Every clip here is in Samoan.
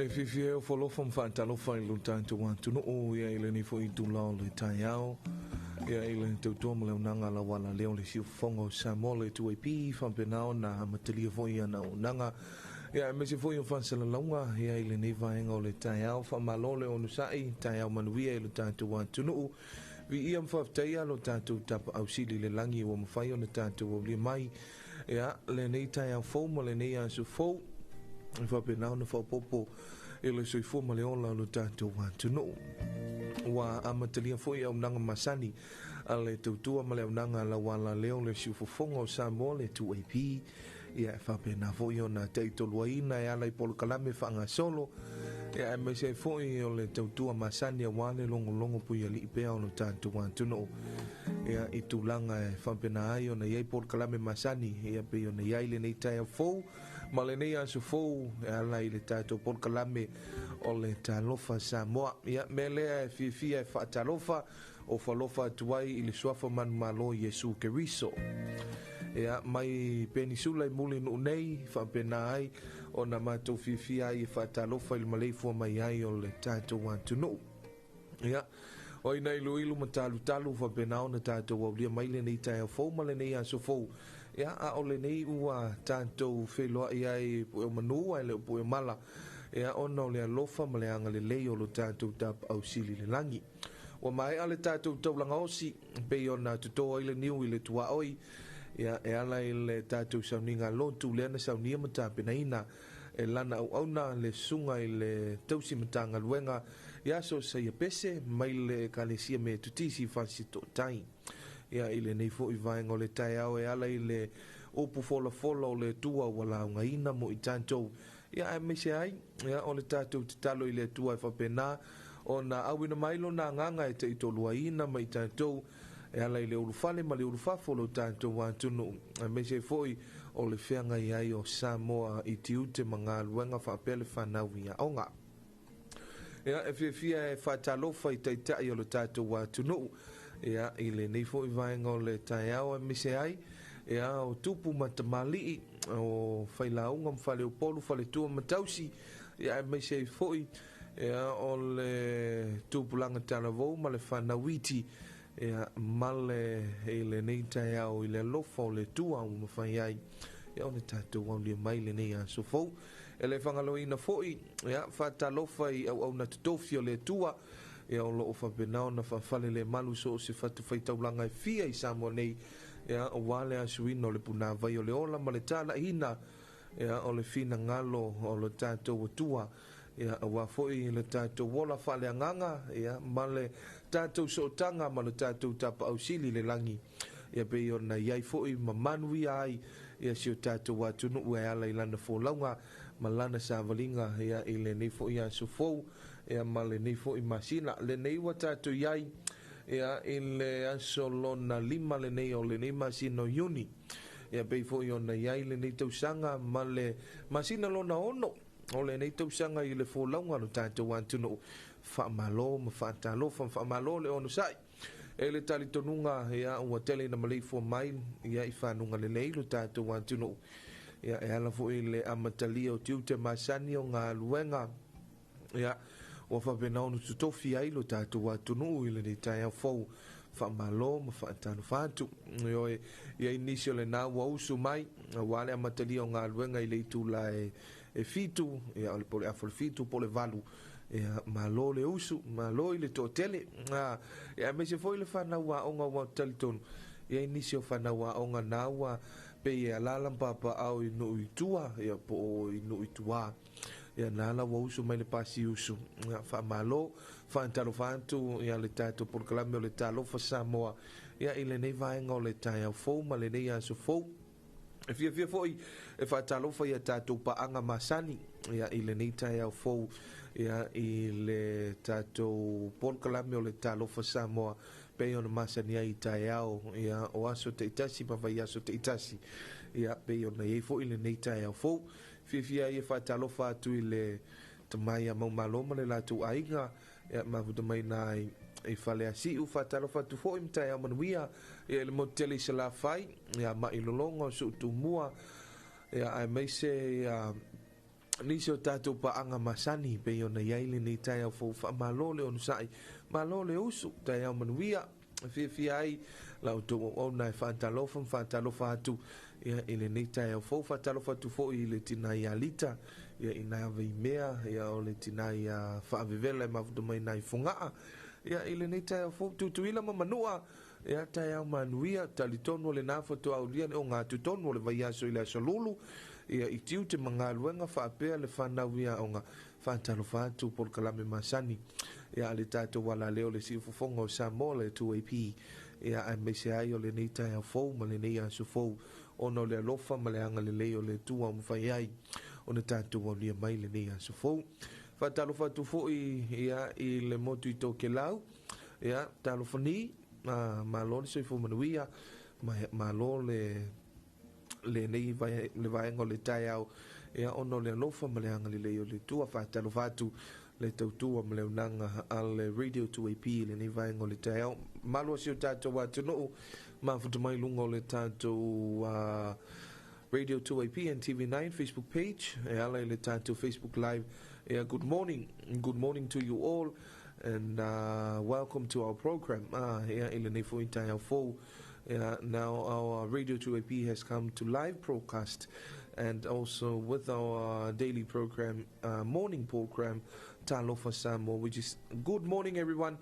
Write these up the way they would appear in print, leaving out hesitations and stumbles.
E fiafia e ofo alofa ma faatalofa i lo tatou atunuu ia i lenei foi itula o le taeao ia i le tautua ma le auaunaga lauala lea o le siufofoga o Samoa le 2AP faapena ona amatalia foi ana auaunaga ia aemaise foi o faasalalauga ia i lenei vaega o le taeao. Faamalo le onosai, taeao manuia i lo tatou atunuu. Viia ma faafetaia lo tatou Tapaau Sili i le lagi ua mafai ona tatou aulia mai ia lenei taeao fou ma lenei aso fou e faapena ona faaopoopo i le soifua ma le ola o lo tatou atunuu. Ua amatalia foi auaunaga masani a le tautua ma le auaunaga lauala lea o le siufofoga o Samoa le 2AP ia e faapena foi ona taitoluaina e ala i polokalame faagasolo ia aemaise ai foi o le tautua masani aua le logologo puialii pea o lo tatou atunuu ia i tulaga e faapena ai ona i ai polokalame masani ia pei ona i ai lenei taeao fou ma lenei aso fou e ala i le tatou polokalame o le Talofa Samoa. Ia mea lea e fiafia e faatalofa ofo alofa atu ai i le suafa manumalo Iesu Keriso. Ia, mai Penisula i Mulinuu nei, faapena ai ona matou fiafia ai e faatalofa i le maleifua mai ai o le tatou atunuu. Ia, o ina iluilu ma talutalu faapena ona tatou aulia mai lenei taeao fou ma lenei aso fou. Ia, a o lenei ua tatou feiloai ai pue o manu ae le o pue o mala. Ia, ona o le alofa ma le agalelei o lo tatou Tapaau Sili i le lagi. Ua maea le tatou taulaga osi, pei ona toto ai le niu i le tuaoi, ia, e ala i le tatou sauniga lotu lea na saunia ma tapenaina e lana auauna le susuga i le tausi Matagaluega ia Sosaia Pese mai le Ekalesia Metotisi i Fasitootai. Ia, i lenei foi vaega o le taeao e ala i le upu folafola o le Atua ua laugaina mo i tatou, ia aemaise ai ia o le tatou tatalo i le Atua e faapena ona auina mai lona agaga e taitoluaina ma i tatou e ala i le ulufale ma le ulufafo o lo tatou atunuu, aemaise ai foi o le feagai ai o Samoa i tiute ma galuega faapea le fanau i aoga. Ia, e fiafia e faatalofa i taitai o lo tatou atunuu ia i lenei foi vaega o le taeao, aemaise ai ia o tupu ma tamalii o failauga ma faleupolu, faletua ma tausi, ia aemaise ai foi ia o le tupulaga talavou ma le fanau iti ia ma le i lenei taeao i le alofa o le Atua ua mafai ai ia ona tatou aulia mai lenei aso fou. E le faagaloina foi ia faatalofa i auauna totofi o le Atua ia o loo faapena ona faafalelemalu so o se fatafaitaulaga e fia i Samoa nei ia aua le asuina o le punāvai o le ola ma le talaiina ia o le finagalo o lo tatou Atua ia aua foi le tatou ola faaleagaga ia ma le tatou sootaga ma le tatou Tapaau Sili i le lagi ia pei ona i ai foi ma manuia ai ia si o tatou atunuu e ala i lana folauga ma lana savaliga ia i lenei foi aso fou ia ma lenei foi masina lenei ua tatou i ai ia i le aso lona 5 lenei o lenei masina o Iuni ia pei foi ona i ai lenei tausaga ma le masina lona 6 o lenei tausaga i le folauga o lo tatou atunuu. Faamalo ma faatalofa ma faamalo le onosai. E le talitonuga ia ua tele ina maleifua mai ia i fanuga lelei lo tatou atunuu ia e ala foi i le amatalia o tiute masani o galuega ia ua faapena ona totofi ai lo tatou atunuu i lenei taeao fou. Faamalo ma faatalofa atu. Ioe, i ai nisi o lena ua usu mai aua le amatalia o galuega i le itula e 7, ia o le po o le afa o le 7 po o le 8. Ia, malo le usu, malo i le toatele. Ia, aemaise foi le fanau aoga ua talitonu. I ai nisi o fanau aoga na ua pei e alaala ma papaao i nuu i tua, ia po o i nuu i tua. Ia na la ua usu mai le pasi usu. Ia, faamalo, faatalofa atu ia le tatou polokalame o le Talofa Samoa ia i lenei vaega o le taeao fou ma lenei aso fou. E fiafia foi e faatalofa ia tatou paaga masani ia i lenei taeao fou ia i le tatou polokalame o le Talofa Samoa pei ona masani ai i taeao ia o aso taitasi ma vaiaso taitasi ia pei ona i ai foi lenei taeao fou. Fiafia ai e faatalofa atu i le tama ia Maumalo ma le latou aiga ia mafuta mai na i Faleasiu. Faatalofa atu foi ma taeao manuia ia i le motu tele i Salafai ia Mailologa o Suutumua ia aemaise ia Nisi o tatou paaga masani pei ona i ai lenei taeao fou. Faamalo le onosai, malo le usu, taeao manuia. E fiafia ai la outou auauna e faatalofa ma faatalofa atu ia i lenei taeao fou. Faatalofa atu foi i le tina ia Lita ia i nai Vaimea ia o le tina ia Faavevela e mafuta mai nai Fogaa ia i lenei taeao fou. Tutuila ma Manua ia taeao manuia. Talitonu o lena faatoa aulia le ogatotonu o le vaiaso i le aso Lulu ia i tiute ma galuega faapea le fanau ia aoga. Faatalofa atu polokalame masani ia le tatou alaleo le siufofoga o Samoa le 2AP ia aemaise ai o lenei taeao fou ma lenei aso fou ona o le alofa ma le agalelei o le Atua ua mafai ai ona tatou aulia mai lenei aso fou. Faatalofa atu foi ia i le motu i Tokelau ia talofa ni malo le soifua manuia, malo le lenei le vaega o le taeao ia ona o le alofa ma le agalelei o le Atua. Faatalofa atu le tautua ma le auaunaga a le Radio 2AP lenei vaega o le taeao. Malo si o tatou atunuu mafuta mai luga o le tatou Radio 2AP and TV9 Facebook page e ala i le tatou Facebook Live. Yeah, good morning. Good morning to you all and welcome to our program. Yeah, i lenei foi taeao fou. Yeah, now our Radio 2AP has come to live broadcast and also with our daily program, morning program, Talofa Samoa, which is good morning everyone,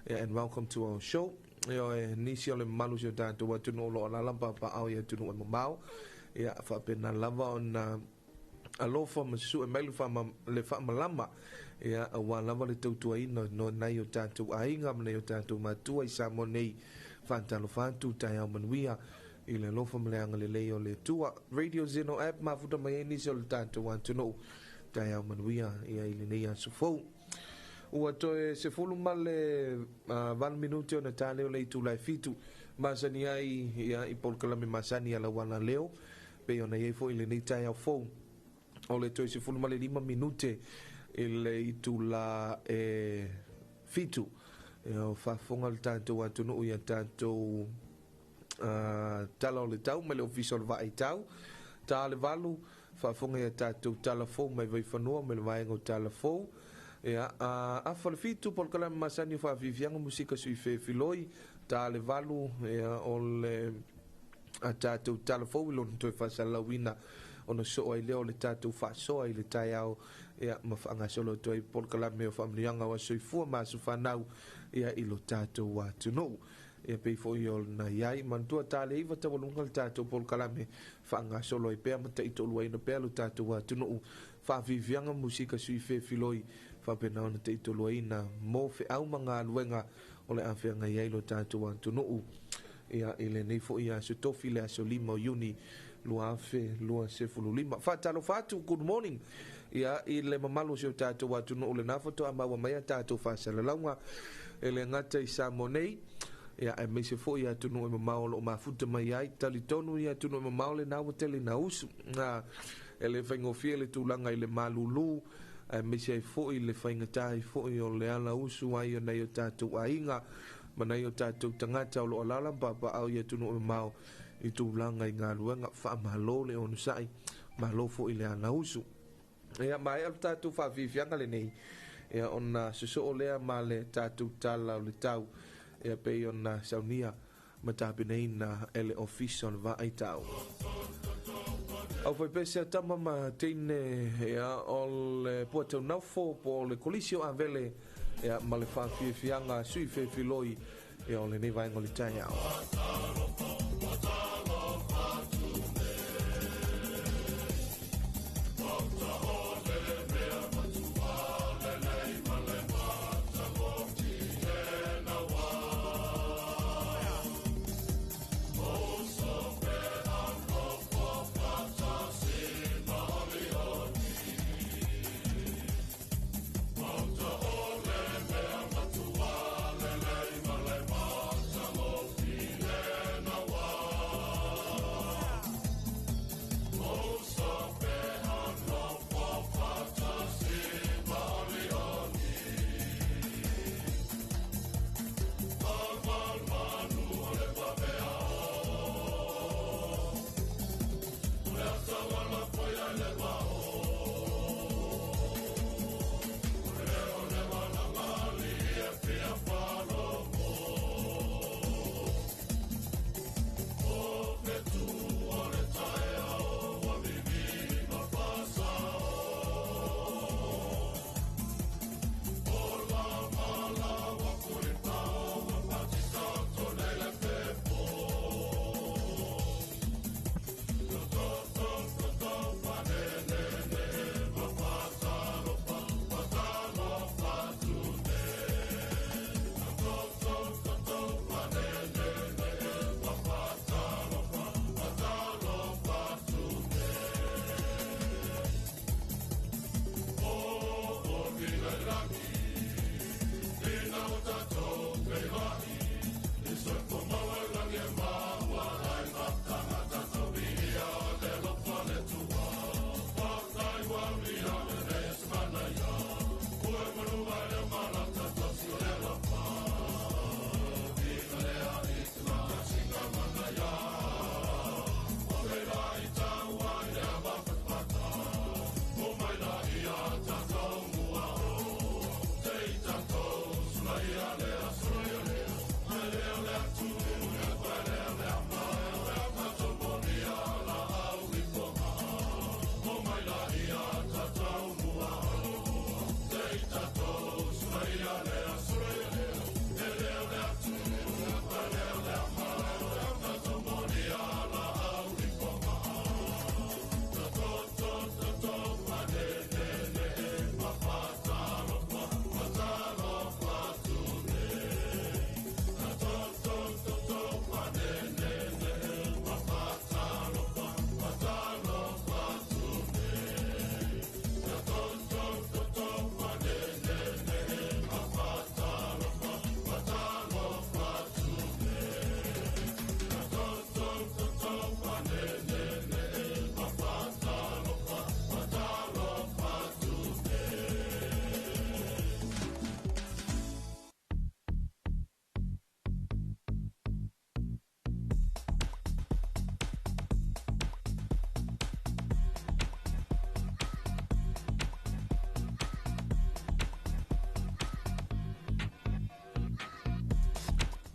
yeah, and welcome to our show. Ia, nisi o le mamalu si o tatou atunuu o lo o alaala ma papaaao i atunuu e mamao ia faapena lava ona alofa ma susue mai le faamalama ia aua lava le tautuaina no nai o tatou aiga ma nai o tatou matua i Samoa nei. Faatalofa atu, taeao manuia i le alofa ma le agalelei o le Atua. Radio Zeno app mafuta mai ai nisi o le tatou atunuu. Taeao manuia ia i lenei aso fou. Ua toe 18 minute ona ta lea o le itula e 7 masani ai ia i polokalame masani a lau alaleo pei ona i ai foi lenei taeao fou. O le toe 15 minute i le itula e 7 ia o faafofoga le tatou atunuu ia tatou tala o le tau mai le ofisa o le vaai tau. Ta le 8 faafofoga ia tatou tala fou mai Vaifanua mai le vaega o tala fou. Ia, afa le 7 polokalame masani o faafiafiaga musika sui fefiloi. Ta le 8 ia o le a tatou tala fou i lona toe faasalalauina ona soo ai lea o le tatou faasoa i le taeao ia ma faagasolo atu ai polokalame o faamanuiaga o aso soifua ma aso fanau ia i lo tatou atunuu. Ia pei foi ona i ai manatua ta le 9 taualuga le tatou polokalame faagasolo ai pea ma taitoluaina pea lo tatou atunuu faafiafiaga musika sui fefiloi faapena ona taitoluaina mo feau ma galuega o le afeagai ai lo tatou atunuu ia i lenei foi aso tofi le aso 5 o Iuni 2025. Faatalofa atu, good morning ia i le mamalu o si o tatou atunuu lena faatoa maua mai a tatou faasalalauga e le gata i Samoa nei ia aemaise foi atunuu e mamao o lo o mafuta mai ai. Talitonu i atunuu e mamao lena ua tele ina usu e le faigofie le tulaga i le malulu aemaise ai foi le faigata ai foi o le ala usu ai o nai o tatou aiga ma nai o tatou tagata o lo o alaala ma papaaao i atunuu e mamao i tulaga i galuega. Faamalo le onosai, malo foi le ala usu. Ia maea le tatou faafiafiaga lenei ia ona sosoo lea ma le tatou tala o le tau ia pei ona saunia ma tapenaina e le ofisa o le vaai tau. Au faipese a tama ma teine ia o le Puataunofo po o le Kolisi o Avele ia ma le faafiafiaga sui fefiloi ia o lenei vaega o le taeao.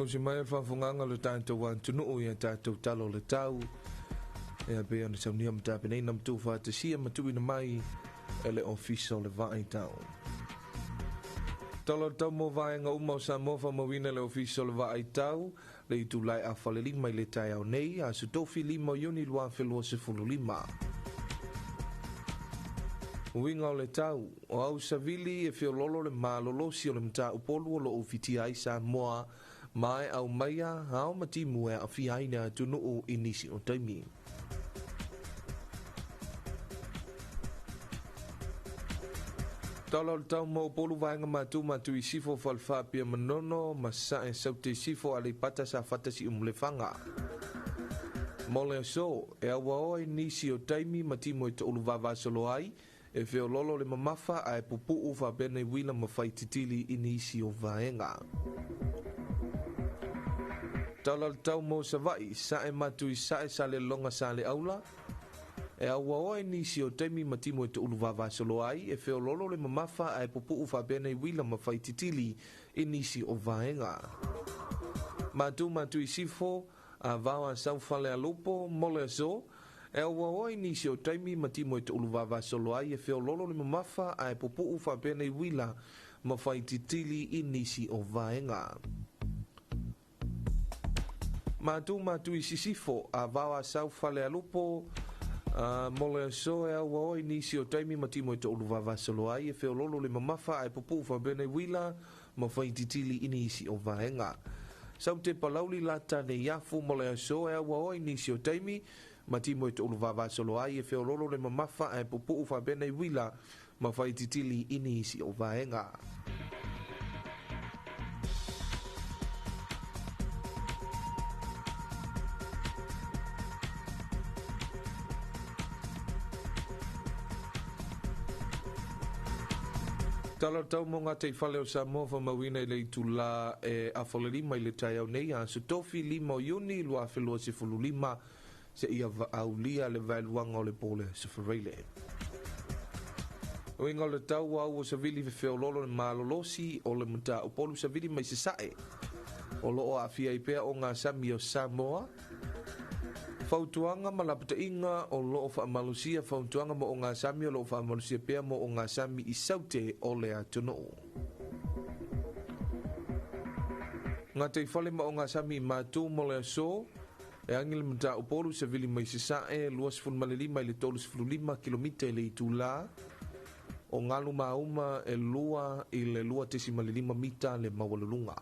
Tausi mai le faafofogaga a lo tatou atunuu i a tatou tala o le tau, e pei ona saunia ma tapenaina ma tuufaatasia ma tuuina mai e le Ofisa o le Vaai Tau. Tala o le tau mo vaega uma o Samoa faamauina le Ofisa o le Vaai Tau, le itula e 4:30 i le taeao nei, aso Tofi 5 o Iuni 2025. Uiga o le tau, o au savili e feololo le malolosi o le matau-polu o lo o ufitia ai Samoa, ma e aumaia ao ma timu e aafia ai le atunuu i nisi o taimi. Tala o le tau mo Upolu vaega matu matu i sifo Falefa Apia Manono ma Sae Saute Sifo Aleipata Safata Siumu Lefaga. Mo le aso, e auaoa i nisi o taimi ma timu e toulu vavasolo ai, e feololo le mamafa ae pupuu faapea nei uila ma faititili i nisi o vaega. Tala o le tau mo Savaii, Sae matu i Sae Salelologa Saleaula, e auaoa i nisi o taimi ma timu e toulu vavasolo ai, e feololo le mamafa ae pupuu faapea nei uila ma faititili i nisi o vaega. Matu matu i Sifo, a vao a sau Falealupo, mo le aso, e auaoa i nisi o taimi ma timu e toulu vavasolo ai, e feololo le mamafa ae pupuu faapea nei uila ma faititili i nisi o vaega. Matu matu i Sisifo, a vao a sau Falealupo, mo le aso e auaoa i nisi o taimi ma timu e toulu vavasolo ai, e feololo le mamafa ae pupuu faapea nei uila ma faititili i nisi o vaega. Saute Palauli Lata Neiafu mo le aso e auaoa i nisi o taimi ma timu e toulu vavasolo ai, e feololo le mamafa ae pupuu faapea nei uila ma faititili i nisi o vaega. Tala o tau mo ngā teifale o Samoa faamauina i le itula e 4:30 i le taeao nei, aso Tofi 5 o Iuni 2025, seia aulia le vaeluaga o le po o le Aso Faraile. Uiga o le tau au o savili feololo le malolosi o le matau-polu savili mai sasae. O lo o aafia ai pea o ngā sami o Samoa. Fautuaga ma lapataiga o lo o faamalosia fautuaga mo o ngā sami o lo o faamalosia pea mo o ngā sami i saute o le atunuu. Ngā teifale ma o ngā sami i mātū mo le aso, e angi le matau-polu savili mai sasae, 25 i le 35 kilomita i le itula, o ngalu mauma e 2 i le 2.5 mita le maualuluga.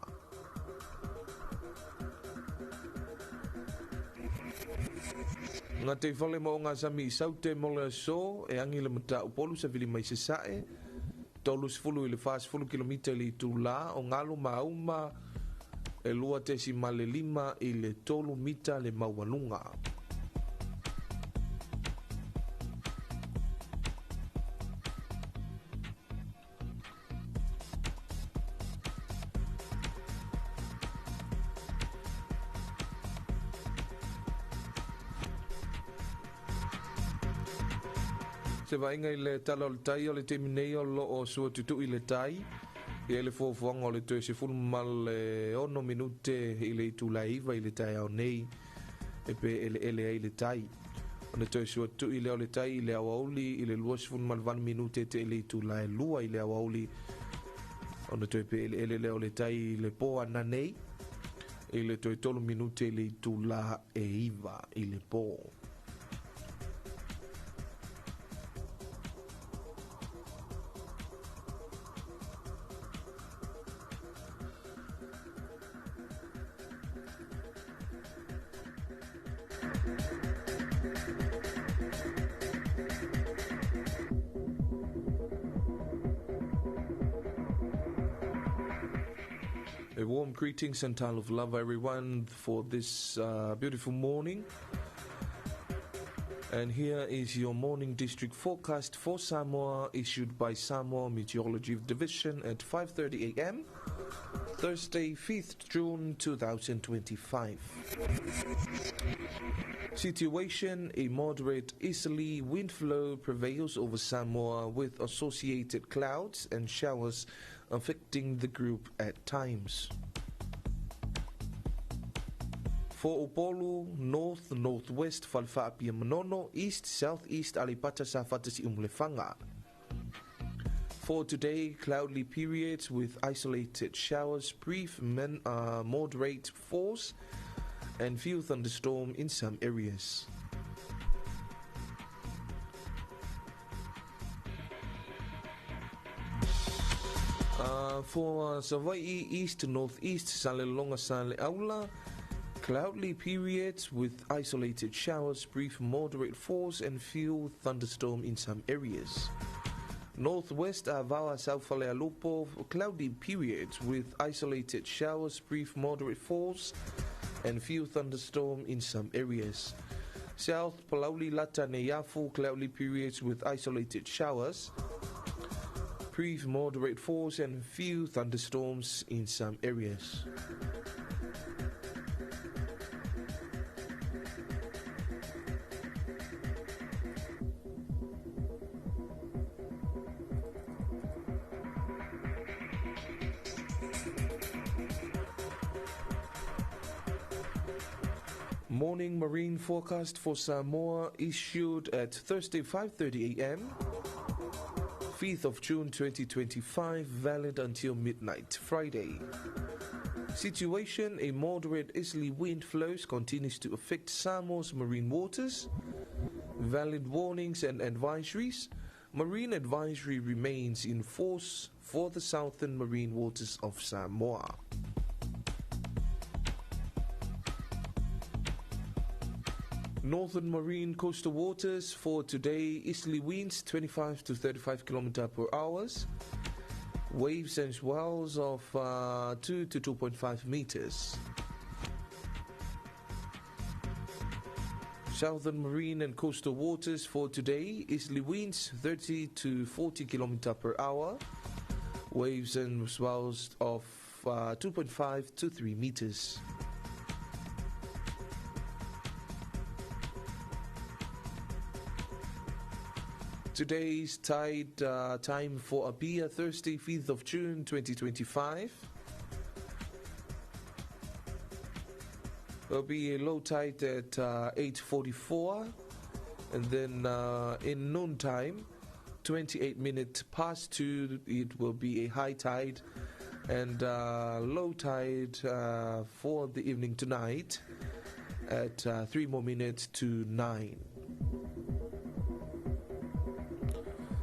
Ngā teifale ma o ngā sami i saute mo le aso, e angi le matau-polu savili mai sasae, 30 i le 40 kilomita i le itula, o ngalu mauma e 2.5 i le 3 mita le maualuga. Se vaaiga i le tala o le tai o le taimi nei o lo o suatutui le tai, i le fuafuaga o le toe 16 minute i le itula e 9 i le taeao nei, e pe eleele ai le tai. Ona toe suatutui lea o le tai i le aoauli i le 28 minute te i le itula e 2 i le aoauli. Ona toe pe eleele lea o le tai i le po ananei i le toe 3 minute i le itula e 9 i le po. A warm greetings and tale of love, everyone, for this beautiful morning. And here is your morning district forecast for Samoa, issued by Samoa Meteorology Division at 5:30 a.m., Thursday, 5th June 2025. Situation: a moderate easterly wind flow prevails over Samoa with associated clouds and showers affecting the group at times. For Upolu, north, northwest, Falefa Apia Manono, east, southeast, Aleipata Safata Siumu Lefaga. For today, cloudy periods with isolated showers, brief moderate force, and few thunderstorms in some areas. For Savaii, east to northeast, Salelologa, Saleaula, cloudy periods with isolated showers, brief moderate force, and few thunderstorms in some areas. Northwest, Avaoa, South Falealupo, cloudy periods with isolated showers, brief moderate force, and few thunderstorms in some areas. South, Palauli, Lata, Neiafu, cloudy periods with isolated showers, brief moderate force, and few thunderstorms in some areas. Morning marine forecast for Samoa issued at Thursday 5:30 a.m., 5th of June 2025, valid until midnight Friday. Situation: a moderate easterly wind flows continues to affect Samoa's marine waters. Valid warnings and advisories. Marine advisory remains in force for the southern marine waters of Samoa. Northern marine coastal waters for today, easterly winds 25 to 35 km per hour, waves and swells of 2 to 2.5 meters. Southern marine and coastal waters for today, easterly winds 30 to 40 km per hour, waves and swells of 2.5 to 3 meters. Today's tide time for Apia, Thursday, 5th of June 2025. There'll be a low tide at 8:44, and then in noontime, 28 minutes past 2, it will be a high tide, and low tide for the evening tonight at 3 more minutes to 9.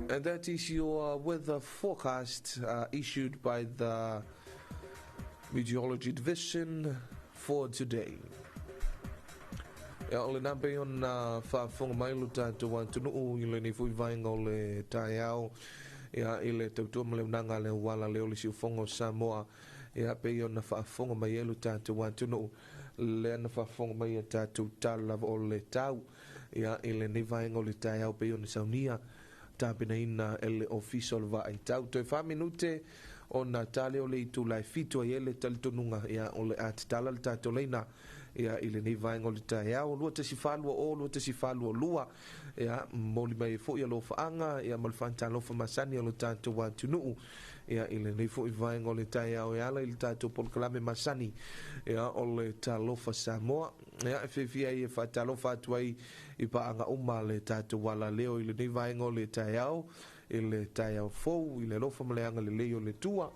And that is your weather forecast issued by the Meteorology Division for today. Ia, o lena pei ona faafofoga mai lo tatou atunuu i lenei foi vaega o le taeao, ia, i le tautua ma le auaunaga a le auala lea o le siufofoga o Samoa, ia, pei ona faafofoga mai ai lo tatou atunuu lea na faafofoga mai ia tatou tala lava o le tau, ia, i lenei vaega o le taeao pei ona saunia tapenaina e le Ofisa o le Vaai Tau. Toe 4 minute ona tale o le itula e 7 ai e le talitonuga, ia, o le a tatala le tatou laina, ia, i lenei vaega o le taeao 2140 2142, ia, momoli mai ai foi alofaaga, ia, ma le faatalofa masani o le tatou atunuu, ia, i lenei foi vaega o le taeao e ala i le tatou polokalame masani, ia, o le Talofa Samoa. Ia, e fiafia ai e faatalofa atu ai i paaga uma le tatou alaleo i lenei vaega o le taeao, i le taeao fou, i le alofa ma le agalelei o le Atua.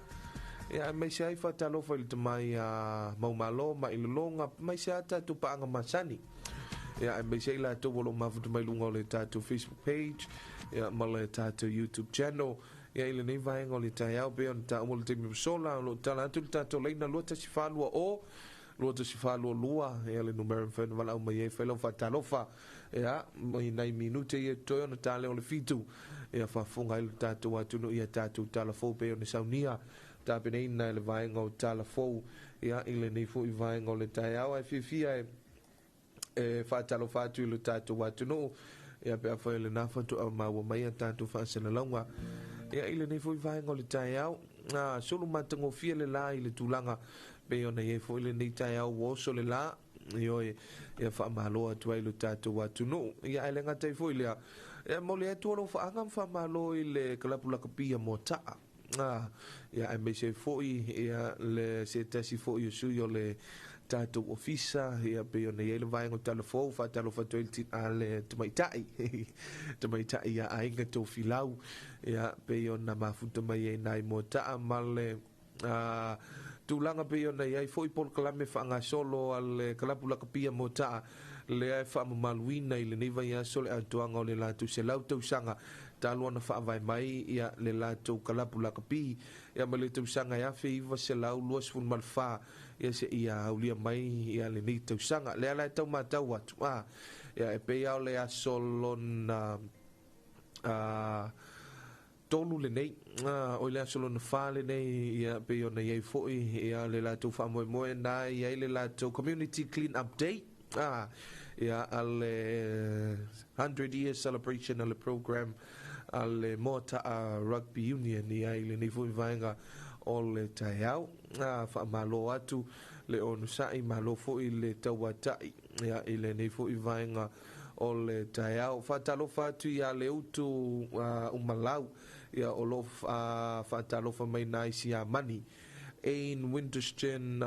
Ia, aemaise ai faatalofa i le tamai a Maumalo ma i Lologa, aemaise a tatou paaga masani. Ia, aemaise ai latou o lo o mafuta mai luga o le tatou Facebook page, ia, ma le tatou YouTube channel. Ia, i lenei vaega o le taeao, pei ona taua le taimi ua sola, o lo o tala atu le tatou laina 2140 2142, ia, le numera e mafai ona valaau mai ai, fai lau faatalofa, ia, i nai minute ia totoe ona tale o le 7, ia, faafofoga ai le tatou atunuu ia tatou tala fou pei ona saunia tapenaina e le vaega o tala fou, ia, i lenei foi vaega o le taeao. Ae fiafia e faatalofa atu i le tatou atunuu, ia, pe afai o lena faatoa maua mai a tatou faasalalauga, ia, i lenei foi vaega o le taeao. Sulu matagofie le la i le tulaga pei ona i ai foi lenei taeao ua oso le la, ioe, ia, faamalo atu ai lo tatou atunuu. Ia, ae le gata ai foi lea, ia, momoli atu alofaaga ma faamalo i le kalapu lakapi a Moataa. Ia, aemaise ai foi, ia, le se tasi foi o sui o le tatou ofisa, ia pei ona i ai le vaega o Talafou, faatalofa atu ai le tamaitai, tamaitai ia Aiga Tofilau, ia pei ona mafuta mai ai nai Moataa ma le tulaga pei ona i ai foi polokalame faagasolo a le kalapu lakapia Moataa, lea e faamamaluina i lenei vaiaso le atoaga o le latou 100 tausaga talu ona faavae mai ia le latou kalapu lakapi, ia ma le tausaga e 1924, ia seia aulia mai ia lenei tausaga. Lea la e tau matau atu, ia e pei lava o le aso lona 3 lenei, o le aso lona 4 lenei, ia pei ona i ai foi ia le latou faamoemoe na i ai le latou community clean up day, ia a le 100 year celebration a le program a le Moataa Rugby Union ia i lenei foi vaega o le taeao. Faamalo atu le onosai, malo foi le tauatai ia i lenei foi vaega o le taeao. Faatalofa atu ia le utu umalau ia o lo faatalofa mai nai Siamani Ein Wintersten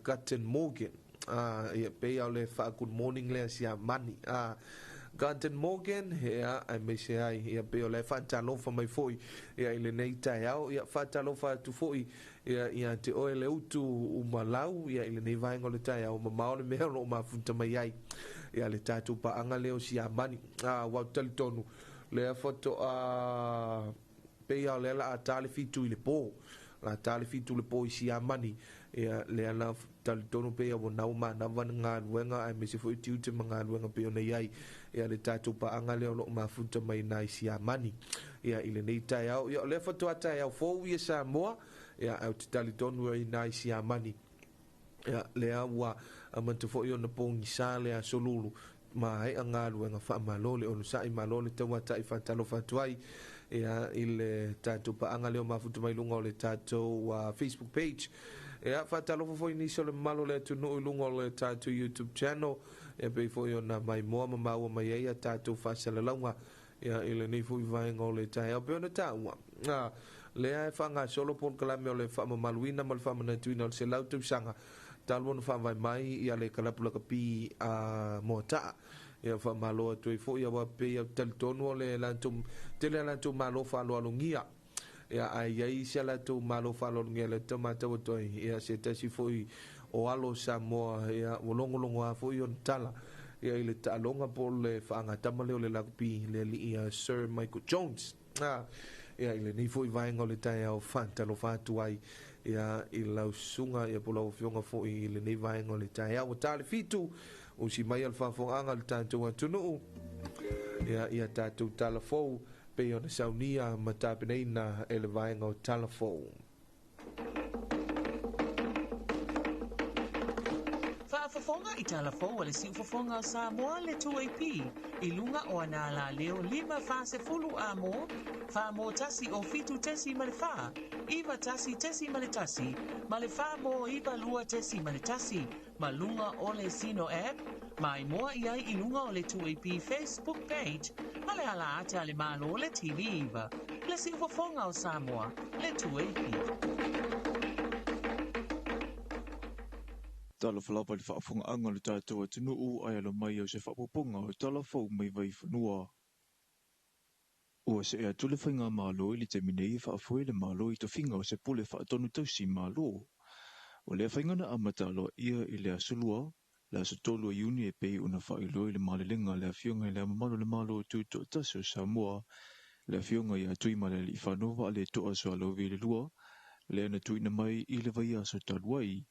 Guten Morgen, ia pei o le fa good morning lea Siamani Guten Morgen, ia aemaise ai ia pei o le faatalofa mai foi ia i lenei taeao. Ia faatalofa atu foi ia ia te oe le utu umalau ia i lenei vaega o le taeao, mamao le mea o loo mafuta mai ai ia le tatou paaga lea o Siamani. Ua talitonu lea foto pei o lea la a tale fitu i le po, la tale fitu le po i Siamani, ia lea la talitonu pei o nau manava galuega aemaise foi tiute ma galuega pei ona i ai ia le tatou paaga lea o loo mafuta mai nai Siamani ia i lenei taeao. Ia o lea faatoa taeao fou ia Samoa, ia au te talitonu ai nai Siamani, ia lea ua amata foi ona pogisa le aso lulu ma e galuega. Faamalo le onosai, malo le tauatai, faatalofa atu ai ia i le tatou paaga lea o mafuta mai luga o le tatou Facebook page. Ia faatalofa foi nisi o le mamalu o le atunuu i luga o le tatou YouTube channel, ia pei foi ona maimoa ma maua mai ai a tatou faasalalauga ia i lenei foi vaega o le taeao pei ona taua. Lea e faagasolo polokalame o le faamamaluina ma le faamanatuina o le 100 tausaga talu ona faavae mai ia le kalapu lakapi Moataa. Ia faamalo atu ai foi aua pei au talitonu o le latou tele a latou malo faaaloalogia, ia ai ai se latou malo faaaloalogia le tau atu ai ia se tasi foi o alo Samoa ia ua logologo a foi ona tala ia i le taaloga po o le faagatama lea o le lakapi le alii Sir Michael Jones. Ia i lenei foi vaega o le taeao faatalofa atu ai ia i lau susuga ia po lau afioga foi i lenei vaega o le taeao. Ua ta le 7 usi mai a le faafofogaaga le tatou atunuu ia ia tatou talafou pei ona saunia ma tapenaina e le vaega o Talafou. Faafofoga i Talafou a le siufofoga o Samoa le 2AP i luga o ana la leo 5 40 a mo, 4 mo tasi o 7 tesi ma le 4, 9 tasi tesi ma le tasi, ma le 4 mo 9 2 tesi ma le tasi, ma lunga o le Sino app, mai moa i ai i lunga o le 2AP Facebook page, ma le ala ate a le malo le TV iva. Le siufofoga o Samoa, le 2AP. Talofa lava i le faafofogaaga o le tatou atunuu ai alo mai au se faaopoopoga o Talafou mai Vaifanua. Ua see atu le faiga malo i le taimi nei e faafoe le malo i tofiga o se pule faatonu tausi malo. O lea faiga na amata aloaia i le aso 2, le aso 3 o Iuni e pei ona faailoa i le malelega le afioga i le mamalu o le Malo Tutoatasi o Samoa, le afioga ia Tuimalealiifano Vaaletoa Sualauvi le 2, lea na tuuina mai i le vaiaso talu ai.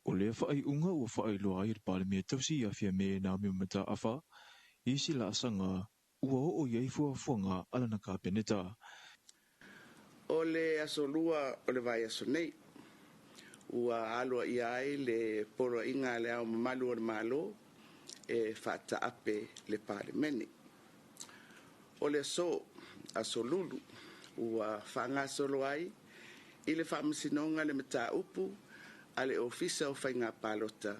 O lea faaiuga ua faailoa ai e le Palemia tausi ia Fiame Naomi Mataafa i se laasaga ua oo i ai fuafuaga a lana Kapeneta. O le aso 2 o le vaiaso nei, ua aloaia ai le poloaiga a le Ao Mamalu o le Malo e faataape le Palemene. O le aso, aso lulu, ua faagasolo ai i le Faamasinoga le mataupu a le Ofisa o Faiga Palota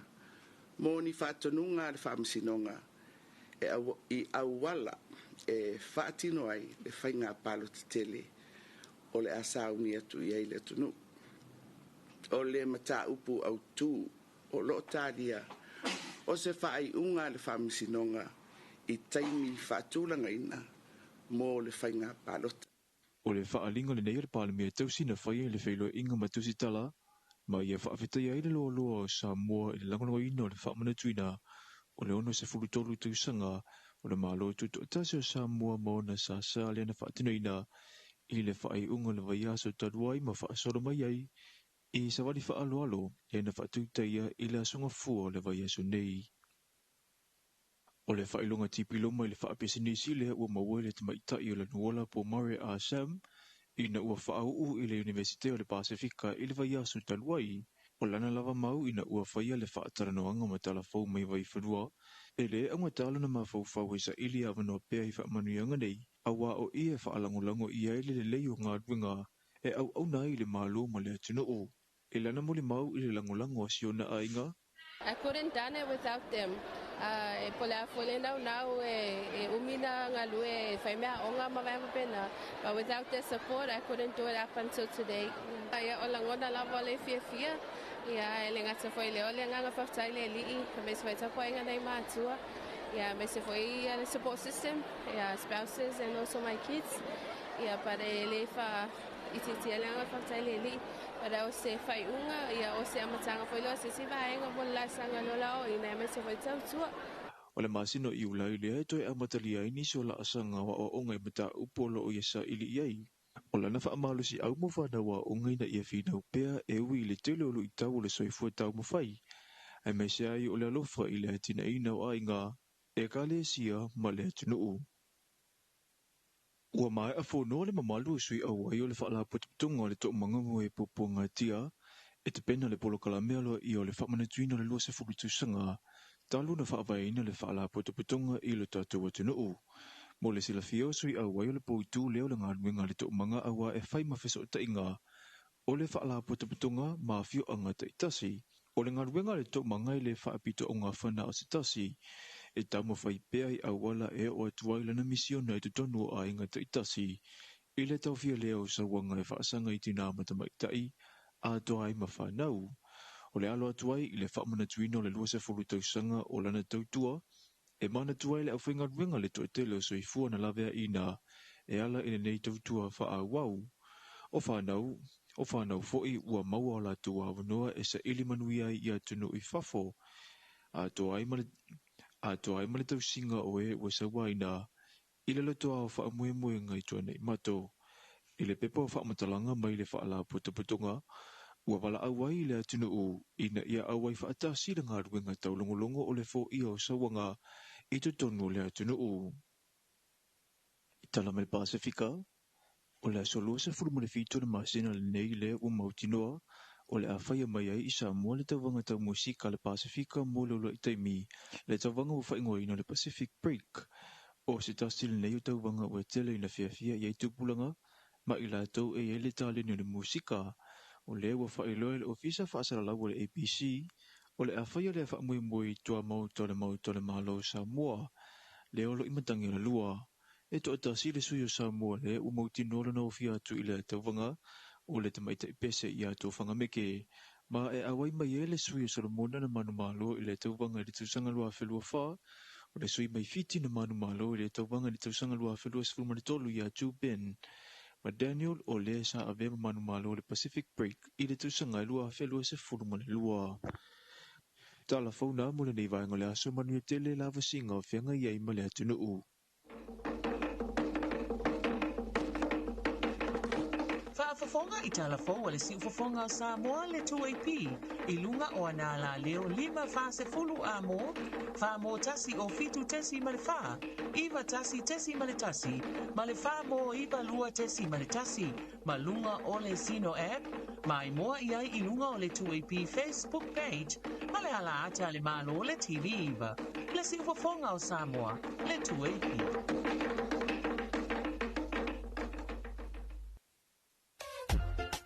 mo ni faatonuga a le Faamasinoga e i auala e faatino ai le faiga palota tele o le a sauni atu i ai le atunuu. O le mataupu autū o loo talia o se faaiuga a le Faamasinoga i taimi faatulagaina mo le faiga palota. O le faaaliga lenei a le Palemia tausi na faia i le feiloaiga ma tusitala ma ia faafetaia ai le loaloa o Samoa i le lagolagoina o le faamanatuina o le 63 tausaga o le Malo Tutoatasi o Samoa ma ona sasa lea na faatinoina i le faaiuga o le vaiaso talu ai ma faasolo mai ai i savali faaaloalo lea na faatutaia i le aso Gafua o le vaiaso nei. O le faailoga tipiloma i le faapisinisi lea ua maua i le tamaitai o Lanuola po Mare A. Sam ina ua faauu i le Iunivesite o le Pasefika i le vaiaso talu ai. O lana lava mau ina ua faia le faatalanoaga ma talafou mai Vaifanua, e le augata lona mafaufau e saili avanoa pea i faamanuiaga nei, auā o i e faalagolago i ai le lelei o galuega e auauna ai i le Malo ma le atunuu. I lana molimau i le lagolago a si ona aiga, I couldn't done it without them. E po o le a foi le naunau e umi na galue e fai meaaoga ma vaega faapena. But without their support, I couldn't do it up until today. Ia, o lagona lava o le fiafia. Ia, e le gata foi i lea o le agaga faafetai i le Alii, aemaise foi tapuaiga nai matua. Ia, aemaise foi le support system, ia, spouses and also my kids. Ia, but e le faaitiitia le agaga faafetai i le Alii. But o se faaiuga, ia, o se amataga foi lea o se isi vaega mo le laasaga o le aoaoina, aemaise foi tautua. O le masina o Iulai lea e toe amatalia ai nisi o laasaga o aoaoga i mataupu o lo o ia saili i ai. O lana faamalosiau mo fanau aoga ina ia finau pea e ui i le tele o luitau o le soifua taumafai, aemaise ai o le alofa i le atinaeina o aiga, ekalesia ma le atunuu. Ua maea fonoa le mamalu o sui auai o le Faalapotopotoga o le Toomaga mo e Puapuagatia e tapena le polokalame aloaia o le faamanatuina o le 20 tausaga talu ona faavaeina le Faalapotopotoga i lo tatou atunuu. Mo le silafia o sui auai o le poutu lea o le galuega a le Toomaga auā e fai ma fesootaiga o le Faalapotopotoga ma afioaga taitasi. O le galuega a le Toomaga e le faapitoaugafa na o se tasi, e taumafai pea i auala e oo atu ai lana misiona i totonu o aiga taitasi i le taofia lea o sauaga e faasaga i tinā ma tamaitai atoa ai ma fanau. O le alo atu ai i le faamanatuina o le 20 tausaga o lana tautua, e manatua ai le aufaigaluega le toatele o soifua na laveaiina e ala i lenei tautua faaauau. O fanau, o fanau foi ua maua o latou avanoa e saili manuia ai i atunuu i fafo, atoa ai ma le atoa ai ma le tausiga o e ua sauaina i le lotoa o faamoemoega i Tuanaimato. I le pepa o faamatalaga mai le Faalapotopotoga, ua valaau ai le atunuu ina ia auai faatasi le galuega taulogologo o le foia o sauaga i totonu o le atunuu. I tala mai le Pasefika, o le aso 27 o le masina lenei lea ua mautinoa o le a faia mai ai i Samoa le tauvaga tau musika a le Pasefika mo le uluai taimi, le tauvaga ua faaigoaina o le Pacific Break. O se tasi lenei o tauvaga ua tele ina fiafia i ai tupulaga ma i latou e i ai le taleni o le musika. O lea ua faailoa e le Ofisa Faasalalau o le ABC, o le a faia lea faamoemoe i tuamaota o le Maota o le Malo o Samoa, lea o lo o i Matagialalua. E toatasi le sui o Samoa lea ua mautinoa lona ofia atu i lea tauvaga, o le tamaitai pese ia Tofagameke, ma e auai mai ai le sui o Solomona na manumalo i lea tauvaga i le tausaga 2024, o le sui mai Fiti na manumalo i lea tauvaga i le tausaga 2023 ia Ju Ben ma Daniel o lea sa avea ma manumalo o le Pacific Break i le tausaga 2022. Tala fou na mo lenei vaega o le aso, manuia tele lavasiga o feagai ai ma le atunuu. Faafofoga i tala fou a le Siufofoga o Samoa le 2AP i luga o ana alaleo 5 40 amo, 4 mo 1 o 7 tesi ma le 4, 9 1 tesi ma le 1, ma le 4 mo 9 2 tesi ma le 1, ma luga o le Zeno app, ma i moa i ai i luga o le 2AP Facebook page, ma le ala ata le Malo le TV iva. Le Siufofoga o Samoa, le 2AP.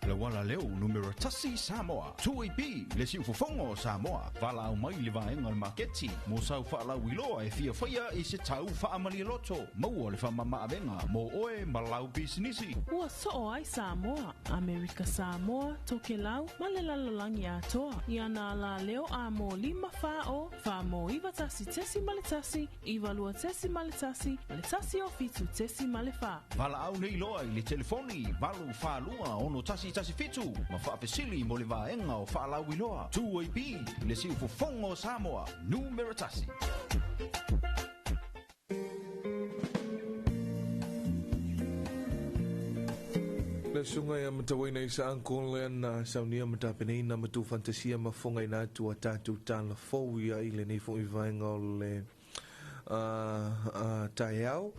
Le uala Alaleo numera tasi Samoa. 2AP le siufofoga o Samoa. Valaau mai i le vaega o le maketi mo sau faalauiloa e fia faia i se tau faamalialoto. Maua le faamamaavega mo oe ma lau pisinisi. Ua soo ai Samoa, Amerika Samoa, Tokelau ma le lalolagi atoa. I ana alaleo amo 5 4 0 4 91.1 92.1 ma le 107.4. Valaau nei loa i le telefoni 842 6117 ma faafesili mo le vaega o faalauiloa. 2AP le siufofoga o Samoa, numera tasi. Le susuga ia Matawaina Isa Uncle lea na saunia ma tapenaina ma tuufantasia ma fogaina atu a tatou tala fou ia i lenei foi vaega o le taeao.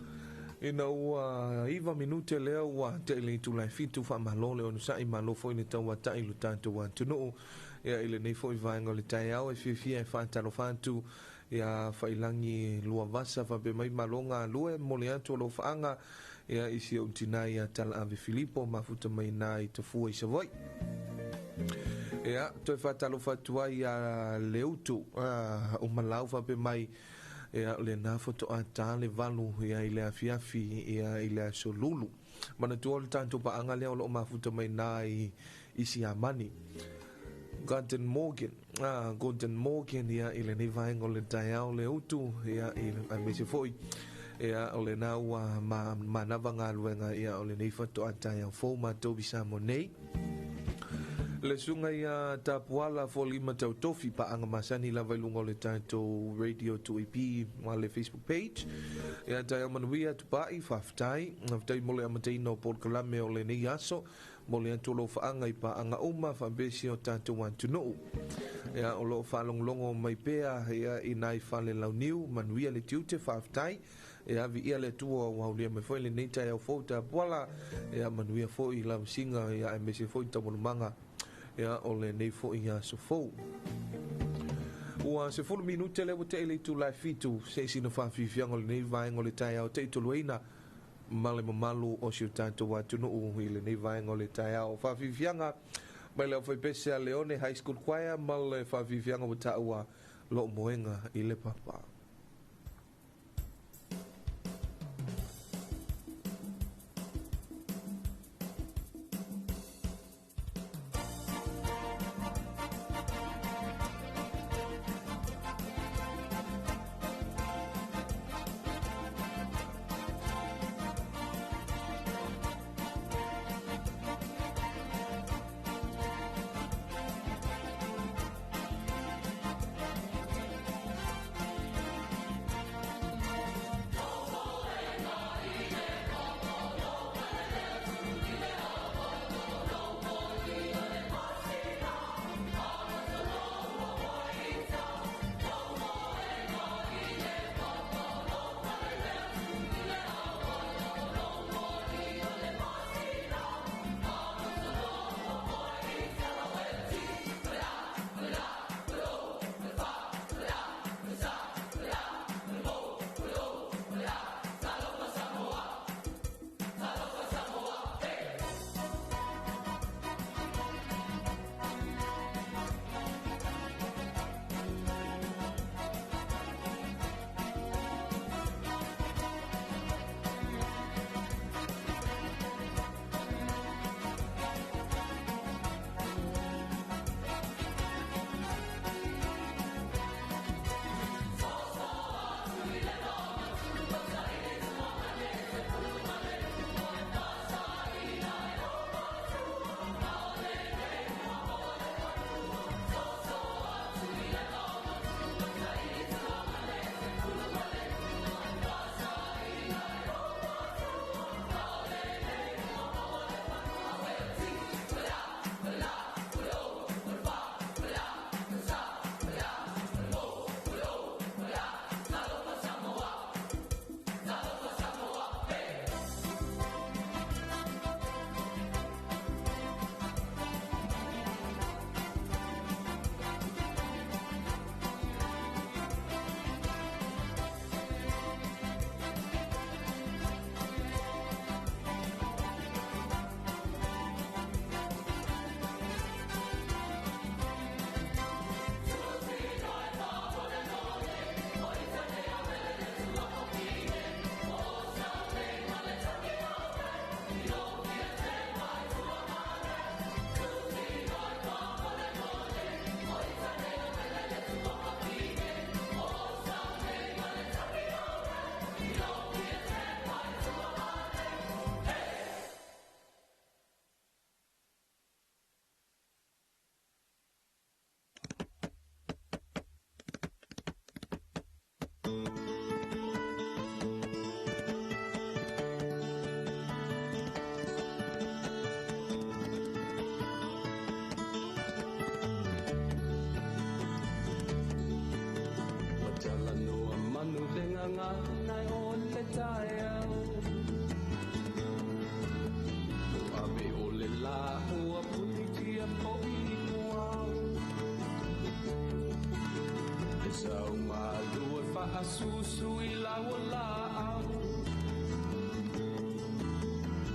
Ina ua 9 minute lea ua tea i le itula e 7, faamalo le onosa'i, malo foi le tauata'i lo tatou atunuu. Ia i lenei foi vaega o le taeao e fiafia e faatalofa atu ia Failagi Luavasa faapea mai malo galue mo le atu o lou faaga ia i si ou tinā ia Talaave Filipo mafuta mai na i Tafua i Savaii. Ia toe faatalofa atu ai ia Leutu Umalau faapea mai ia o lena faatoa ta le 8 ia i le afiafi ia i le aso Lulu. Manatua le tatou paaga lea o loo mafuta mai na i Siamani. Gordon Morgan, Gordon Morgan ia i lenei vaega o le taeao le utu ia i aemaise foi ia o lena ua manava galuega ia o lenei faatoa taeao fou matou i Samoa nei. Le susuga ia Tapuala Folima Tautofi, paaga masani lava i luga o le tatou radio 2AP ma le Facebook page. Ia taeao manuia tupai, faafetai. Faafetai mo le amataina o polokalame o lenei aso. Mo le atu o lou faaga i paaga uma faapea o tatou atunuu. Ia o loo faalogologo mai pea ia i nai fale launiu, manuia le tiute, faafetai. Ia viia le Atua ua aulia mai foi lenei taeao fou Tapuala. Ia manuia foi lavasiga ia aemaise foi taualumaga ia o lenei foi aso fou. Ua 10 minute lea ua tea i le itula e 7, se i sina faafiafiaga o lenei vaega o le taeao te i toluaina ma le mamalu o si o tatou atunuu i lenei vaega o le taeao. Faafiafiaga mai le aufaipese a Leone High School Choir ma le faafiafiaga ua taua Loo Moega i le Papa. Talanoa manu le gagana o le taeao. O ave o le la ua punitia po'i muau. E sau malu e faasusu i lau laau.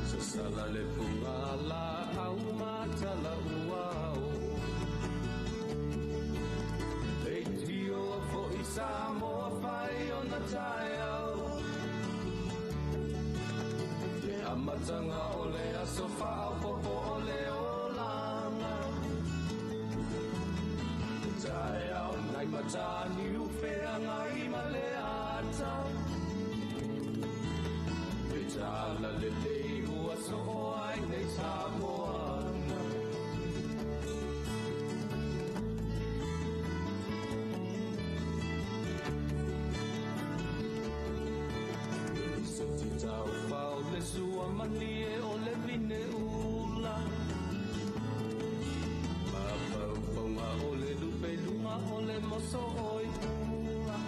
Sasala le punga la au matala uau. Samoa fai o na taeao. Le amatanga o le aso faaopopo o le olaga. Le taeao nai matani ufeagai ma le ata. Le tala lelei ua soo ai nei Samoa. Le sua mani e o le vine ula. Mafaufauga o le lupeluga o le moso oi pula.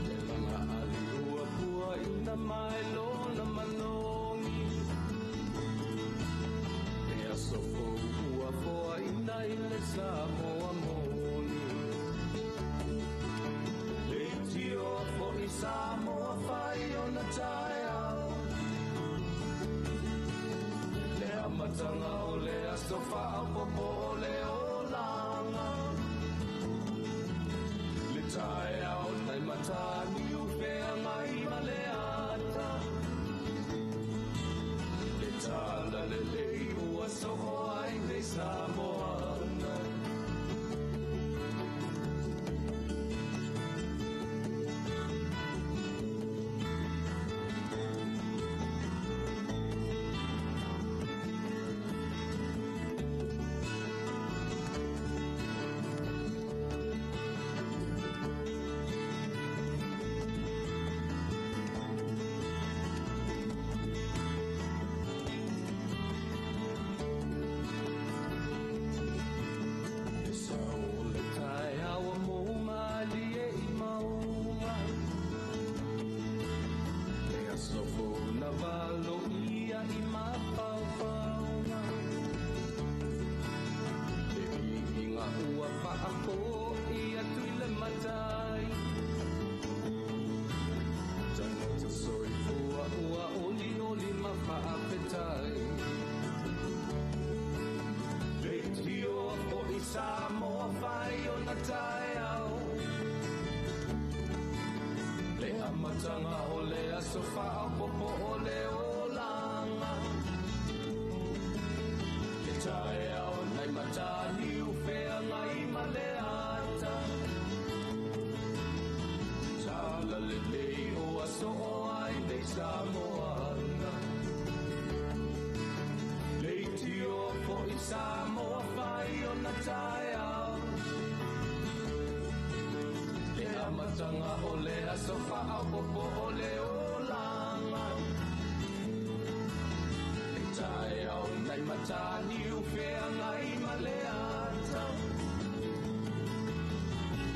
Le laga ali ua pua ina mai lona manogi. E aso fou ua foa ina i le Samoa moni. Le tio fo'i Samoa fai o na taeao. Le amatanga o le aso faaopopo o le olaga. Le taeao nai matani ufeagai ma le ata. Le tala lelei ua soo ai nei Samoa. Samoa fai o na taeao. Le amatanga o le aso faaopopo o le olaga. Le taeao nai matani ufeagai ma le ata. Tala lelei o aso o ai nei Samoa. Le tio fo'i Samoa fai o na taeao. Le amatanga o le aso faaopopo o le olaga. Le taeao nai matani ufeagai ma le ata.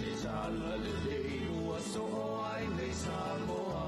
Le tala lelei ua soo ai nei Samoa.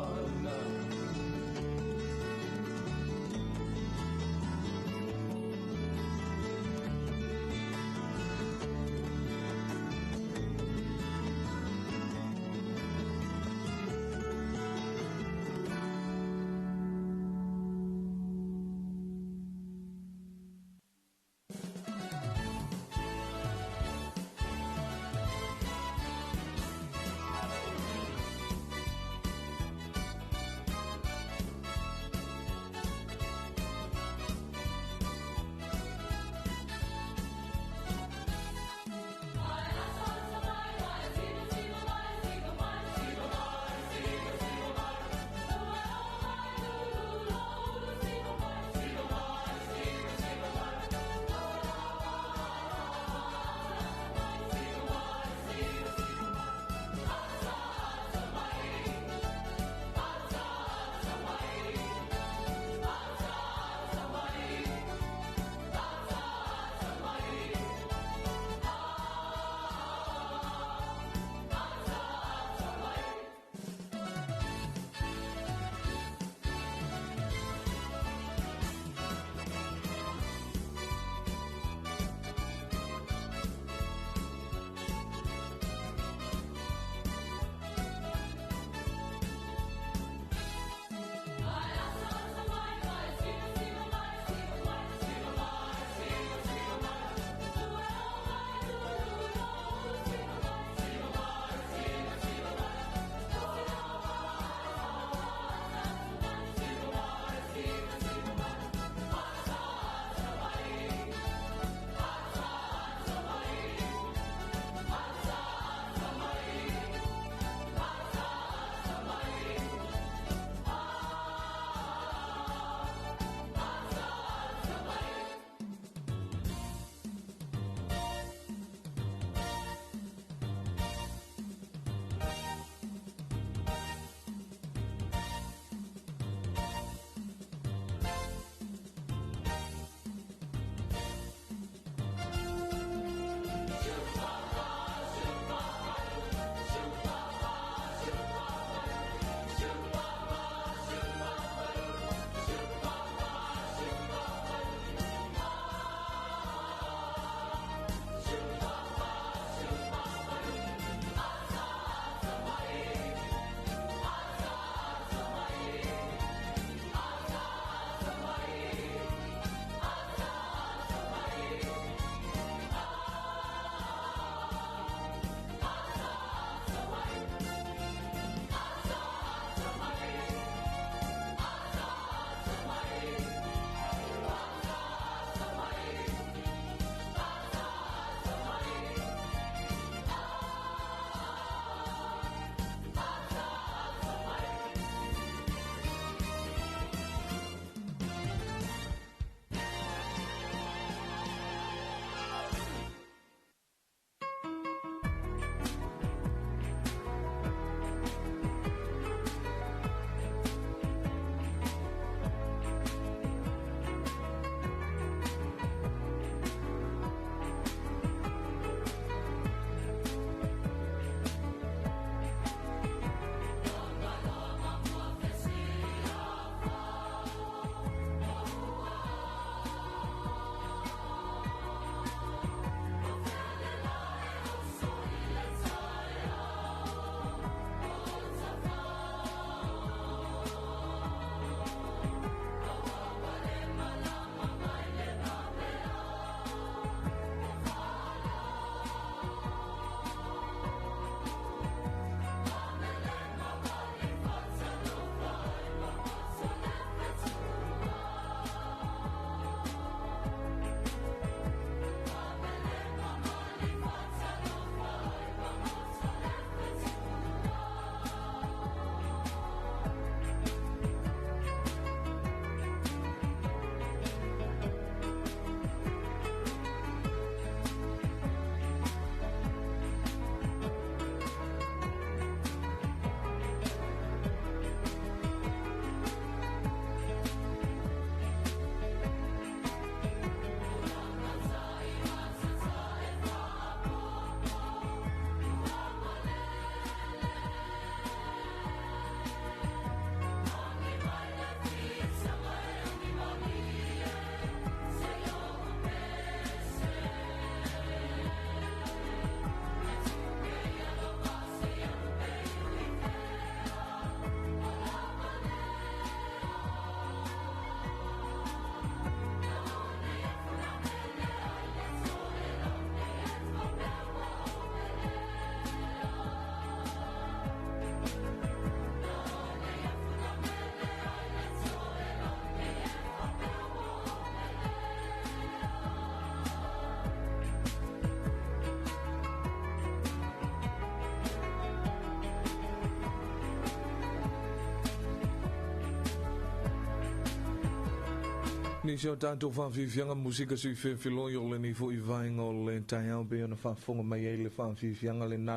Nisi o tātou whawhiwhianga musika sui whewhiloi o le ni fo i vaenga o le taeao pe ona whaafonga mai ai le whawhiwhianga le nā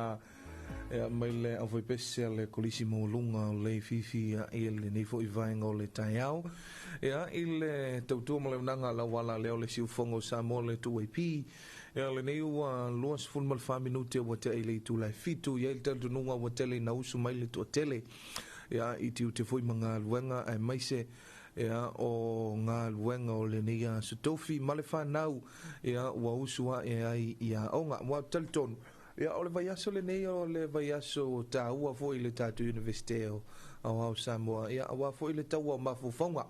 e mai le au pese le kolisi mōlunga o le fifi i le nei fo i vaenga o le taeao. Ia i le tautua ma le unanga la wala leo le siufongo o Samoa le 2AP. Ia le nei ua 24 minute ua te i le itula e 7 ia i le talitonuga ua tele ina usu mai le toatele. Ia i tiute foi ma galuega ae maise ia o galuega o lenei aso tofi ma le fanau ia ua usu ae ai i aoga. Ua talitonu ia o le vaiaso lenei o le vaiaso tāua foi le tatou Universite o Aoao Samoa ia aua foi le taua o mafaufauga.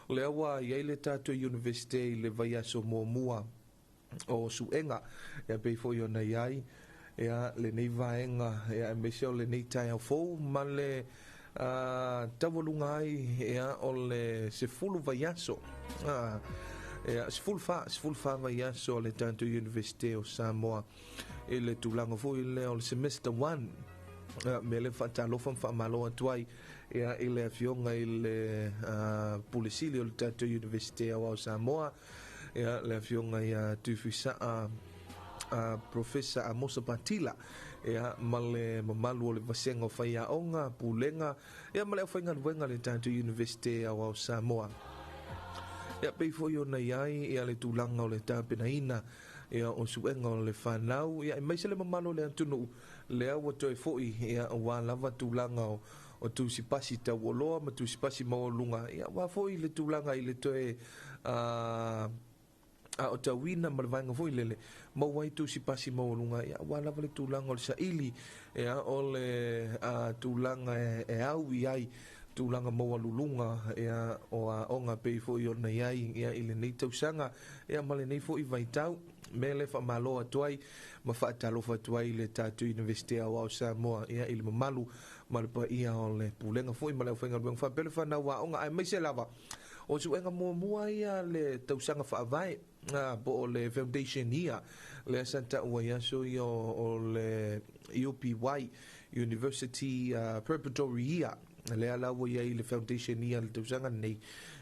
O lea ua i ai le tatou Universite i le vaiaso muamua o suega ia pei foi ona i ai ia lenei vaega ia aemaise o lenei taeao fou ma le taualuga ai ia o le 10 vaiaso ia 14 vaiaso o le tatou Universite o Samoa i le tulaga foi lea o le semester 1. Me le faatalofa ma faamalo atu ai ia i le afioga i le Pule Sili o le tatou Universite Aoao Samoa ia le afioga ia Tuifuisaa Professor Amosa Patila ia ma le mamalu o le vasega o faiaoga pulega ia ma le aufaigaluega le tatou Universite Aoao Samoa. Ia pei foi ona i ai ia le tulaga o le tapenaina ia o suega o le fanau ia aemaise le mamalu o le atunuu lea ua toe foi ia aua lava tulaga o tusipasi taualoa ma tusipasi maualuga ia aua foi le tulaga i le toe a o tauina ma le vaega foi lele maua ai tusipasi maualuga ia aua lava le tulaga o le saili ia o le tulaga e au i ai tulaga maualuluga ia o aoga pei foi ona i ai ia i lenei tausaga ia ma lenei foi vaitau. Me le faamalo atu ai ma faatalofa atu ai le tatou Universite Aoao Samoa ia i le mamalu ma le paia o le pulega foi ma le aufaigaluega faapea le fanau aoga aemaise lava o suega muamua ia le tausaga faavae po o le foundation year lea sa taua ai aso ia o le UPY University Preparatory Year lea la ua i ai le foundation year le tausaga lenei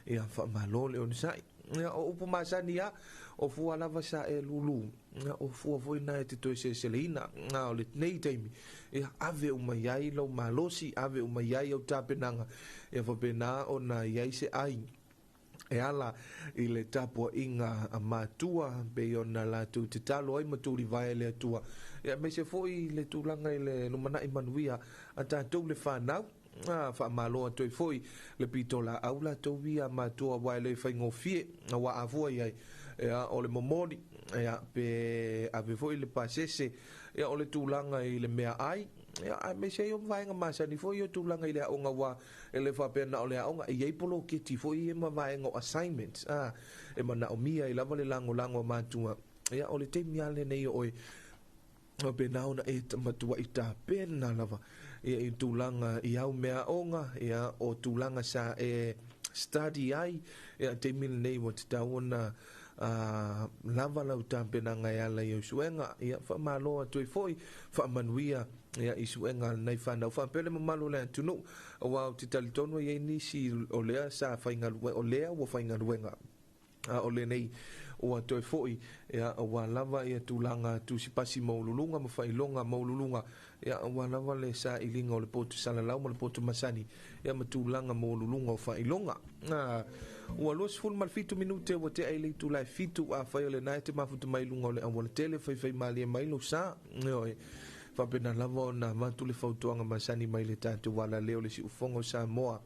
ia faamalo le onosai. Ia o upu masani ia o fua lava sa e lulu ia o fua foi na e te toe seleseleina o lenei taimi ia ave uma i ai lau malosi ave uma i ai au tapenaga ia faapena ona i ai se ai e ala i le tapuaiga a matua pei ona latou tatalo ai ma tulivae le Atua ia aemaise foi le tulaga i le lumanai manuia a tatou le fanau. Faamalo atu ai foi le pitolaau latou ia matua aua e le faigofie aua afua i ai ia o le momoli ia pe ave foi le pasese ia o le tulaga i le meaai ia aemaise ai o vaega masani foi o tulaga i le aoga ua e le faapea na o le aoga e i ai poloketi foi ia ma vaega o assignments e manaomia ai lava le lagolago a matua ia o le taimi lava lenei o oe o pena ona e matuai tapena lava ia i tulaga i au meaoga ia o tulaga sa e study ai ia taimi lenei ua tatau ona lava lau tapenaga e ala i au suega ia faamalo atu ai foi faamanuia ia i suega lenei fanau faapea le mamalu o le atunuu aua ou te talitonu e i ai nisi o lea sa faigaluega o lea ua faigaluega o lenei ua toe foi ia aua lava ia tulaga tusipasi maualuluga ma faailoga maualuluga ia aua lava le sailiga o le potu salalau ma le potu masani ia ma tulaga maualuluga o faailoga. Ua 27 minute ua tea i le itula e 7 afai o lena e te mafuta mai luga o le aualatele faifai malie mai lou sa ioe faapena lava ona avatu le fautuaga masani mai le tatou alaleo le siufogo o Samoa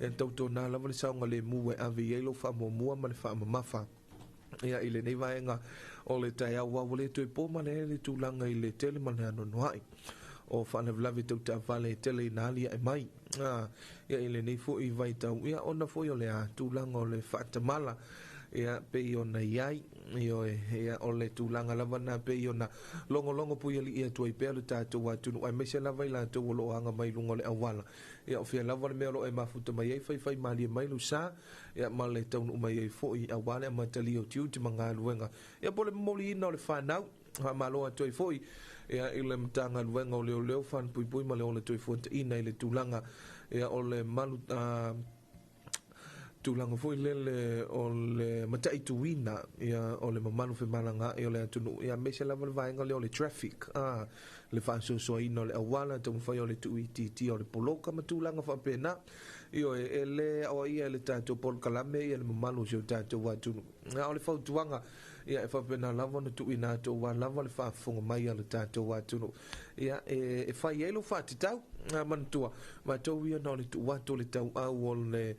e tautuana lava le saogalemu e ave i ai lou faamuamua ma le faamamafa ia i lenei vaega o le taeao ua ua le toe po ma le le tulaga i le tele ma le anoanoai o faalavelave tau taavale e tele ina aliae mai ia i lenei foi vaitau ia ona foi o le tulaga o le faatamala ia pei ona i ai ioe ia o le tulaga lava na pei ona logologo puialii atu ai pea le tatou atunuu aemaise lava i latou o loo aga mai luga o le auala ia o fia lava le mea o loo e mafuta mai ai faifai malie mai lou sa ia ma le taunuu mai ai foi aua le amatalia o tiute ma galuega ia po o le momoliina o le fanau. Faamalo atu ai foi ia i le Matagaluega o Leoleo Falepuipui ma le Ola Toifuataina i le tulaga ia o le malu tulaga foi lele o le mataituina ia o le mamalu femalagaai o le atunuu ia aemaise lava le vaega lea o le traffic a le faasoasoaina o le auala taumafai o le tuuitiitia o le poloka ma tulaga faapena. Ioe, e lē aoaia e le tatou polokalame ia le mamalu o si o tatou atunuu, a o le fautuaga ia e faapena lava ona tuuina atu aua lava le faafofoga mai a le tatou atunuu ia e fai ai lou faatatau. Manatua matou ia na o le tuu atu o le tauau o le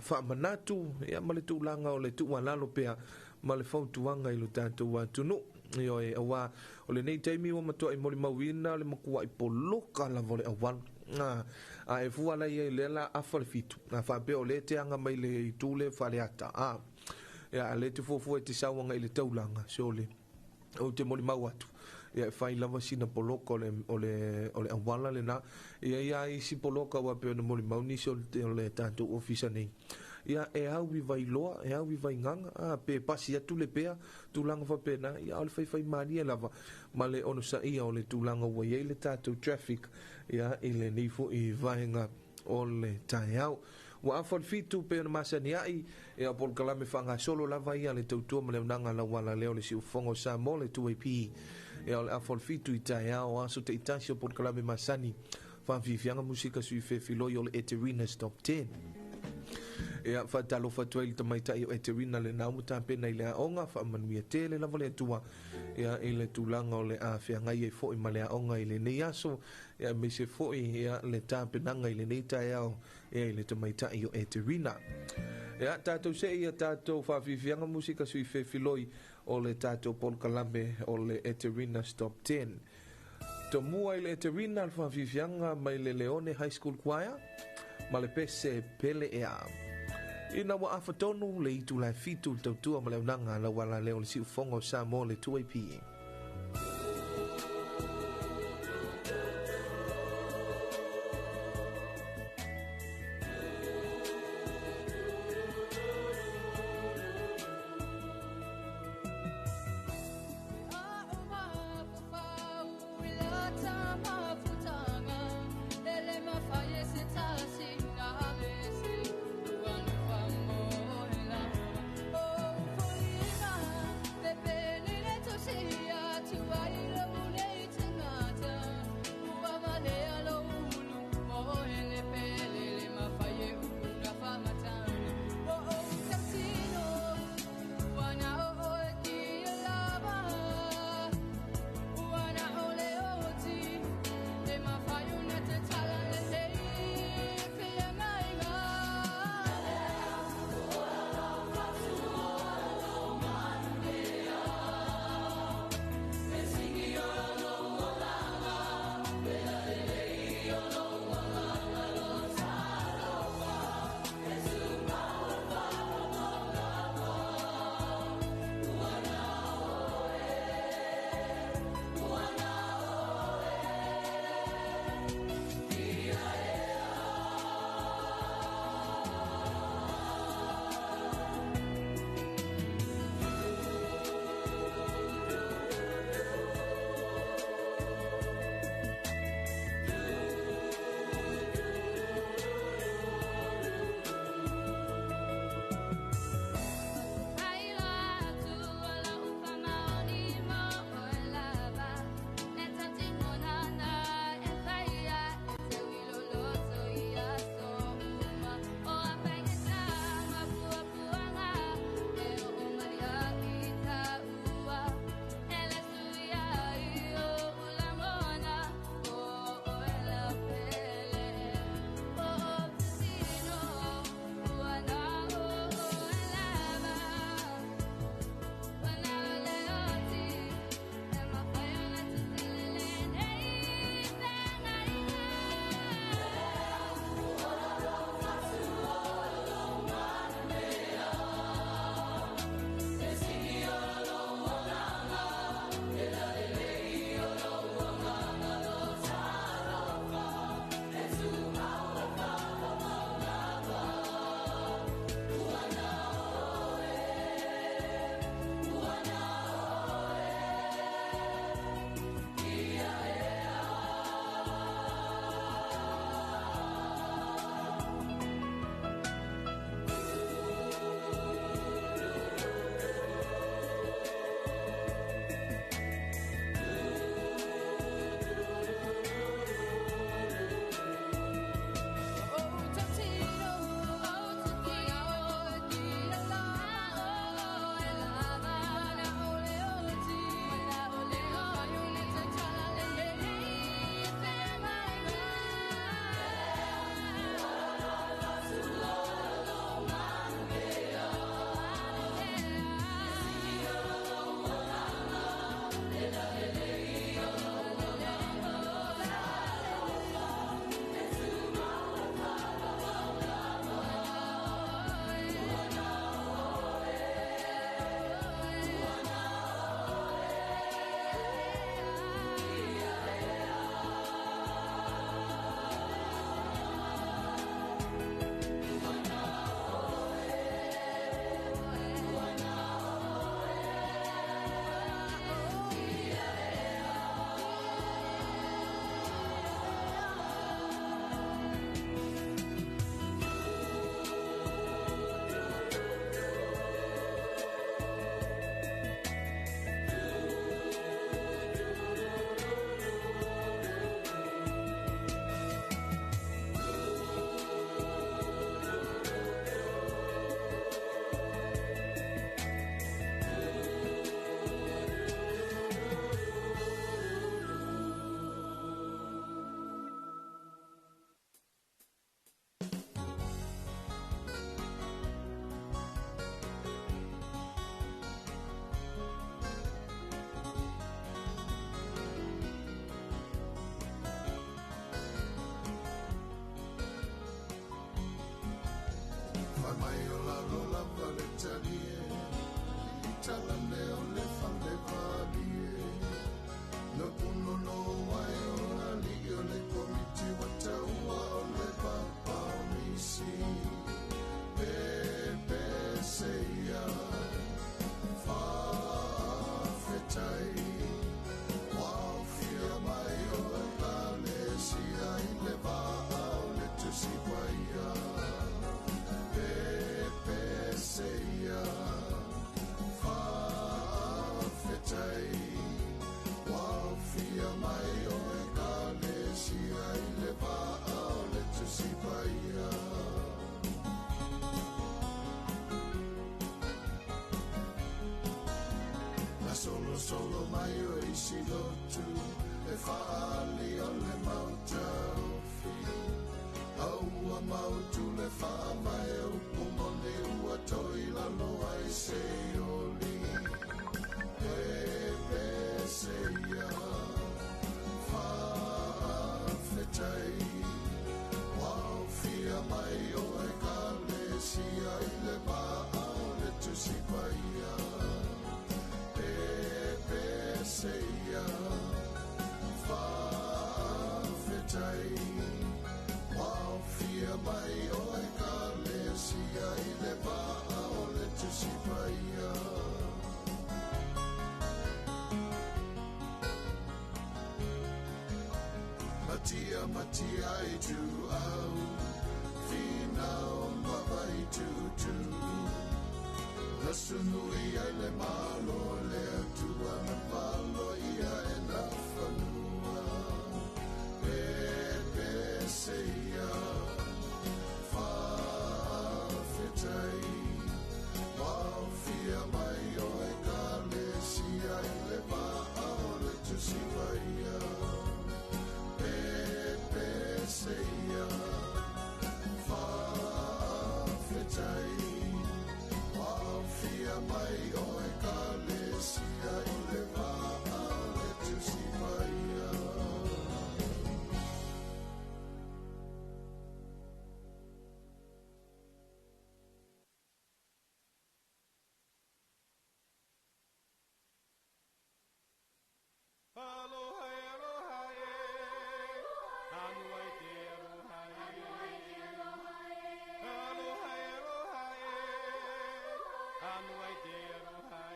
faamanatu ia ma le tulaga o le tuualalo pea ma le fautuaga i lo tatou atunuu. Ioe, aua o lenei taimi ua matuai molimauina le matuai poloka lava o le auala. A e fua la i ai lea la afa le 7, a faapea o lea te aga mai le itu lea Faleata, ia a le te fuafua e te sauaga i le taulaga, sole ou te molimau atu ia e fai lava sina poloka o le auala lena. Ia ia isi poloka ua pei ona molimau nisi o le tatou ofisa nei, ia e au i Vailoa, e au i Vaigaga, pe pasi atu le pea, tulaga faapena. Ia o le faifai malie lava ma le onosaia o le tulaga ua i ai le tatou traffic ia i lenei foi vaega o le taeao. Ua afa le 7 pe ona masani ai ia polokalame faagasolo lava ia le tautua ma le auaunaga lauala lea o le siufofoga o Samoa le 2AP. Ia o le afa le 7 i taeao aso taitasi o polokalame masani faafiafiaga musika sui fefiloi o le Eterina's Top 10. Ia faatalofa atu ai le tamaitai o Eterina lena ua tapena i le aoga, faamanuia tele lava le Atua ia i le tulaga o le afeagai ai foi ma le aoga i lenei aso, ia aemaise foi ia le tapenaga i lenei taeao ia i le tamaitai o Eterina. Ia tatou se ia tatou faafiafiaga musika sui fefiloi o le tatou polokalame o le Eterina's Top 10. Tomua i le Eterina le faafiafiaga mai le Leone High School Choir ma le pese Pele Ea. Ina ua afatonu le itu la 7 le tautua ma le auaunaga lauala lea o le siufofoga o Samoa le 2AP. See. mai o lalo lava le talie, i tala le o le fale valie. Na puno no ai o ali o le komiti wa taua o le papa o misi. Pepe seia, whawhetai. Waofia mai o e kalesia i le vaa o le tusi paia. Pepe seia, whawhetai. Waofia mai o e kalesia i le vaa o le tusi paia. Na solo solo mai o isi lotu, e whaali o le mautaufi. Aua mautu le whaamae o pumone ua toi lalo ai se oli. Pepe seia, whaafetai. Waofia mai o e kalesia i le vaa o le tusi paia. Pepe seia, whaafetai. Waofia mai o e kalesia i le vaa o le tusi paia. Matia matia i tu au, whina o mawai tutu. Lasunui ai le malo le atua na palo ia e na whanua. Pepe seia, whaafetai. Waofia mai o e kalesia i le vaa o le tusi paia. Pepe seia, whaafetai. Waofia mai o e kalesia i le vaa o le tusi paia. Aloha e, aloha e, anu ai te aloha e. Aloha e, aloha e, anu ai te aloha e.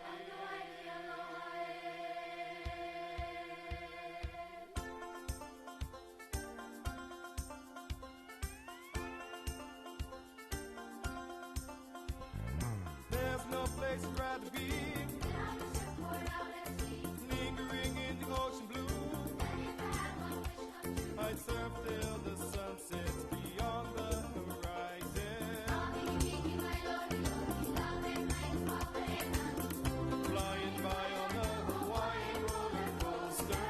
There's no place I'd rather be, lingering in the ocean blue. I'd surf till the sun sets beyond the horizon. Flying by on the Hawaiian roller coaster.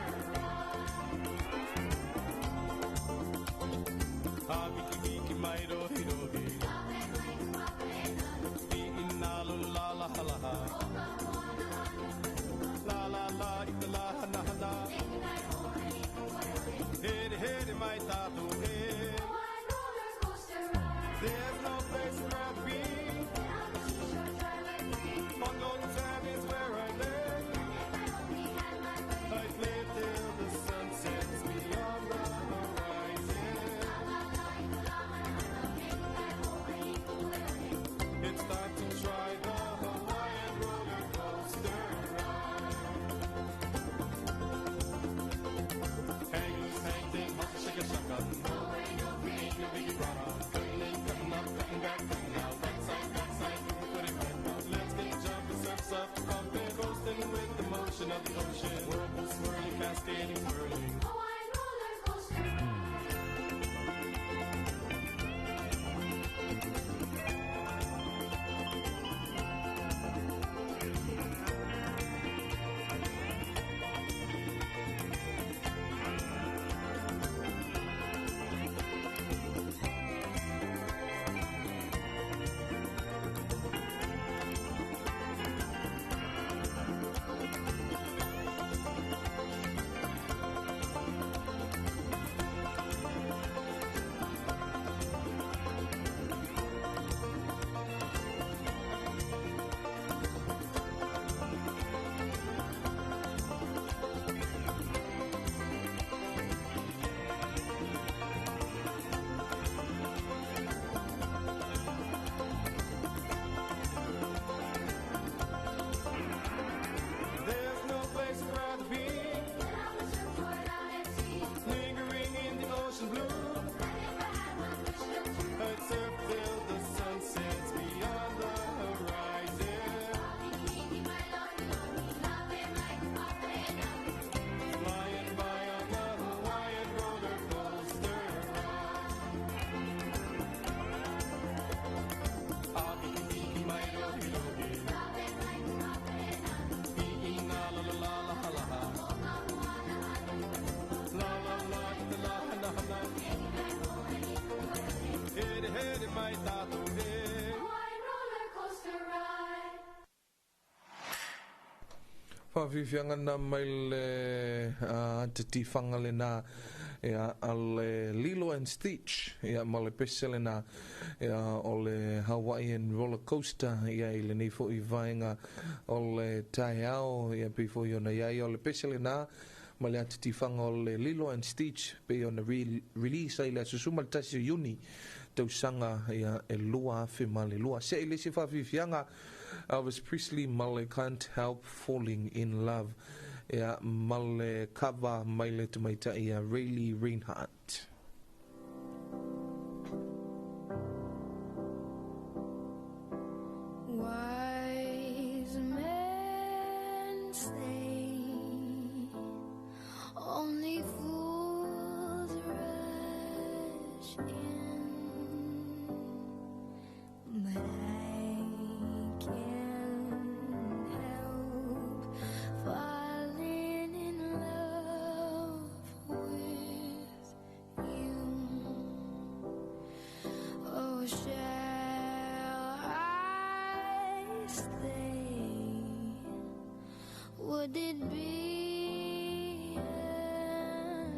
Habiki biki mai rohi rohi. Pi'inalu la la ha la ha. La la la ika la hana hana. Here here mai tātou e. There's no place I'd rather be. On golden sand is where I live. I play till the sun sets beyond the horizon. It's time to try the Hawaiian roller coaster ride. Hang loose, hang ten, hustle, shake a shaka. No, we ain't no biggie brother. Cutting and cutting up. mai tātou e. Hawaiian roller coaster ride. Faafiafiaga na mai le atatifaga lenā ia a le Lilo and Stitch ia ma le pese lenā ia o le Hawaiian Roller Coaster ia i lenei foʻi vaega o le taeao ia pei foʻi ona iai o le pese lenā ma le atatifaga o le Lilo and Stitch pei ona release ai le aso 11 o Iuni tausaga ia e 2002. Seʻe i le isi faafiafiaga Elvis Presley ma le Can't Help Falling in Love ia ma le cover mai le tamaitai ia Rayleigh Reinhart. Wise men say only fools rush in, but I can't help falling in love with you. Oh, shall I stay? Would it be a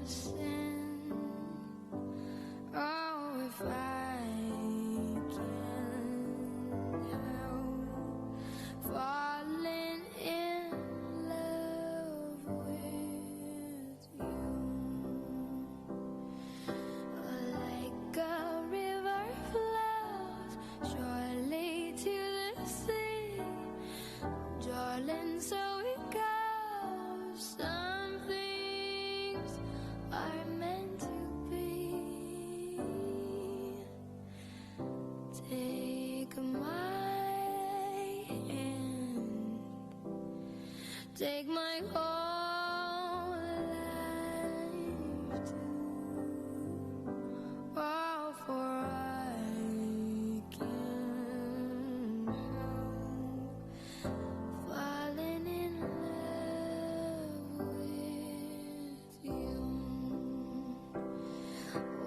sin? Oh, if I can't help falling in love with you. Like a river flows surely to the sea, darling, so it goes. Some things are meant to be. Take my hand, take my whole life too. Oh, for I can't help falling in love with you.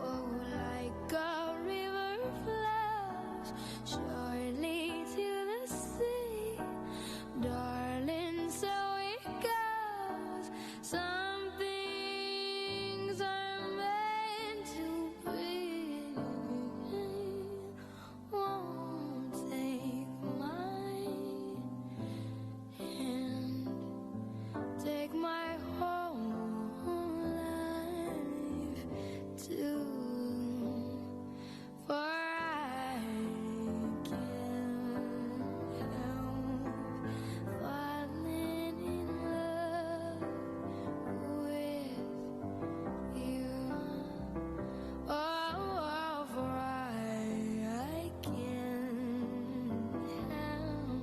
Oh, like a river flows surely to the sea, darling, so it goes. Some things are meant to be. Won't take my hand, take my whole life too, for I can't help falling in love with you. Oh, for I can't help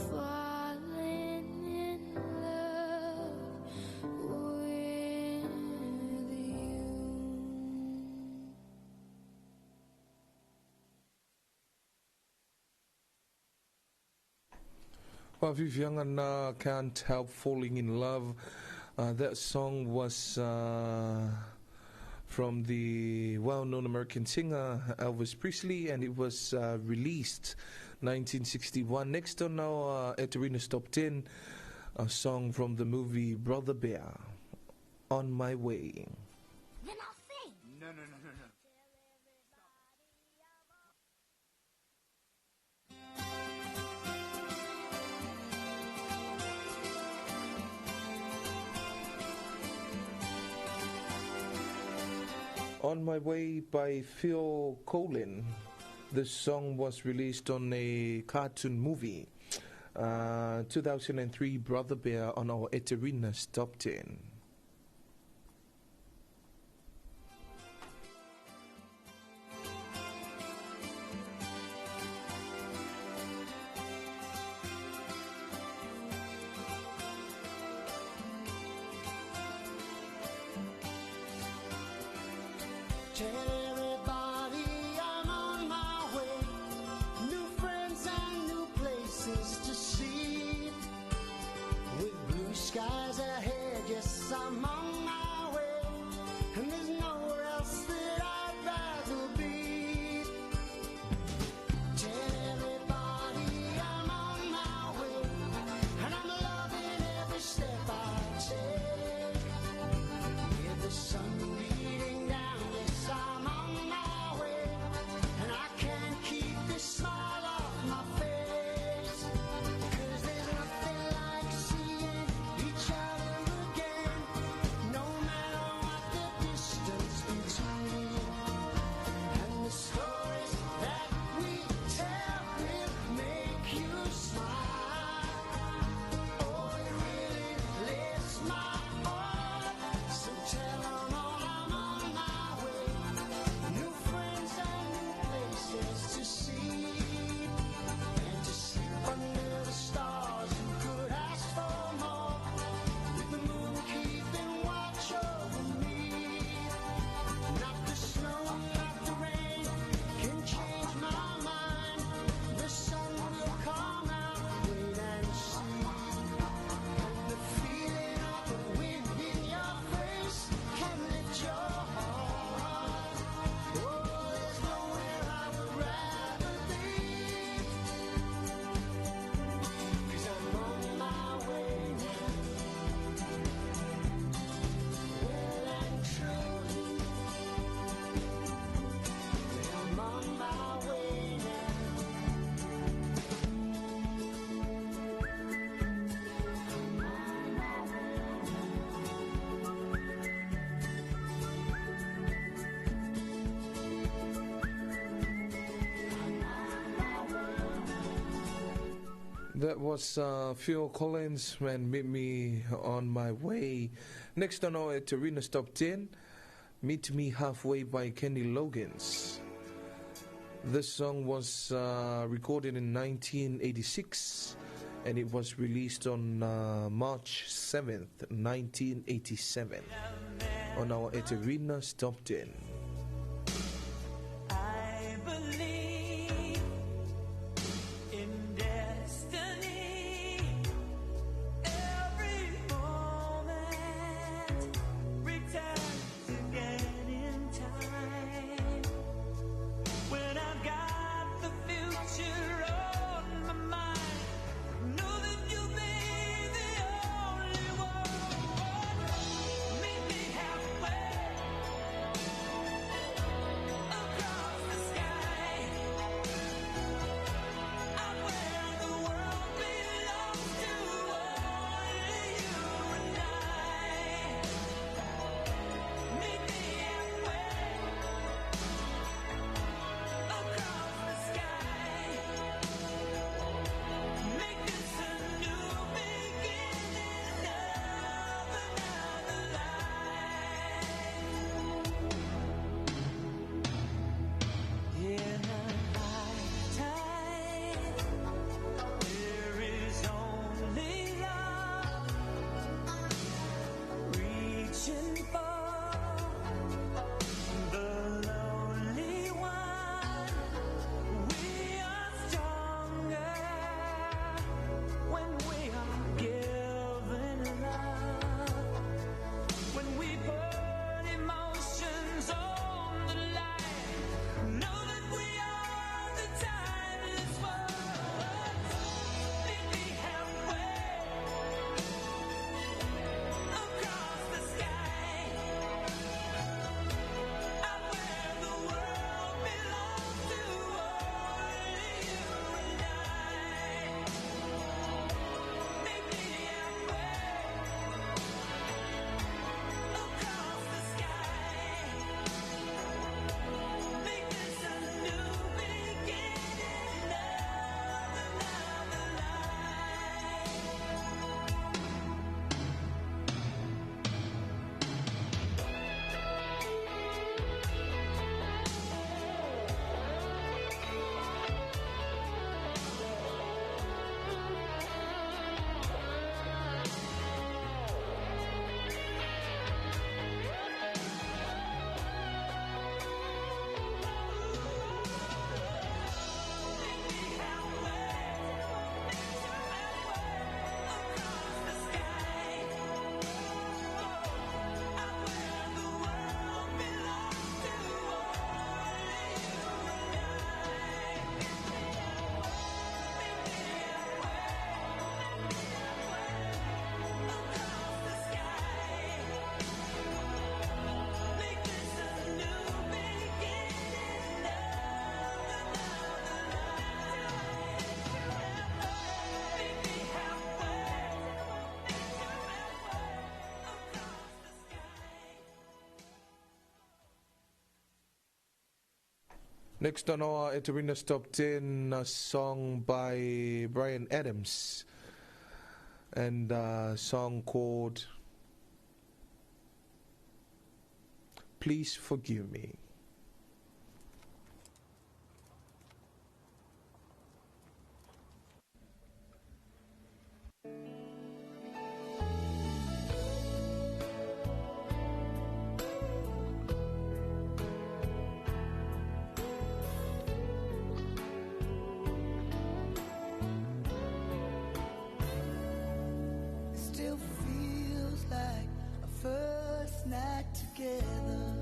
falling in love with you. Faafiafiaga na Can't Help Falling in Love. That song was from the well-known American singer Elvis Presley, and it was released 1961. Next on our Eterina's Top 10, a song from the movie Brother Bear, On My Way. Then I'll sing. No, no, no, no, no. On My Way by Phil Collen. This song was released on a cartoon movie, 2003 Brother Bear on our Eterina's Top 10. Tell everybody I'm on my way. New friends and new places to see. With blue skies ahead, yes, I'm on my way. And there's nowhere else that I'd rather be. That was Phil Collins and Meet Me on My Way. Next on our Eterina's Top 10, Meet Me Halfway by Kenny Loggins. This song was recorded in 1986 and it was released on March 7th, 1987 on our Eterina's Top 10. I believe in destiny. Every moment returns again in time. When I've got the future on my mind, know that you'll be the only one. Meet me halfway across the sky. Out where the world belongs to only you and I. Meet me halfway across the sky. Make this a new beginning of another life. In a lifetime, there is only love reaching for the lonely one. We are stronger when we are given love. When we put emotions on the line, know that we are the timeless ones. Meet me halfway across the sky. Out where the world belongs to only you and I. Meet me halfway across the sky. Make this a new beginning of another life. Make this a new beginning of another life. Meet me halfway across the sky. Next on our Eterina's Top 10, a song by Bryan Adams and a song called Please Forgive Me. It still feels like our first night together.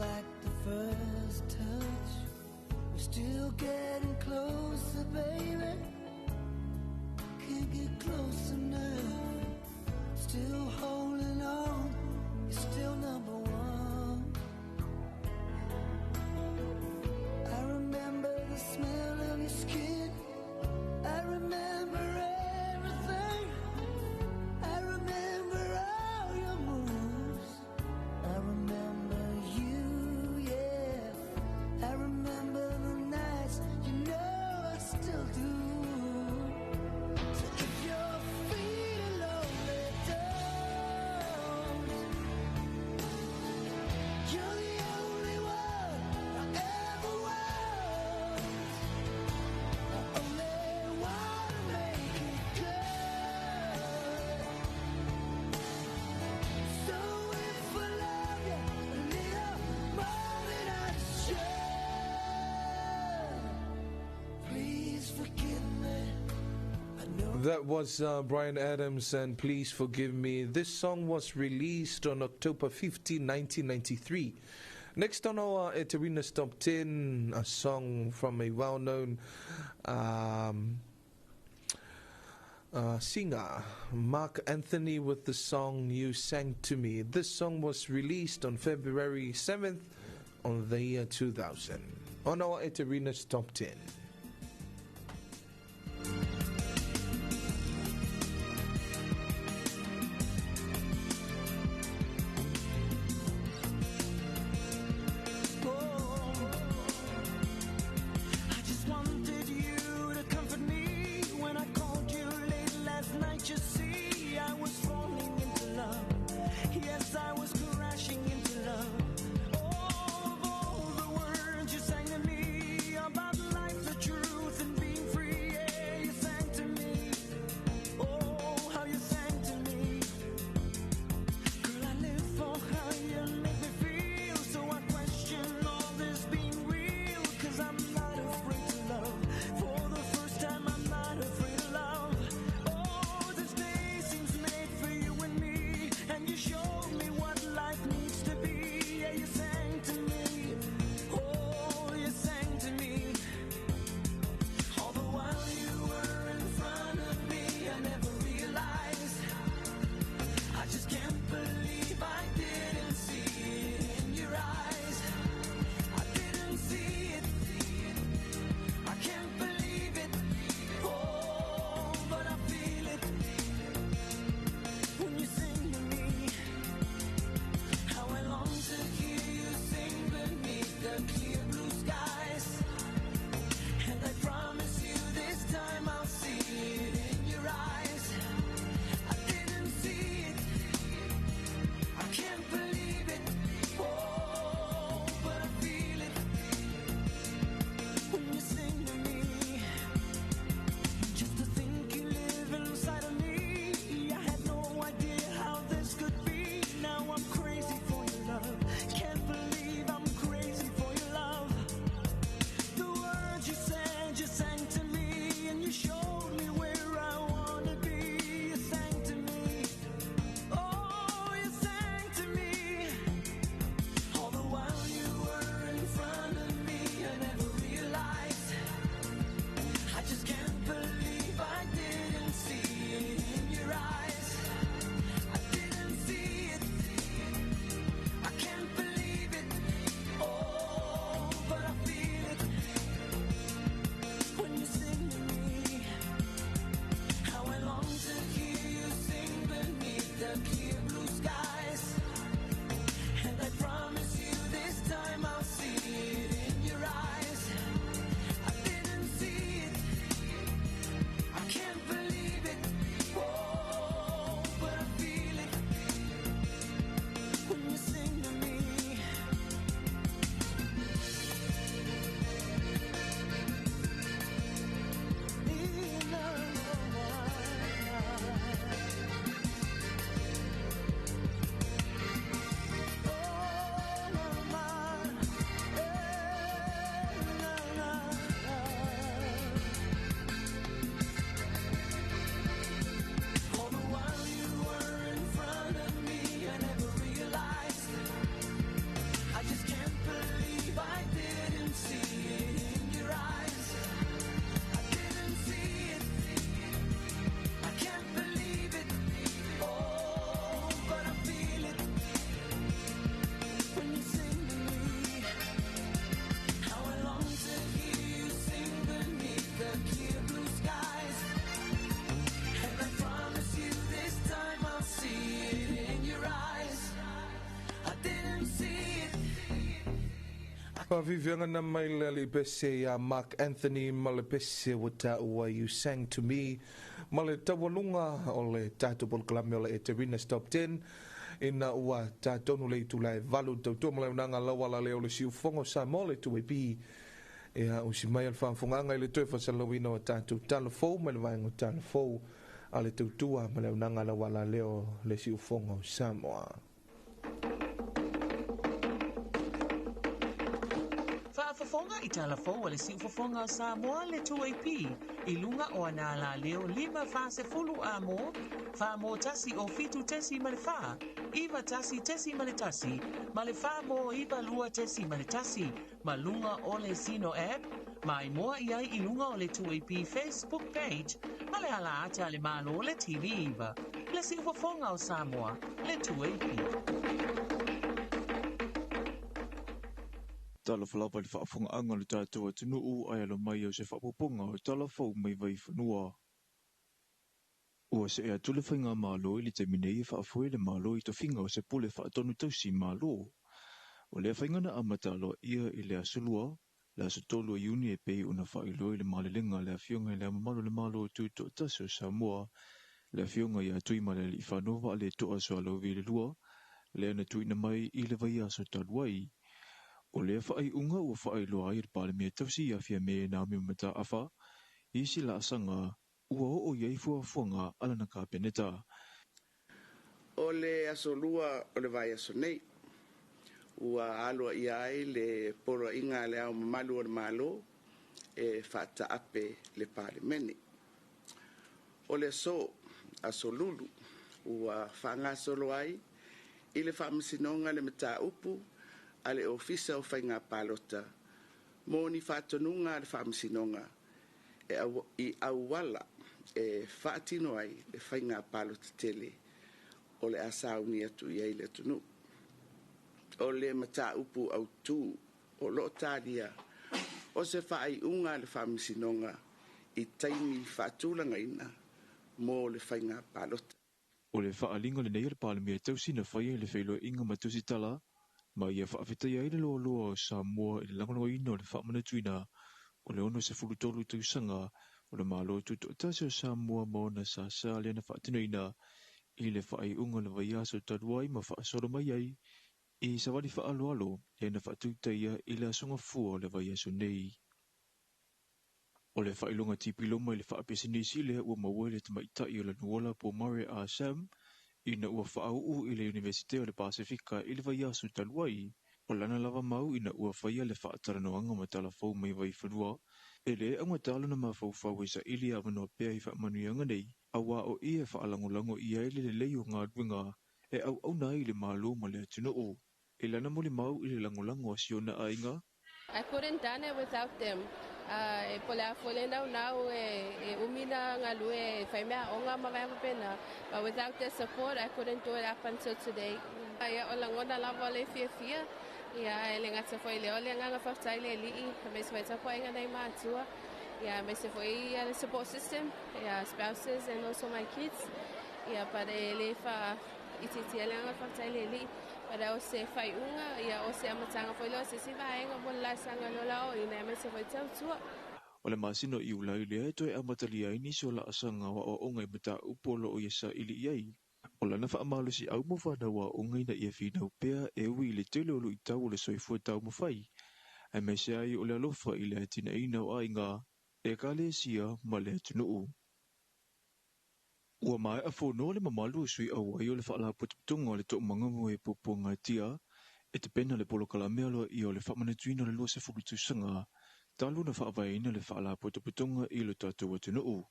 like the first touch. We're still getting closer, baby. Can't get close enough. Still holding on. You're still number one. I remember the smell of your skin. I remember everything. I remember all your moves. I remember you, yeah. I remember the nights, you know I still do. So if you're feeling lonely, don't. You're the only one I ever want. I only wanna make it good. So if I love you a little more than I should, please forgive me. That was Bryan Adams and Please Forgive Me. This song was released on October 15, 1993. Next on our Eterina's Top 10, a song from a well-known singer, Marc Anthony, with the song You Sang to Me. This song was released on February 7th on the year 2000. On our Eterina's Top 10. About life, the couldn't see it. Faafiafiaga na mai le alii pese ia Mark Anthony ma le pese ua taua You Sang To Me ma le taualuga o le tatou polokalame o le Eterina's Top 10 ina ua tatonu le itula e valu tautua ma le auaunaga lauala lea o le siufofoga o Samoa le 2AP ia usi mai le faafofogaaga i le toe faasalalauina o tatou tala fou mai le vaega o tala fou a le tautua ma le auaunaga lauala lea o le siufofoga o Samoa. Faafofoga i tala fou a le siufofoga o Samoa le 2AP i luga o ana alaleo 5 40 amo, 4 1 o 7.4, 91.1, ma le 4 9 2.1, ma luga o le Zeno app, maimoa i ai i luga o le 2AP Facebook page, ma le ala ata le malo le TV iva. Le siufofoga o Samoa, le 2AP. Talofa lava i le faafofogaaga a le tatou atunuu ae alo mai o se faaopoopoga o tala fou mai Vaifanua. Ua see atu le faigamalo i le taimi nei e faafoe le Malo i tofiga o se pule faatonu tausi malo. O lea faiga na amata aloaia i le aso Lua, le aso 3 o Iuni e pei ona faailoa i le malelega a le Afioga i le Ao Mamalu o le Malo Tutoatasi o Samoa, le Afioga ia Tuimalealiifano Vaaletoa Sualauvi II, lea na tuuina mai i le vaiaso talu ai. O lea faaiuga ua faailoa ai e le Palemia tausi ia Fiame Naomi Mataafa isi laasaga ua oo i ai fuafuaga a lana Kapeneta. O le aso Lua o le vaiaso nei, ua aloaia ai le poloaiga a le Ao Mamalu o le Malo e faataape le Palemene. O le aso, aso Lulu, ua faagasolo ai i le Faamasinoga le mataupu a le Ofisa o Faiga Palota mo ni faatonuga a le Faamasinoga e au, i auala e faatino ai le faiga palota tele o le a sauni atu i ai le atunuu. O le mataupu autū o loo talia o se faaiuga a le Faamasinoga i taimi faatulagaina mo le faiga palota. O le faaaliga lenei a le Palemia tausi na faia i le feiloaiga ma tusitala ma ia faafetaia ai le loaloa o Samoa i le lagolagoina o le faamanatuina o le 63 tausaga o le Malo Tutoatasi o Samoa ma ona sasa lea na faatinoina i le faaiuga o le vaiaso talu ai ma faasolo mai ai i savali faaaloalo lea na faatutaia i le aso Gafua o le vaiaso nei. O le faailoga tipiloma i le faapisinisi lea ua maua i le tamaitai o Lanuola po Mare Ah Sam ina ua faauu i le Iunivesite o le Pasefika i le vaiaso talu ai. O lana lava mau ina ua faia le faatalanoaga ma tala fou mai Vaifanua, e le augata lona mafaufau e saili avanoa pea i faamanuiaga nei, auā o i e faalagolago i ai le lelei o galuega e auauna ai le Malo ma le atunuu. I lana molimau i le lagolago a si ona aiga, I couldn't done it without them. E po le a foi le naunau e umi na galue e fai mea aoga ma vaega faapena. But without their support, I couldn't do it up until today. Ia o lagona lava o le fiafia. Ia e le gata foi lea o le agaga faafetai i le Alii, aemaise foi tapuaiga nai matua. Ia aemaise foi ia le support system, ia spouses and also my kids. Ia but e le faaitiitia le agaga faafetai i le Alii. But o se faaiuga, ia o se amataga foi lea o se isi vaega mo le laasaga o le aoaoina, aemaise foi tautua. O le masina o Iulai lea e toe amatalia ai nisi o laasaga o aoaoga i mataupu o loo ia saili i ai. O lana faamalosiau mo fanau aoga ina ia finau pea e ui i le tele o luitau o le soifua taumafai, aemaise ai o le alofa i le atinaeina o aiga, ekalesia ma le atunuu. Ua maea fonoa le mamalu o sui auai o le Faalapotopotoga o le Toomaga mo e Puapuagatia e tapena le polokalame aloaia o le faamanatuina o le 20 tausaga talu na faavaeina le Faalapotopotoga i lo tatou atunuu.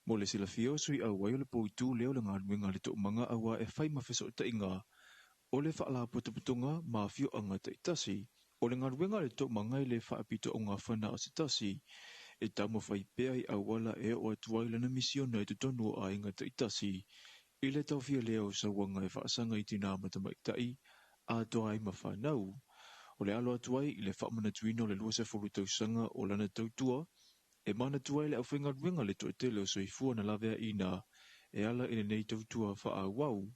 Mo le silafia o sui auai o le poutu lea o le galuega a le Toomaga auā e fai ma fesootaiga o le Faalapotopotoga ma afioaga taitasi. O le galuega a le Toomaga i le faapitoaugafa o se tasi e taumafai pea i auala e oo atu ai lana misiona i totonu o aiga taitasi i le taofia lea o sauaga e faasaga i tinā ma tamaitai atoa ai ma fanau. O le alo atu ai i le faamanatuina o le 20 tausaga o lana tautua e manatua ai le aufaigaluega le toatele o soifua na laveaina e ala i lenei tautua faaauau.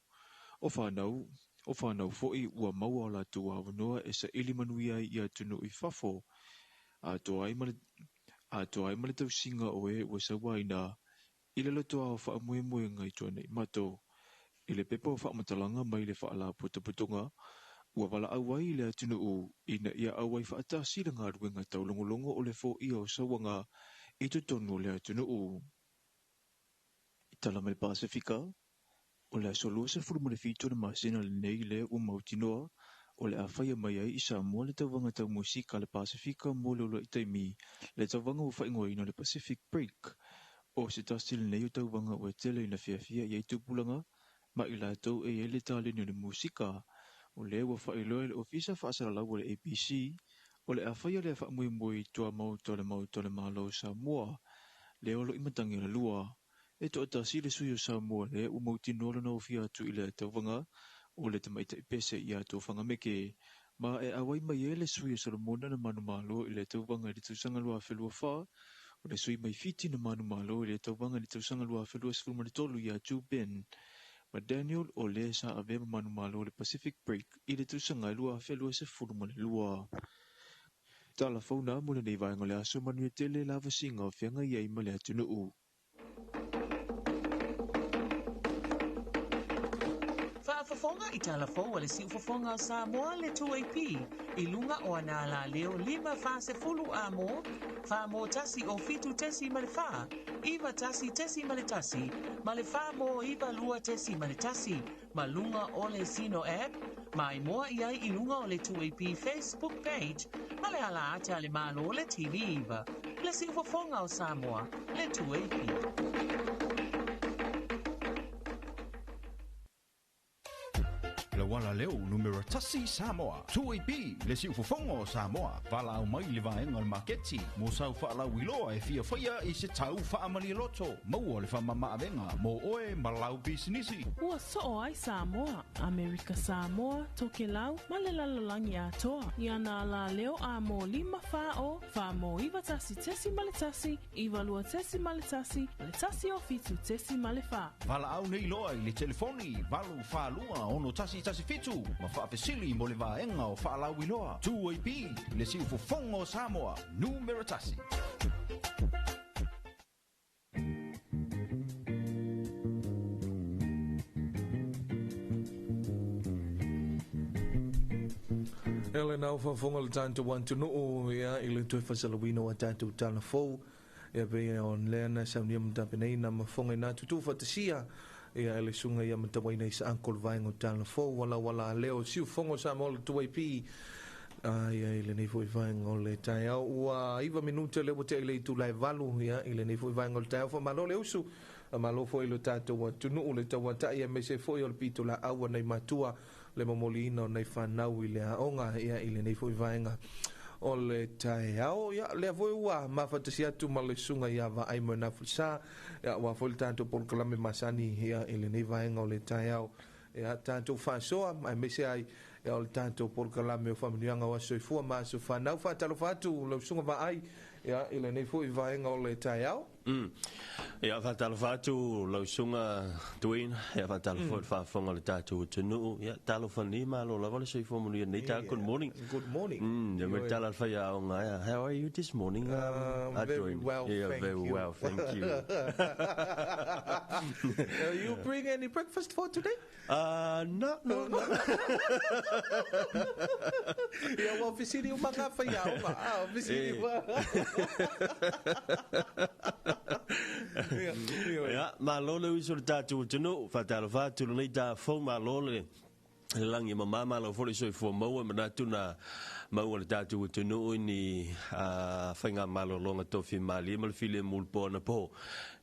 O fanau O fanau fo'i ua maua o latou avanoa e sa'ili manuia ai i atunuu i fafo, atoa ai ma le atoa ai ma le tausiga o e ua sauaina i le lotoa o fa'amoemoega i Tuanaimato. I le pepa o fa'amatalaga mai le Fa'alapotopotoga, ua vala'au ai le atunuu ina ia auai fa'atasi le galuega taulogologo o le fo'ia o sauaga i totonu o le atunuu. I tala mai le Pasefika, o le aso 27 o le masina lenei lea ua mautinoa o le a faia mai ai i Samoa le tauvaga tau musika a le Pasefika mo le ulua'i taimi, le tauvaga ua fa'aigoaina o le Pacific Break. O se tasi lenei o tauvaga ua tele ina fiafia i ai tupulaga ma i latou e i ai le taleni o le musika. O lea ua faailoa e le Ofisa Faasalalau a le ABC, o le a faia lea faamoemoe i tuamaota o le Maota o le Malo o Samoa, lea o lo o i Matagialalua. E toatasi le sui o Samoa lea ua mautinoa lona ofia atu i lea tauvaga, o le tamaitai pese ia Tofagameke, ma e auai mai ai le sui o Solomona na manumalo i lea tauvaga i le tausaga 2024, o le sui mai Fiti na manumalo i lea tauvaga i le tausaga 2023 ia Ju Ben ma Daniel o le sa avea ma manumalo o le Pacific Break i le tausaga 2022. Tala fou na mo lenei vaega o le aso, manuia tele lavasiga o feagai ai ma le atunuu. Faafofoga i tala fou a le Siufofoga o Samoa le 2AP i luga o ana alaleo 5 40 amo, 4 mo 1 o 7.4, 91.1, ma le 4 mo 92.1, ma luga o le Zeno app, ma i moa i ai i luga o le 2AP Facebook page, ma le ala ata le malo le TV iva. Le Siufofoga o Samoa, le 2AP. Le wala leo numero tasi Samoa. 2AP le siufofoga o Samoa. Valaau mai le vaega o le maketi mo sau fa'alauiloa e fia faia i se tau fa'amalie loto. Maua le fa'amama'avega mo oe ma lau pisinisi. Ua so'o ai Samoa, Amerika Samoa, Tokelau, ma le lalolagi atoa. I ana alā leo a mō 5 whā o, 4 mō 91.1, 92.1, ma le 1 o 7.4. Valaau nei loa i le telefoni 842 6117 ma fa'afesili mo le vaega o fa'alauiloa. 2AP le siufofoga o Samoa numero tasi. E le nau faafofoga le tatou atunuu ia i le toe faasalauina o tatou tala fou ia pe o lea na saunia ma tapenaina ma fofoga ina tutu faatasia ia e le susuga ia Matauaina i sa le vaega o tala fou wala wala leo siufofoga o Samoa le 2AP ia i lenei foi vaega o le taeao ua 9 minute le ua tea i le itula e 8 ia i lenei foi vaega o le taeao. Faamalo le usu, malo foi le tatou atunuu le tauata'i aemaise foi o le pitolaau a nai matua le momoliina o nai fanau i le aoga ia i lenei foi vaega o le taeao. Ia lea foi ua mafatasi atu ma le susuga ia Vaai mo na fulsa ia ua foi le tatou polokalame masani ia i lenei vaega o le taeao ia tatou faasoa aemaise ai ia o le tatou polokalame o faamanuiaga o aso soifua ma aso fanau. Faatalofa atu lau susuga Vaai ia i lenei foi vaega o le taeao. Ia faatalofa atu lau susuga Dwayne, ia faatalofa le faafofoga le tatou atunuu. Ia talofa ni malo lava le soifua manuia nei ta. Good morning. Good morning. Ya me tala le faiaoga ia. How are you this morning? Very Dwayne? Well, Yeah, thank very you. well, thank you. You bring any breakfast for today? No. Ia ua fesili uma ngā faiaoga. Ah, fesili uma. Ia, ia. Ia, malo le uso le tatou atunuu, faatalofa atu lenei ta fou malo le le lagi mama malo foi le soifua maua manatu na maua le tatou atunuu ni faiga malologa tofi malie ma le filemu le po anapo.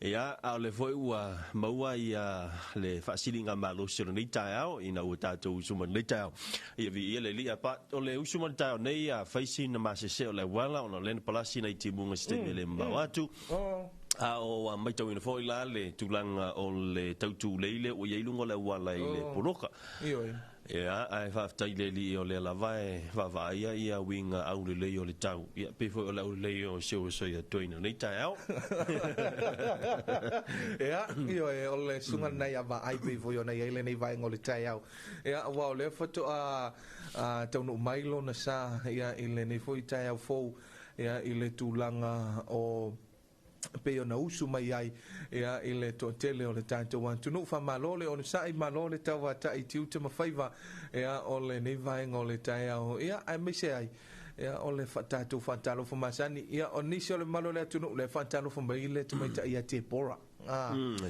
Ia, a o le foi ua maua ia le faasiliga malosi o lenei taeao ina ua tatou usu ma lenei taeao. Ia viia le Alii pa o le usu ma le taeao nei a faisi na masese o le auala ona o lea na palasi nai timuga se taimi e le mamao atu. Oh. A o maitauina foi la le tulaga o le tautulei lea ua i ai luga o le auala i le poloka. Ioe. Ia, ae faafetai i le Alii o lea lava e vaavaaia ia uiga aulelei o le tau, ia pei foi o le aulelei o si ou uso ia Dwayne i lenei taeao. Ia, ioe, o le susuga lenei a Vaai pei foi ona i ai lenei vaega o le taeao. Ia, aua o lea faatoa taunuu mai lona sa ia i lenei foi taeao fou ia i le tulaga o pei ona usu mai ai ia i le toatele o le tatou atunuu. Faamalo le onosai, malo le tauata'i i tiute ma faiva ia o lenei vaega o le taeao ia aemaise ai ia o le tatou faatalofa masani ia o nisi o le mamalu o le atunuu le faatalofa mai le tamaitai ia Tepora.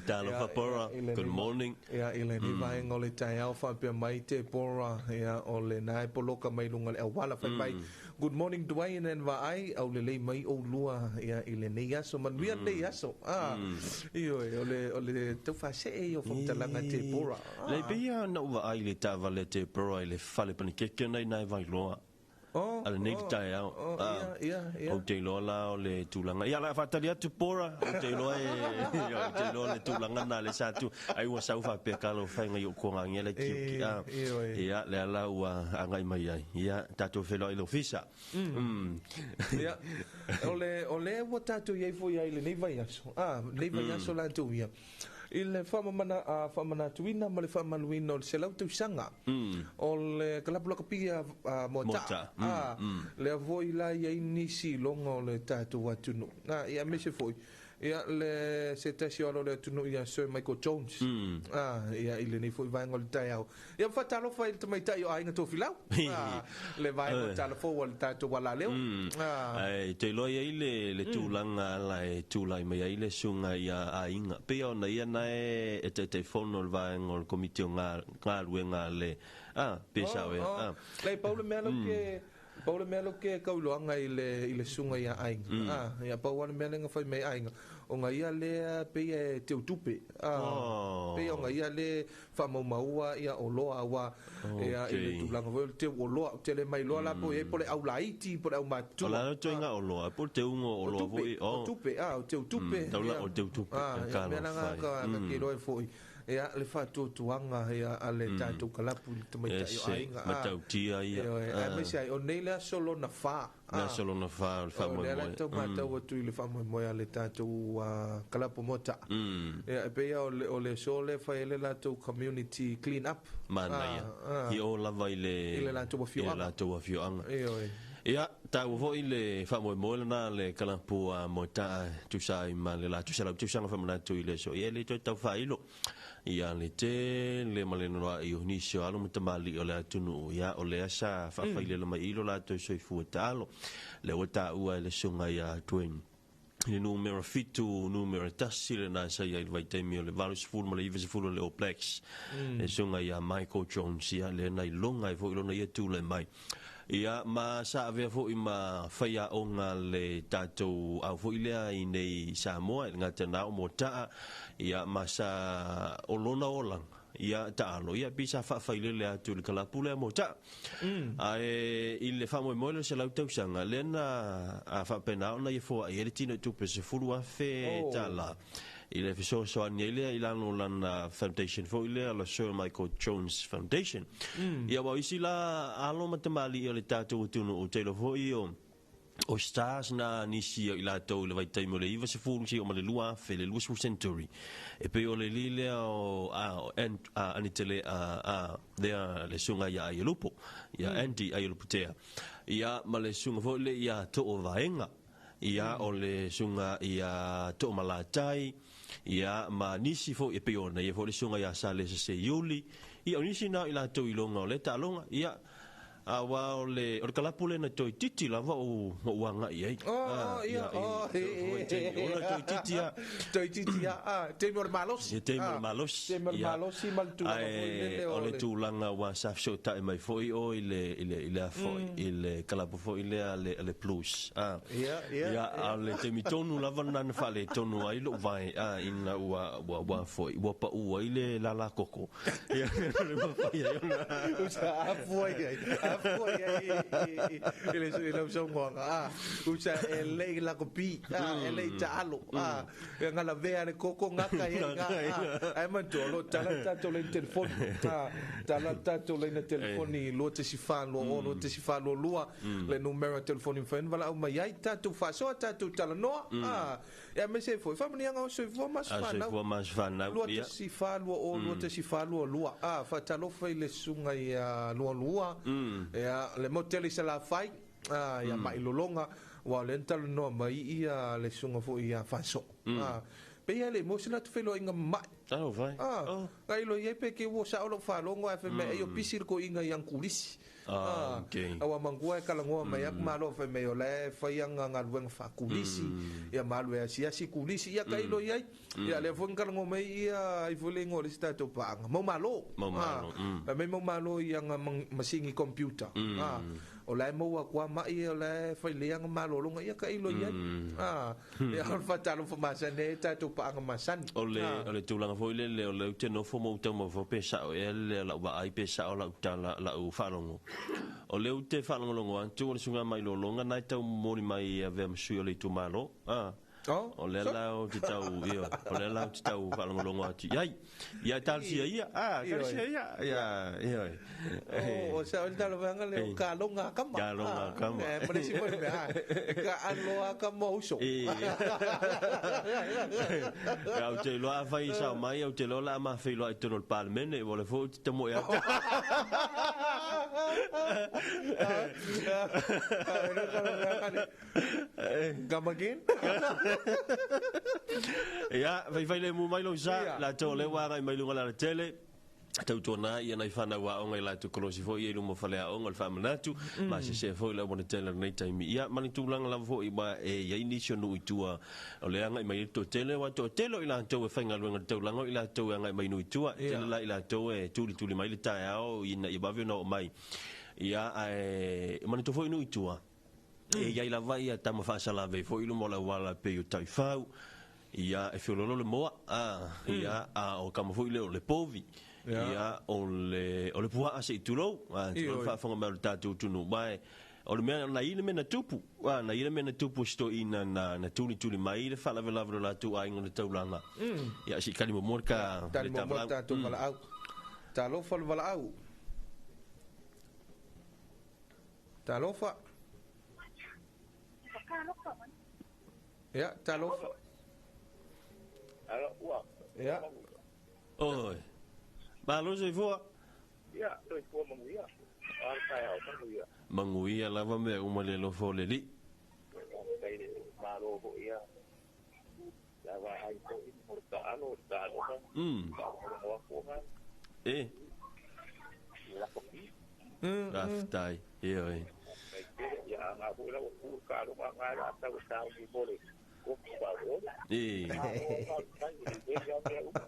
Talofa Pora, good morning. Ia i lenei vaega o le taeao faapea mai Tepora ia o lena e poloka mai luga o le auala fai mai Good morning Dwayne and Vaai, aulelei mai oulua ia i lenei aso, manuia lenei aso. Ioe, o le o le tau faasee ia o faamatalaga a Tepora. Lei pei ia na ou vaai i le taavale a Tepora i le fale panikeke na i nai Vailoa. Oh, A lenei le taeao. Oh, ia, ia, ia. Ou te iloa la o le tulaga. Ia, la faatali atu Pora, ou te iloa e, ou te iloa le tulaga na le sa tu. Ai ua sau faapea ka lau faiga i ou kuagagia le kiuki. Ia, lea la ua agai mai ai. Ia, tatou feiloai i le ofisa. Ia, o le, o le ua tatou i ai foi ai i lenei vaiaso. Lenei vaiaso latou ia. I le faamamana, faamanatuina ma le faamaluina o le 100 tausaga o le kalapu lakapi a Moataa. Lea foi la i ai nisi iloga o le tatou atunuu. Ia aemaise foi ia le se tasi o alo o le atunuu ia Sir Michael Jones. Ia i lenei foi vaega o le taeao. Ia ma faatalofa i le tamaitai o Aiga Tofilau. Le vaega o tala fou a le tatou alaleo. Ae te iloa i ai le tulaga ala e tulai mai ai le susuga ia Aiga. Pei ona ia na e Taitaifono o le vaega o le Komiti o Galuega a le, pe sao ea. Lei pau le mea lea ou te Pau le mea lea ou te tauiloaga i le i le susuga ia Aiga, ia pau lava le mea lea na fai mai e Aiga, ona ia lea pei e teutupe, pei ona ia lea faamaumaua ia oloa aua ia i le tulaga foi o le teu oloa, ou te le mailoa la po o i ai po o le au laiti po o le au matutua. O le a le ituaiga oloa, po o le teuga o oloa foi? O tupe, o teutupe. Taula o teutupe. Ia, mea la na ka te iloa ai foi. Ia, le faatuatuaga ia a le tatou kalapu i le tamaitai o Aiga. Ese, matautia ia. Ioe, aemaise ai, o nei le aso lona fa. Le aso lona fa o le faamoemoe. O lea la e tau matau atu i le faamoemoe a le tatou kalapu Moata'a. Ia, e pei lava o le aso lea e fai ai le latou community clean up. Manaia. I o lava i le... I le latou afioaga. I le latou afioaga. Ioe. Ia, taua foi le faamoemoe lena a le kalapu a Moetaa e tusa ai ma le latou 100 tausaga faamanatu i le aso. Ia, e le toe tau faailo ia le tele ma le nonoa'i o nisi o alo ma tamalii o le atunuu, ia, o lea sa faafailela mai i lo latou soifua taalo. Lea ua taua e le susuga ia Dwayne i le numera 7, numera 1 lena sa i ai i le vaitaimi o le 80 ma le 90 o le All Blacks. Le susuga ia Michael Jones, ia, lea na iloga ai foi lona ia tulai mai. Ia, ma sa avea foi ma faiaoga le tatou au foi lea i nei i Samoa, i le gata na o Moata'a, ia, ma sa o lona olaga, ia, taalo, ia, pei sa faafailele atu i le kalapu lea Moata'a. Ae i le faamoemoe lea o le 100 tausaga, lea na faapena ona ia foai ai le tino i tupe 10,000 tala i le fesoasoani ai lea i lalo o lana foundation foi lea, le Sir Michael Jones Foundation. Ia, aua o isi la alo ma tamalii o le tatou atunuu, ou te iloa foi o o stars na nisi o i latou i le vaitaimi o le 90 seia oo ma le 2000, le 20 century. E pei o le alii lea o Anitele lea le susuga ia Aialupo, ia Andy Aialupotea. Ia ma le susuga foi lea ia Toovaega, ia o le susuga ia Toomalatai, ia ma nisi foi e pei ona ia foi le susuga ia Salesa Seiuli. Ia o nisi na o i latou i luga o lea taaloga. Ia aua o le o le kalapu lea na toeitiiti lava ou ou agai ai. Oh, ia, oh, Ona toeitiiti lava. Toeitiiti lava, taimi o le malosi. Ia, taimi o le malosi. Taimi o le malosi ma le tulaga foi lele o le tulaga ua sa fesootai mai foi oe i le i le i le a foi i le kalapu foi lea a le Blues. Ia, ia. Ia, a o le taimi tonu lava lena na faaletonu ai lou vae, ina ua ua ua foi ua pau ai le lala koko. Ia, le mafai ai ona. Usa, afua ai, fua i i le i lau saunoaga a usa e lei lakopi a e lei taalo a e galavea le koko gaka ai iina a. Ae manatua o loo tala le tatou laina telefoni a, tala le tatou laina telefoni 2.4 2 0 2.4 22 le numera telefoni mafai ona valaau mai ai tatou faasoa tatou talanoa a, e aemaise ai foi faamanuiaga o soifua ma aso fanau. Soifua ma aso fanau. 2.4 2 0 2.4 22 a. Faatalofa i le susuga ia Lualua ia le motu tele i Salafai a, ia Mailologa ua o lea na talanoa mai ia le susuga foi ia Fasoo a, pei lava e le i maua se latou feiloaiga ma Mai. Talofa e. A, ka ilo i ai pe ke ua sao lou faalogo ae fai mai ai o pisi le toeaina i Ankulisi. Ah, okay. Aua manatua e talanoa mai aku malo fai mai o la e fai ana galuega faakulisi, ia ma alu e asiasi kulisi, ia tailo i ai. Ia lea foi na talanoa mai ia ai foi le igoa o le isi tatou paaga, mau malo. Mau malo. Fai mai mau malo i ana masini computer. O la e maua atu lava mai o la e fai lelei ana malologa, ia tailo i ai. Ia o le faatalofa masani ai tatou paaga masani. O le o le tulaga foi lele o lea ou te nofo ma ou taumafai pe sao ea le lau vaai pe sao lau tala lau faalogo. O lea ou te faalogologo atu o le susuga Mailologa na e tau momoli mai e avea ma sui o le itumalo. A. Oh, O lea la ou te tau ioe, o lea la ou te tau faalogologo atu i ai. Ia talosia ia, a, talosia ia, ia, ioe. O sao le talofaga lea o kaloga a kama. Kaloga a kama. E ma le isi foi mea, e kaalo a kama o uso. Ia, ou te iloa afai e sao mai, ou te iloa o le a ma feiloai i totonu o le Palemene, ua o lea foi ou te tamoe atu. Come again? Ia, faifai lemu mai lou sa, latou o lea ua agai mai luga o le alatele, tautuana ia nai fanau aoga i latou kolosi foi ia i luma o faleaoga o le faamanatu, ma sesee foi le aualatele o lenei taimi. Ia, ma le tulaga lava foi aua e i ai nisi o nuu i tua o lea e agai mai ai le toatele, aua e toatele o i latou e faigaluega i le taulaga o i latou e agai mai nuu i tua, e tele la i latou e tulituli mai le taeao ina ia vave ona oo mai. Ia, ae manatua foi nuu i tua, E i ai lava ia tama faasalavei foi i luma o le auala pei o Taifau, ia, e feoloolo le moa, a, ia, a o tama foi lea o le povi, ia, o le, o le puaa se i tulou, a, tulou le faafofoga mai o le tatou atunuu. Ma e, o le mea, na i ai le mea na tupu, a, na i ai le mea na tupu e si toeaina na, na tulituli mai le faalavelave o le latou aiga o le taulaga. Ia, se i tali muamua le ta, Tali le ta muamua le valaau. tatou valaau. Talofa le valaau. Talofa. Ia, talofa. Alo, ua. Ia. Oi. Malo soifua. Ia, soifua manuia. Ala taeao manuia. Manuia lava mea uma i le alofa o le Alii. Faafetai le Malo foi ia. Ia vaai foi mo le taalo, le taaloga. Faalogologo atu ona. E. I lako pi. Faafetai. Ioe. Faafetai tele. Ia a nga foi la ua tu le taaloga nga la tau e sauni mo le kopi faaoleole. E. Malo faafetai e lelei lava mea uma.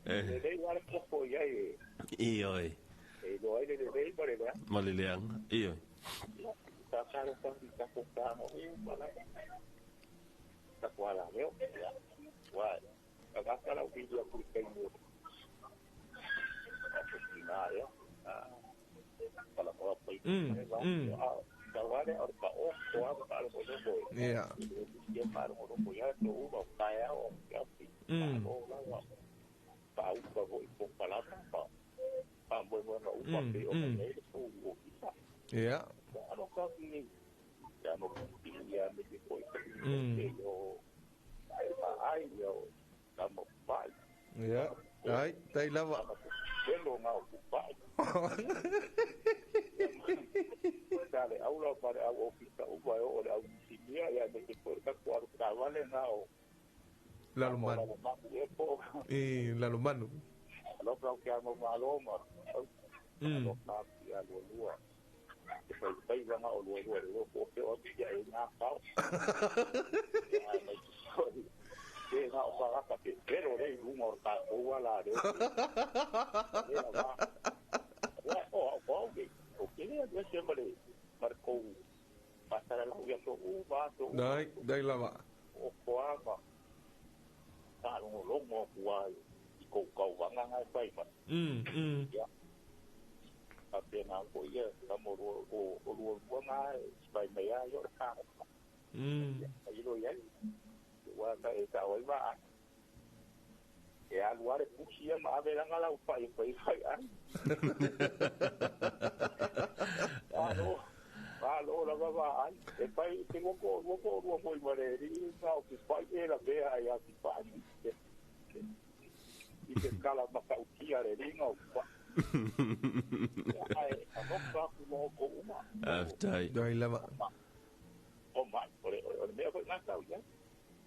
E lelei lava le koko i ai e. Ioe. E iloa ai le lelei ma le leaga. Ma le leaga. Ioe. Ia, tatalo tasi i tatou taga uma lava. Tatou alaleo. Ia, aua e gata lau vili atu i le taimi o tatou tina ea. Talanoa mai le va. A tau lava lea o le taoto lava ma faalogologo e. Ia. E le misi e faalogologo i aso uma o taeao o afiafi. Malo lava. Faaupa foi polokalame ma faamoemoega uma pei ona i ai le tou ofisa. Ia. Alo tasi ia no pili ia me te foi te o ai ia o tama pai. Ia. Ai, tai lava. Pelo ngā o pai. Ta le aula pa le au ofisa uma e o le au inisinia ia me te foi ka kuaru ka wale ngā o Lalomanu. Lalomanu e po. I Lalomanu. Alo ka ke amo malo ma. Alo ka ia lua lua. Te fai fai vanga o lua lua le po ke o ia e ngā kau. Ia mai te soi. Te ngā o paraka te pero le lunga o ta o ala le. Le va. Wa o o o ke. O ke le le se mare mar ko. Pasara la ia so u va so. Dai, dai lava. O ko ama. Ta longo longo ku ai. I ko kau vanga ngai fai ma. Ia. faapena foi ia tama o lualua na vai mai a ia o le fagofa. Ai lo iai ua ta e ta'o ai vaai e alu a le pusi ia ma ave laga lau fa'i fai fai ai alo alo lava vaai e fai te lua to'olua to'olua foi ma le alii na o kipa'i e lavea ai a kipa'i i ke kala mata'utia le alii na o kipa'i ae alofa aku ma outou uma. Faafetai. Ai lava. O mai o le mea foi gatau iai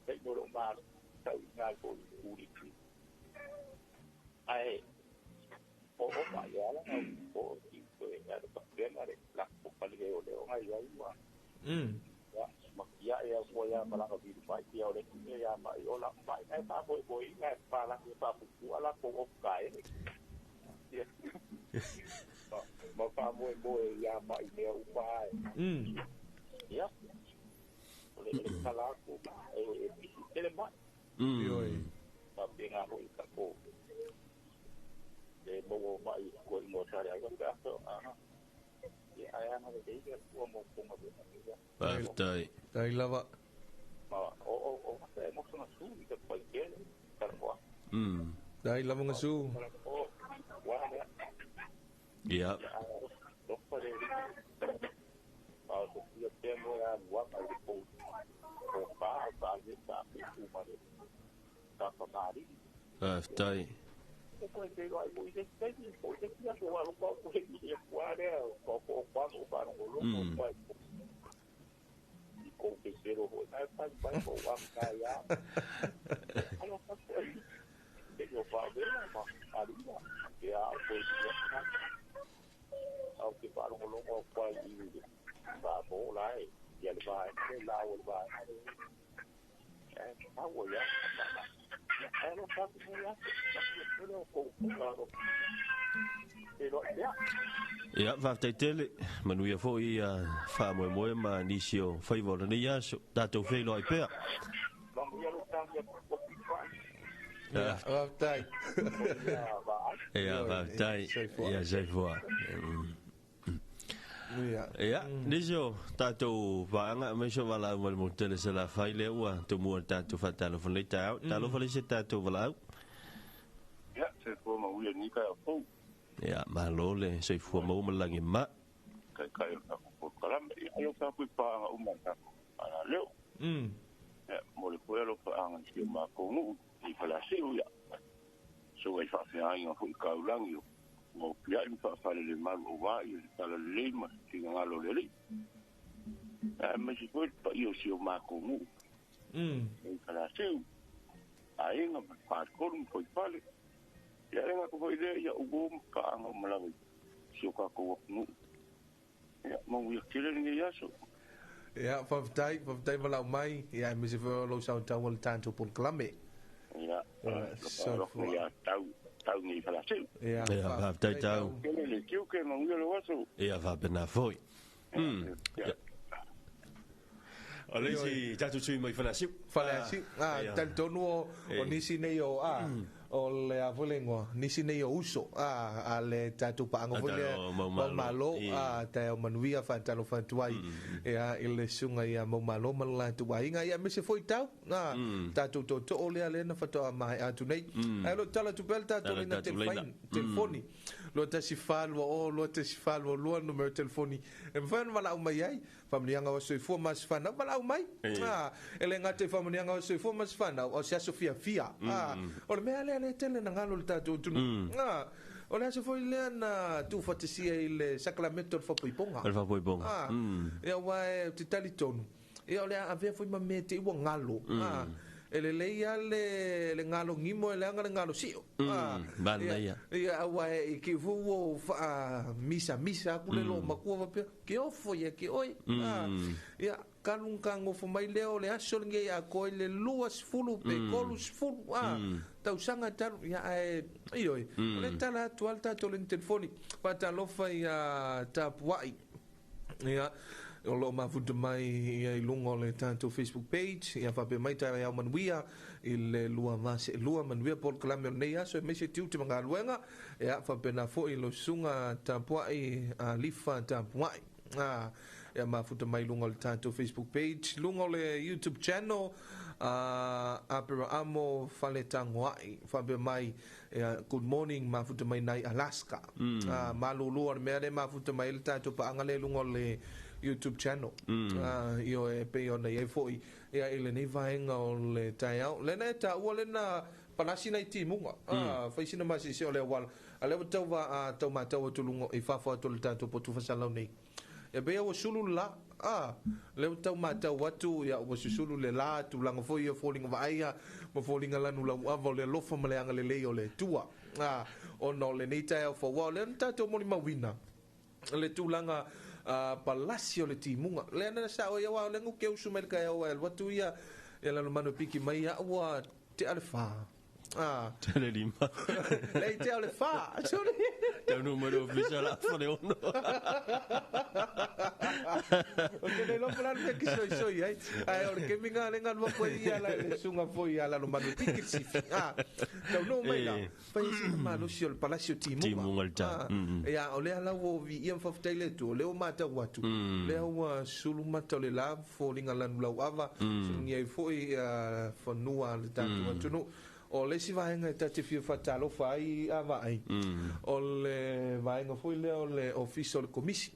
taimi o lo'u malo tau i gā foi uliki ae o o mai ala na o i koe ala faapena le lako pali o le ona iai ua ia makia e au ia malaga vilu mai ia o le tine ia mai o la mai ai pa foi foi ngai pa la pa pu ala ko o ka e ia ma pa mo mo ia mai mea upa ai ia o le kala ko e ele mai Ioe. Pa penga hoi ka ko le mo mai ko i mo tare ai ka so aha ia ai ana le ia ko mo ko mo ia. Faafetai. Ai lava. Ma o o o e mo sona su i ka pai kele ka mo. Ai lava ngasu. O wa le. Ia. Do pa le. Pa o ia te mo ya wa pa le ko. O pa pa le pa ku ma le. Ka pa mari. Faafetai. E koe te roa i te te ko te kia so wa ko ko he kwa le ko ko kwa ko pa no lo ko kwa i ko te pero ho na pa pa ko wa ka ya alo ka ko te yo pa ve ma ari ya ke a ko ya au ke pa no lo ko kwa i ba bo lai ya le ba le la o le ba e ka wo ya alo ka ko ya Ia, faafetai tele. Manuia foi faamoemoe ma nisi o faiva o lenei aso. Tatou feiloai pea. Ia, faafetai. Ia, faafetai. Ia, soifua. Ia. Ia, nisi o tatou vaega aemaise o valaau ma le motele Salafai lea ua tumua le tatou faatalofa nei taeao. Talofa le isi tatou valaau. Ia, soifua mauia ni ka fou. Ia, malo le soifua maua ma le lagi ma. Kai kai o takou polokalame. Ia, alo takou i paanga uma takou ala leo. Ia, mo le poe alo paanga i si o mākou nuu, i Falasiu ia. So ai faafeaga foi kaulagi o mo piai ma faafale le malu o wā i le tala lelei ma tigagalo le alii. Ae maise foi le paia o si o mākou nuu. I Falasiu, aiga ma faatolu ma foifale. Ia le ngako foi lea ia uo ma paanga o malaga i si o kākou atunuu. Ia, manuia tele lenei aso. Ia, faafetai, faafetai valaau mai. Ia, aemaise foi o lou sautau o le tatou polokalame. Ia, soifua. Ia, tau, tau nei Falasiu. Ia, Ia, faafetai tau. Tele le tiuke, manuia lou aso. Ia, faapena foi. Ia. O le isi tatou tui mai Falasiu. Falasiu. Ah, talitonu o nisi nei o a o le a foi le igoa, nisi nei o uso a le tatou paaga foi lea Maumalo a taeao manuia faatalofa atu ai ia i le susuga ia Maumalo ma le latou aiga ia aemaise foi tau tatou tootoo lea lea na faatoa maea atu nei. Ae o lo o tala atu pea le tatou laina telefoni 21420 21422 numero telefoni e mafai ona valaau mai ai. Faamanuiaga o soifua ma se fanau valaau mai. E le gata i faamanuiaga o soifua ma se fanau, o se aso fiafia. O le mea lea lea tele na galo le tatou atunuu. O le aso foi lea na tuufaatasia i le sakalamento o le fapoipoga. O le fapoipoga. Ia ua e te talitonu. Ia o le a avea foi ma mea te i ua galo. E lelei lava le galo gimo e leaga le galo sio. Manaia. Ia aua e ki fu ua faamisamisa aku le loomatua faapea, ke ofo ia ke oe. Ia kalu ka gofo mai lea o le aso lenei atoa i le 20 pe 30 tausaga talu. Ia ae ioe, o le tala atu lava le tatou leni telefoni faatalofa ia tapuai. Ia O loo mafuta mai ia i luga o le tatou Facebook page, ia faapea mai taeao manuia i le 22 manuia polokalame o lenei aso aemaise tiute ma galuega, ia faapena foi lau susuga tapuai Alifa tapuai. Ia mafuta mai i luga o le tatou Facebook page, luga o le YouTube channel, Aperahamo Faletagoai faapea mai, ia, good morning mafuta mai nai Alaska. Malulu o le mea le mafuta mai le tatou paaga le luga o le YouTube channel. Io e pei ona i ai foi ia i lenei vaega o le taeao. Lena e taua lena palasi nai timuga. Fai sina masese o le auala. A lea ua tau va tau matau atu luga i fafo atu o le tatou potu fasalau nei. E pei ua sulu le la. Lea ua tau matau atu ia ua susulu le la tulaga foi ia foliga vaaia ma foliga lanu lauava o le alofa ma le agalelei o le Atua. Ona o lenei taeao fou o lea na tatou molimauina le tulaga palasi o le timuga. Lea na sao ia wa o le ke usu mai le taeao e alu atu ia ia Lalomanu e piki mai ia ua tea le 4. Tele lima. Lei tea o le 4. Sorry. Tau numero ofisa la fale ono. O te nei lopo lalo ki soi soi ai. Ai o le keminga le ngalua foi ia la le sunga foi ia Lalomanu e piki le sifi. Tau no mai la. Pai si malosi o le palasi o timuga. Timuga le ta. Ia o lea la ua vi ia mfafetai le tu. O lea o matau atu. Lea ua sulu mata o le la foliga lanu lauava. Sulungia ai foi fanua le tatou atunuu. O le isi vaega e tate fia faatalofa ai a vaai. O le vaega foi lea o le ofisa o le komisi.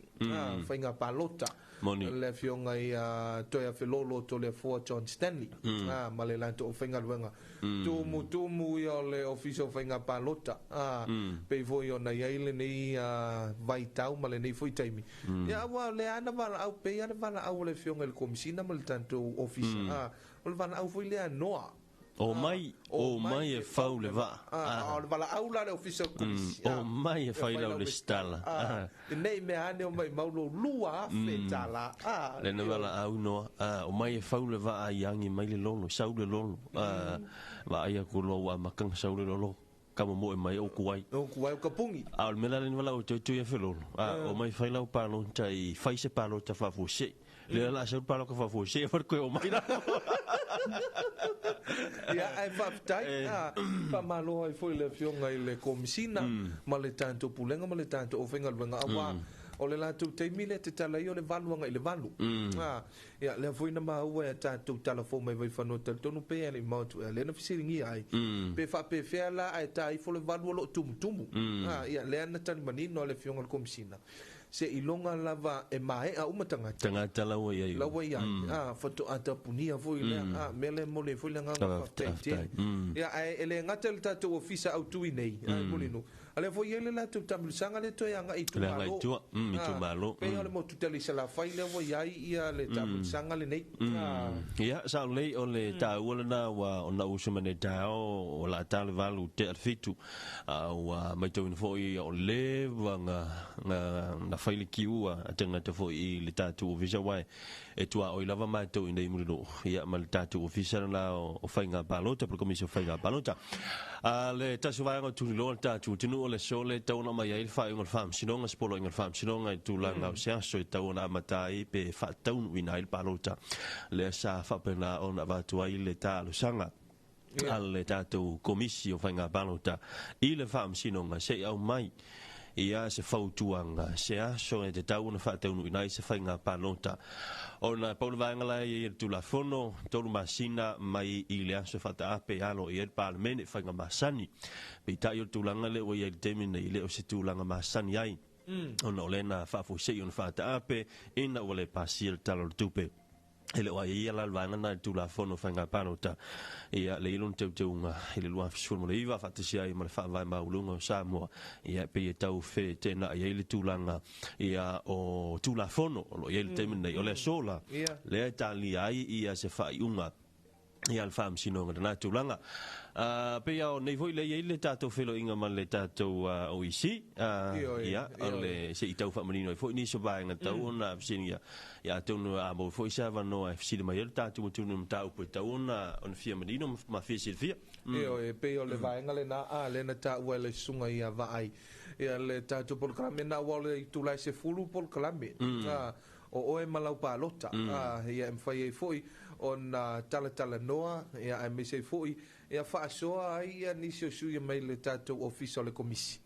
Faiga palota. Moni. Le afioga ia Toea Felolo Toleafoa John Stanley. Ma le latou faigaluega. Tumu ia o le ofisa o faiga palota. Pei foi ona i ai lenei vaitau ma lenei foi taimi. Ia ua le ana valaau pe ia le valaau o le afioga i le komisina ma le tatou ofisa. O le valaau foi lea noa. O mai e fau le vaa. O le valaau la le ofisa o komisi. O mai e fai lau le stala. Nei mea ane o mai maulo 2,000 tala. Le na valaau noa. O mai e fau le vaa i angi mai le lolo, sau le lolo. Vaa ia ku loa ua makanga sau le lolo. Kama mo e mai o kuai. O kuai o kapungi. O le mea la le valaau toi toi e felolo. O mai fai lau palota i fai se palota faafuasei. Le la sau palota faafuasei, e koe o mai la. Ia ai faafetai. Faamalo ai foi le afioga i le komisina ma le tatou pulega ma le tatou faigaluega. Aua o le latou taimi le te tala i o le valu anga i le valu. Ia lea foi na maua e tatou tala fou mai Vaifanua talitonu pe le maotu e lena fesiligia ai. Pe faapefea la ae taifo le valu o loo tumutumu. Ia lea na tali manino a le afioga i le komisina. Se iloga lava e maea uma tagata. Tagata laua i ai. Laua i ai. Faatoa tapunia foi lea. Mea le mo le foi le agaga faafetai. Ia ae e le gata le tatou ofisa autui nei. Ai molino. A lea foi i ai le latou taamilosaga le toe agai i itumalo. Itumalo. Pei o le motu tele i Salafai lea ua i ai ia le taamilosaga lenei. Ia sa lei o le taua lena ua ona usu mai nei taeao o la ta le 8 tea le 7. Ua maitauina foi o le ua na fai le kiua a tagata foi i le tatou ofisa uae e tuaoi lava matou i nei mulilo. Ia ma le tatou ofisa lena o faiga palota, po le komisi o faiga palota. Le tasi o vaega o tuliloa le tatou atunuu o le aso le tau ona mai ai le faaiuga o le faamasinoga, se poloaiga o le faamasinoga i tulaga o se aso e tau ona amata ai pe faataunuuina ai le palota. Lea sa faapena ona avatu ai le talosaga a le tatou komisi o faiga palota i le faamasinoga se i aumai ia se fautuaga se aso e te tau ona faataunuuina ai se faiga palota. Ona pau le vaega la e i le Tulafono 3 masina mai i le aso faataape alo i ai le Palemene faiga masani. Peitai o le tulaga lea ua i ai le taimi nei le o se tulaga masani ai. Ona o lena faafuasei ona faataape ina ua le pasia le Tala o le Tupe. E le o ai ia la le vaega na i le Tulafono faiga palota. Ia le ilo na teuteuga i le 2019 faatasi ai ma le faavae maualuga o Samoa. Ia pei e tau fetenai ai le tulaga ia o Tulafono o lo o i ai le taimi nei. O le aso la, lea e talia ai ia se faaiuga ia le faamasinoga lena tulaga. Pei o nei foi le i ai le tatou feloiga ma le tatou OEC. Ia o le se i tau faamanino ai foi nisi o vaega tau ona fesiligia. Ia atonu a maua foi se avanoa e fesili mai ai le tatou atunuu mataupu e tau ona fia manino ma fia silafia. Io e pei o le vaega lena a lena taua e le susuga ia vaai. Ia le tatou polokalame na ua o le itula e 10 polokalame. o oe ma lau palota. Ia e mafai ai foi ona talatalanoa, ia aemaise ai foi ia faasoa ai ia nisi o sui mai le tatou ofisa o le komisi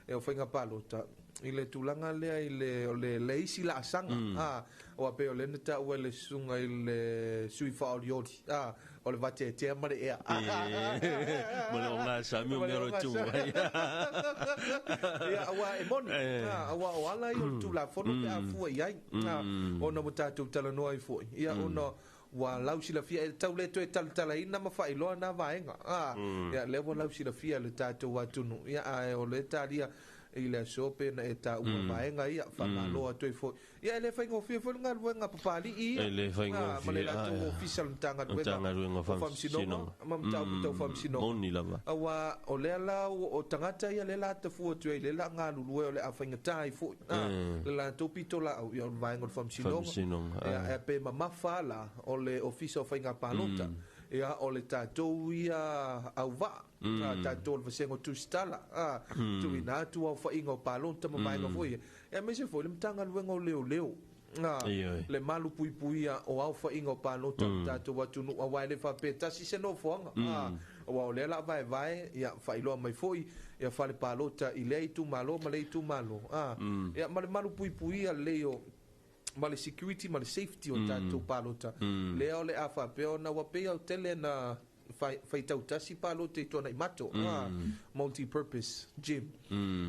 e o faiga palota i le tulaga lea i le o le le isi laasaga aua pei o lea na taua e le susuga i le sui faaolioli o le vateatea ma le ea. Ma le ogasami o Ma le mea o le tu ogasami. ai. Ia, aua e moni. Aua o ala ia o le Tulafono pe a fua i ai. Ona ua tatou talanoa ai foi. Ia, ona ua lausilafia e tau le toe talatalaina ma faailoa na vaega. Ia, lea ua lausilafia le tatou atunuu. Ia, ae o le talia i le aso pe na e taua vaega ia, faamalo atu ai foi. Ia, e le faigofie foi le galuega papali'i ia. E le faigofie, Ma le latou ah, ofisa o le Matagaluega Matagaluega o Faamasinoga Faamasinoga. ma mataupu tau faamasinoga. Moni lava. Aua o lea la o tagata ia lea la tafua atu ai, lea la galulue o le a faigata ai foi. Le latou pito laau, ia o le vaega o le faamasinoga. Faamasinoga, Ia, ah. e pe mamafa la o le ofisa o faiga palota. Ia, o le tatou ia auvaa. Tatou o le vasega o tusitala. Tuuina atu aofaiga o palota ma vaega foi ia. Ia, aemaise foi le Matagaluega o Leoleo. Ioe. Le malu puipuia o aofaiga o palota o le tatou atunuu, aua e le faapea tasi se nofoaga. Aua o lea la vaevae, ia faailoa mai foi ia fale palota i lea itumalo ma lea itumalo. Ia, ma le malu puipuia lelei o ma le security ma le safety o tatou palota. Lea o le a faapea ona ua pei au tele na faitau tasi palota i tuanai mato. Multi-purpose gym.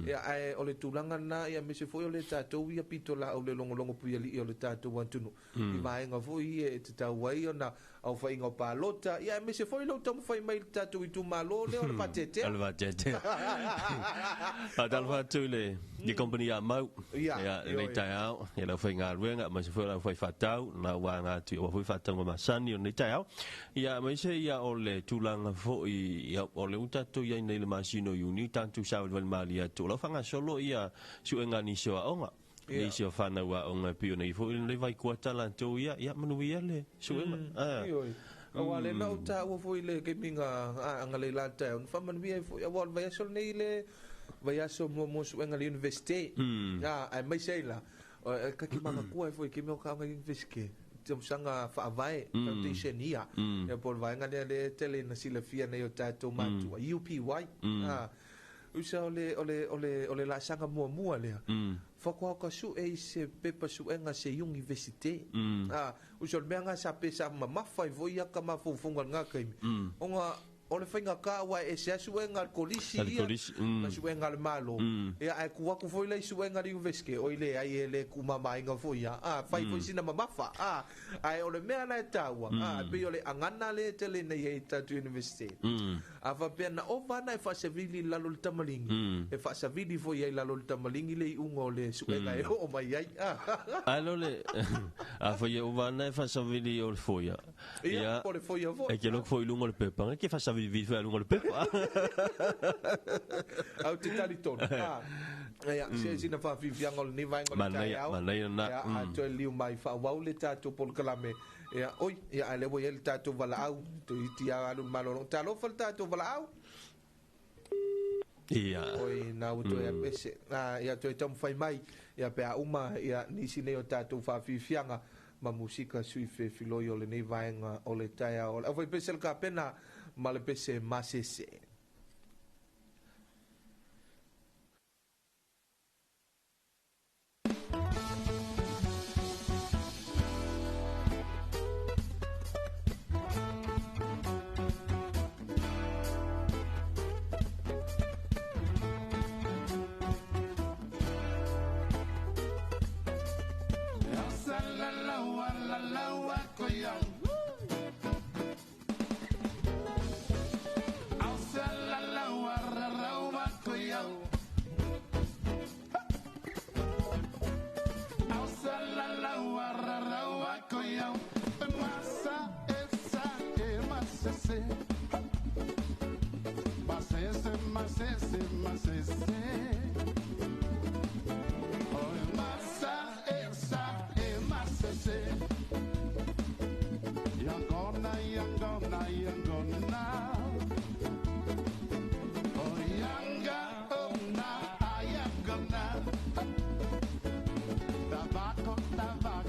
Ia, ae o le tulaga lena, ia aemaise foi o le tatou ia pito laau le logologo puialii o le tatou atunuu. I vaega foi ia e tatau ai ona aofaiga o palota, ia aemaise foi lou taumafai mai i le tatou itumalo lea o le vateatea. O le vateatea. Faatalofa atu i le i company a mau. Ia, Ia, ioe. lenei taeao, ia lau faigaluega, aemaise foi o lau faifaatau, na ua aga atu, ua foi faatauga masani o lenei taeao. Ia, aemaise ia o le tulaga foi, ia, o le ua tatou iai nei le masina o Iuni, tatou savalivali malie atu. O lau faagasolo ia suega nisi o aoga. Ia. Nisi o fanau aoga e pei ona i foi lenei vaikuata latou ia, ia manuia le suega. Ioe. Aua le na o taua foi le taimi agalelei la taeao, na faamanuia ai foi, aua o le vaiaso lenei le vaiaso muamua suega le universite. Aemaise ai la, o, e kaki makatua ai foi ke mea o ka aoga universite. Tausaga faavae, foundation ia. Ia, po o le vaega lea le tele na silafia nei o tatou matua, UPY. Usa o le, o le, o le, o le laasaga muamua lea. Faatoa ka sue i se pepa suega se universite. Usa o le mea ngā sa pe sa mamafa ai foi ia ka mafaufauga lena taimi. Ona o le faigata aua e ese lava suega a le kolisi A le ia, kolisi, ma suega a le Malo. Ia, ae ku atu foi la i suega a le universite, oi leai e le tuumamaina foi ia. Fai foi sina mamafa. Ae o le mea la e taua, pei o le agana lea e tele nei ai i tatou universite. A faapea na ova ana e faasavili i lalo o le tamaligi, e faasavili foi ai i lalo o le tamaligi le iuga o le suega e oo mai ai. Ae lo le a fai e ova ana e faasavili o le foia. Ia, po o le foia foi. E ke loko foi i luga o le pepa, ke faasavili foi a luga o le pepa. Au te talitonu. Ia, se sina faafiafiaga o lenei vaega o le Manaia, taeao. manaia na. Ia, a toe liu mai faaauau le tatou polokalame. Ia, oi, ia, ae lea ua i ai le tatou valaau. Toeitiiti lava alu i le malologa. Talofa le tatou valaau. Ia. Oi, na ua toe apese. Ia, toe taumafai mai. Ia, pe a uma, ia, nisi nei o tatou faafiafiaga ma musika sui fefiloi o lenei vaega o le taeao. O le aufaipese le kapena ma le pese masese. Tabako, tabako.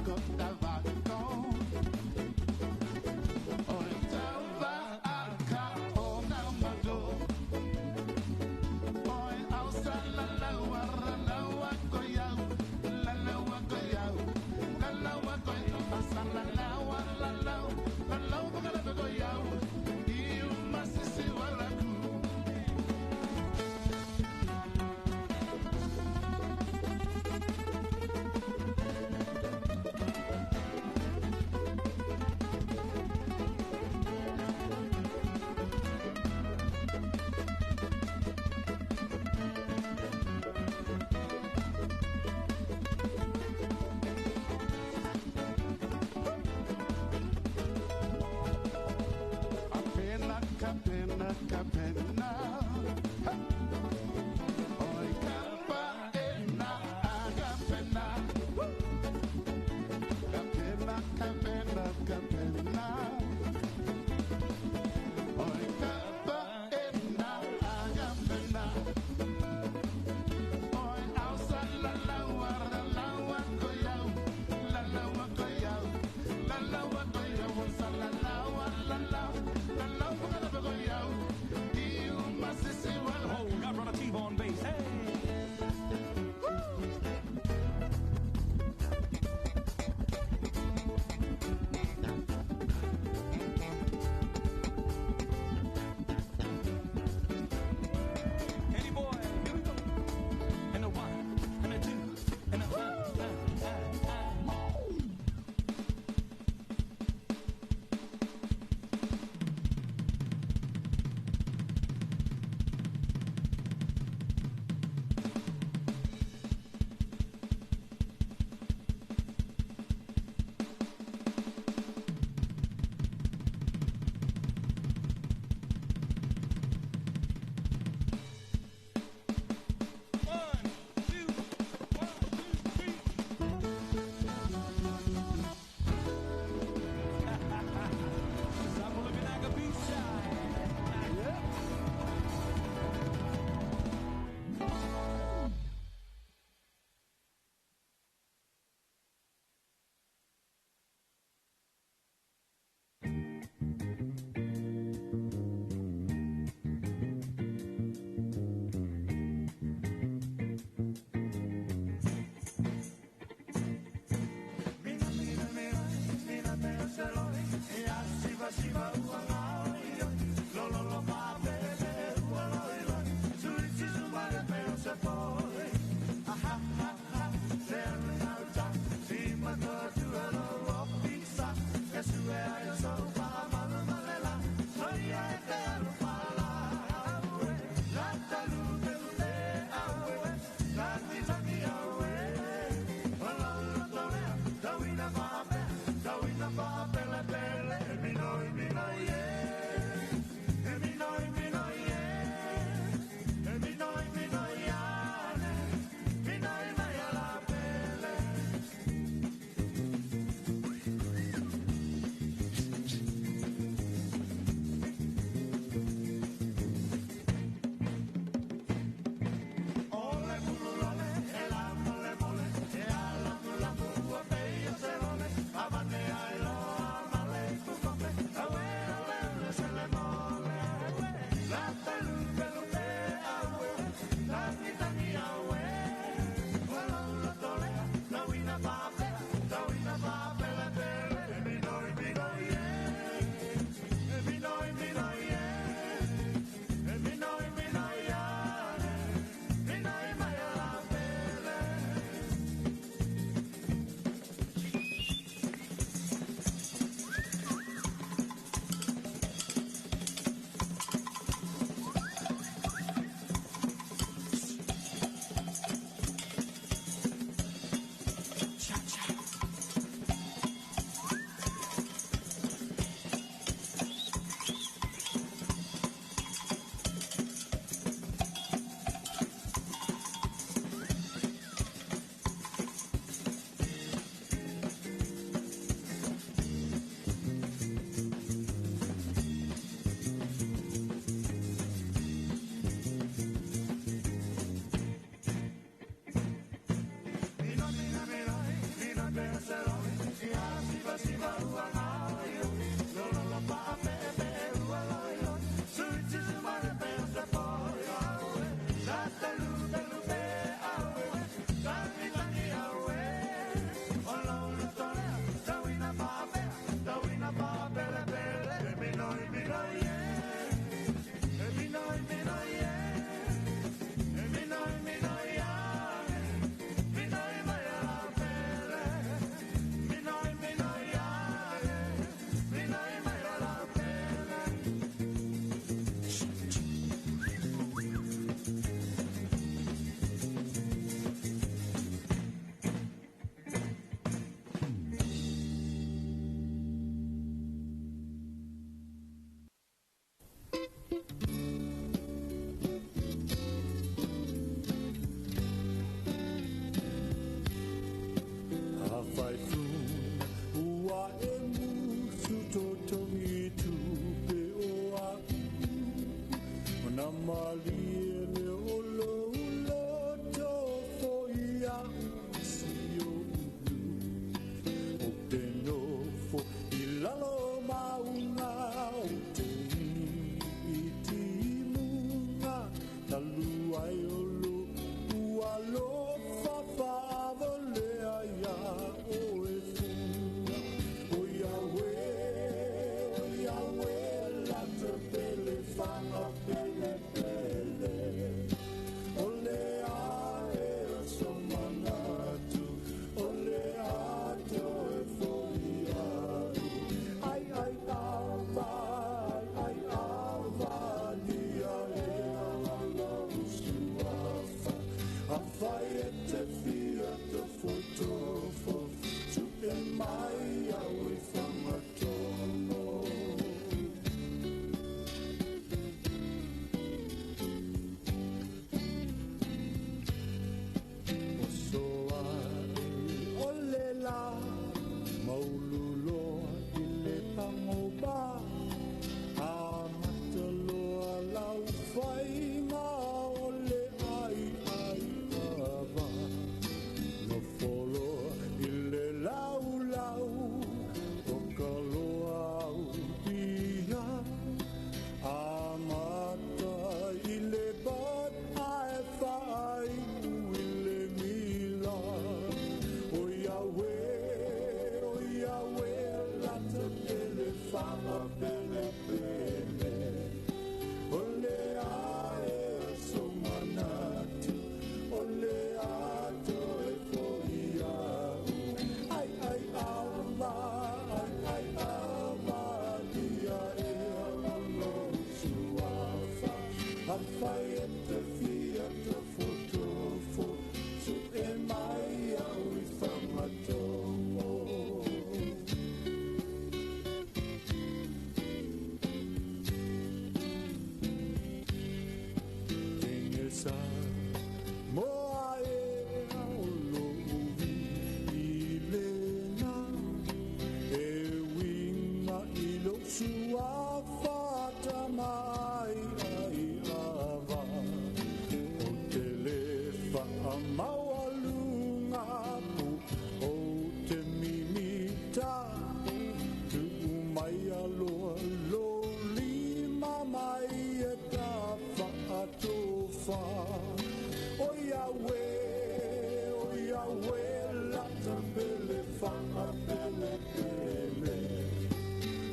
lata pele whaapele pele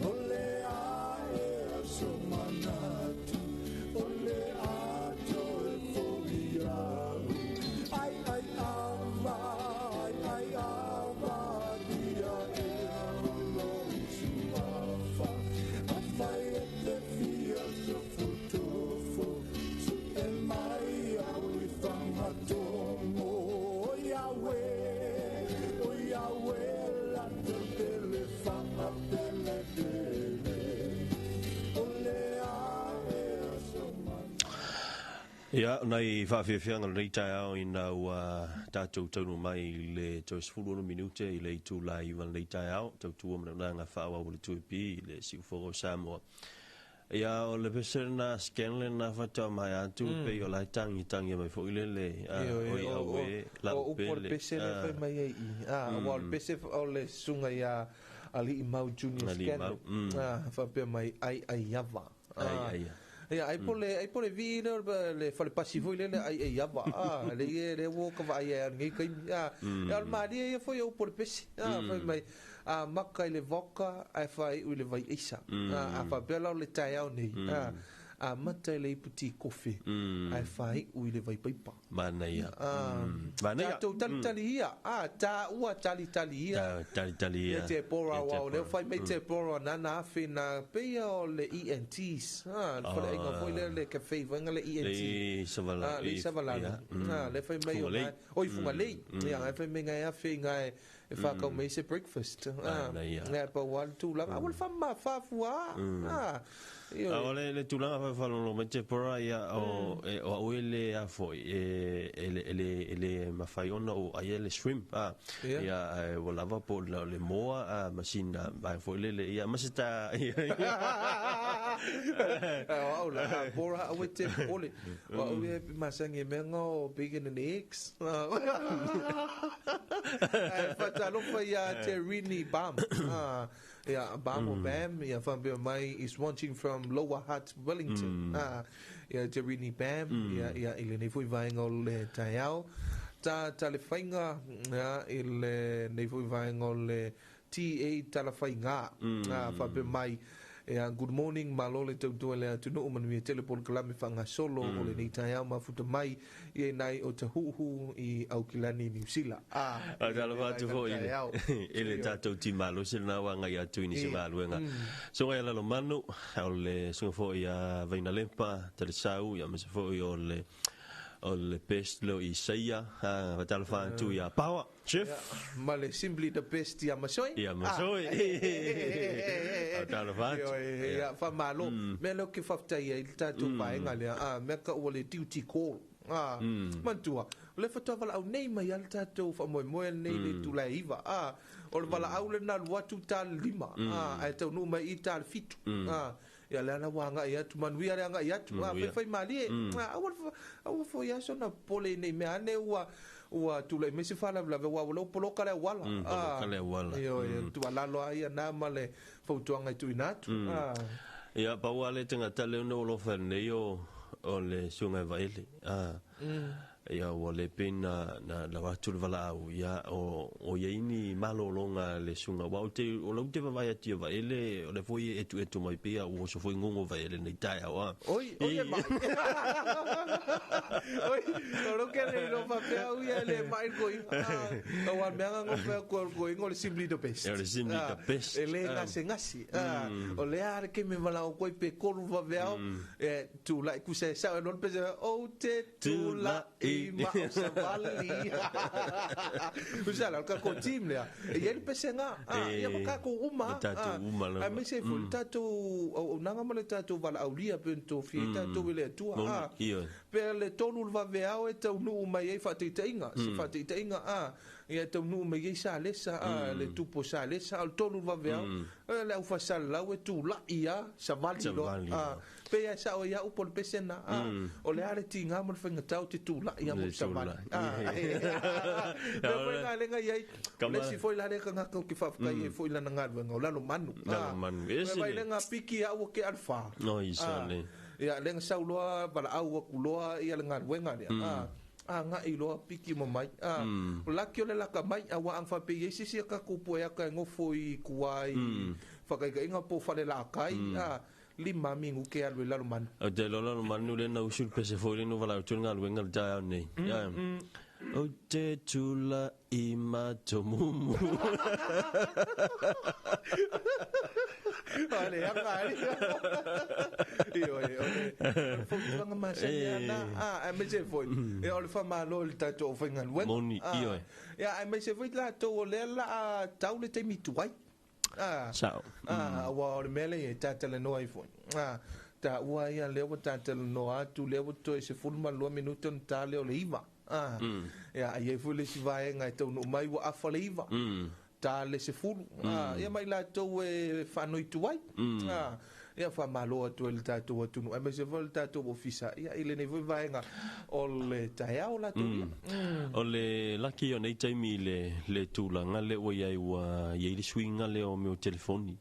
O le ae o so manatu O le ato e fo iau Ai ai ava, ai ai ava Dia e o lo usuafa Awhai e te fia tofutofo Su e mai au i whangatomo O Yahweh, o Yahweh Lata pele whaapele pele O le ae o so Ia, nai whaawhiawhianga le nei ao i nā ua tātou taunu mai i le 36 minute i le itu la iwa le nei ao, tau tua mana nā ngā whawa o le tuipi i le siufogo Samoa. Ia, o le pese na Scanlon na whatua mai atu, pe o lai tangi tangi mai fo i le le, o i au e, la o upo le pese le fai mai ai i. Wa o le pese o le sunga ia Ali'i Mau Junior Ali'i Mau, Scanlon. Whapea mai ai ai ava. Ai, ai. Ia, ai po le ai po le vi le le fale pasi foi le ai ai ava. Le ie le wo ka vai ai ngi kai. Ia o le maria ia foi o po le pese. Fai mai a maka i le voka ai fai u le vai isa. A fa bela o le tai au nei. A mata i le iputi kofe. Ai fai u le vai paipa. Mana ia. Mana ia. Tātou tali tali ia. Tā ua tali tali ia. Tali tali ia. Ia te pora wa o leo fai mai te pora nana afe na peia o le ENTs. Le fale ainga foi le le cafe vainga le ENT. Le savala. Le savala. Le fai mai o ngai. O i Fugalei. Ia, ai fai mai ngai afe ngai e whakau mai se breakfast. Ngai pa wal tūlanga. Awa le whamma whafua. O le tūlanga whawhalolo mai te pora ia o au ele a foi e le mawhai ona o ai ele shrimp ia o lava po le moa a masina vai foi le le ia masita o la pora au te pole o au e masangi menga o bacon and eggs ai fatalofa ia te Rini Bam. Yeah, Bam or Bam, yeah, Fambia Mai is watching from Lower Hutt, Wellington. Yeah, Jerini Bam, yeah, yeah, ile nei foi vaenga o le taiao. Ta le whainga, yeah, ile nei foi vaenga o le TA Talawhainga. Fambia Mai, yeah, good morning, malole tautua le atunu'u manuia tele polokalame whangasolo o le nei taiao mafuta mai i nai o te huhu i Aukilani, New Zealand. Talofa atu foi i le tātou timalo se na wanga i atu i nisi ngā Sunga ia lalo manu, o le sunga foi a Vainalempa, Telesau, ia mese foi o le best lo i Seia, talofa atu ia Pawa, Chef. Ma le simply the best ia masoi. Ia masoi. Talofa atu. Ia, whamalo. Mea leo ke whaftai ai le tātou vaenga lea. Mea ka ua le duty call. Mantua, le whatua wala au nei mai al tātou whamoemoe nei le tūlai iwa. O le wala au le nā luatu tā le lima. Ai tau nuu mai i tā le fitu. Ia le ana wanga i atu, manuia le anga i atu. Whai malie. Awa fo ia sona pole nei mea ane ua tūlai mese whalawlawe wa wala poloka le wala. Poloka le wala. Io, tualalo ai nā ma le fautuanga i tuina atu. Ia, paua le tangata leo no olofa nei o le sunga vaele. Ia ua le pe na watu le wala au ia o ia ini malolonga le sunga wa o te o lau te vavai ati o vaele o le foi e etu mai pea o so foi ngongo vaele nei tai au Oi oi e mai oi o lo ke le no papea u ia le mai koi o wa mea ngo pea ko ko ngo le simply the best le simply the best e le ngase ngasi o le are ke me wala o koi pe koru vaveao e tu lai ku se sa no pe o te tu la i ma o sa vali. Usa la ka ko team lea. E ia le pesenga. Ia ma ka ko uma. Uma A me se fo tatou o nanga mo le tatou vala aulia pe to fi tatou le tua. Pe le tonu le vaveao e tau nuu mai ai whateiteinga. Se whateiteinga ia tau nuu mai ai sa lesa le tupo sa lesa o le tonu le vaveao. Le au fasal lau e tu la ia sa vali lo. Pe ia sa o ia upo le pesena. O le are tinga mo le whangatau te tu la ia mo sa vali. Me foi ngā lenga iai. O le si foi la le ka ngakau ki whawhakai e foi lana ngā ruenga o lalo manu. Lalo manu. Me vai lenga piki au ke alfa. No, isa le. Ia lenga sauloa, wala au aku loa ia le ngā ruenga lea. A ngai loa piki ma mai. A o laki o le laka mai a wa ang fa pe ye sisi ka kupu e aka e ngofo i kuai whakaika po whale la kai a lima mingu ke alu e lalo manu. O te lola no manu le na usul pese foi le no vala o tūnga luenga le tae au nei. O te tula i matomumu. Ale, anga, ale. Io, io, io. Fautuaga masani ana, a, aemaise foi. Ia, o le faamalo i le tatou aufaigaluega. Moni, ioe. Ia, aemaise foi latou o lea la a tau le taimi tuai. A, Sao. A, aua o le mea lea e tatalanoa ai foi. A, taua ia lea ua tatalanoa atu, lea ua toe 12 minute ona ta lea o le 9. A, ia, e i ai foi le isi vaega e taunuu mai ua afa le 9. Ta le 10. A, ia mai latou e faanoitu ai. A, ia faamalo atu ai le tatou atunuu, aemaise foi le tatou ofisa, ia i lenei foi vaega o le taeao latou ia. O le laki o nei taimi le le tulaga le ua iai ua iai le suiga lea o mea o telefoni.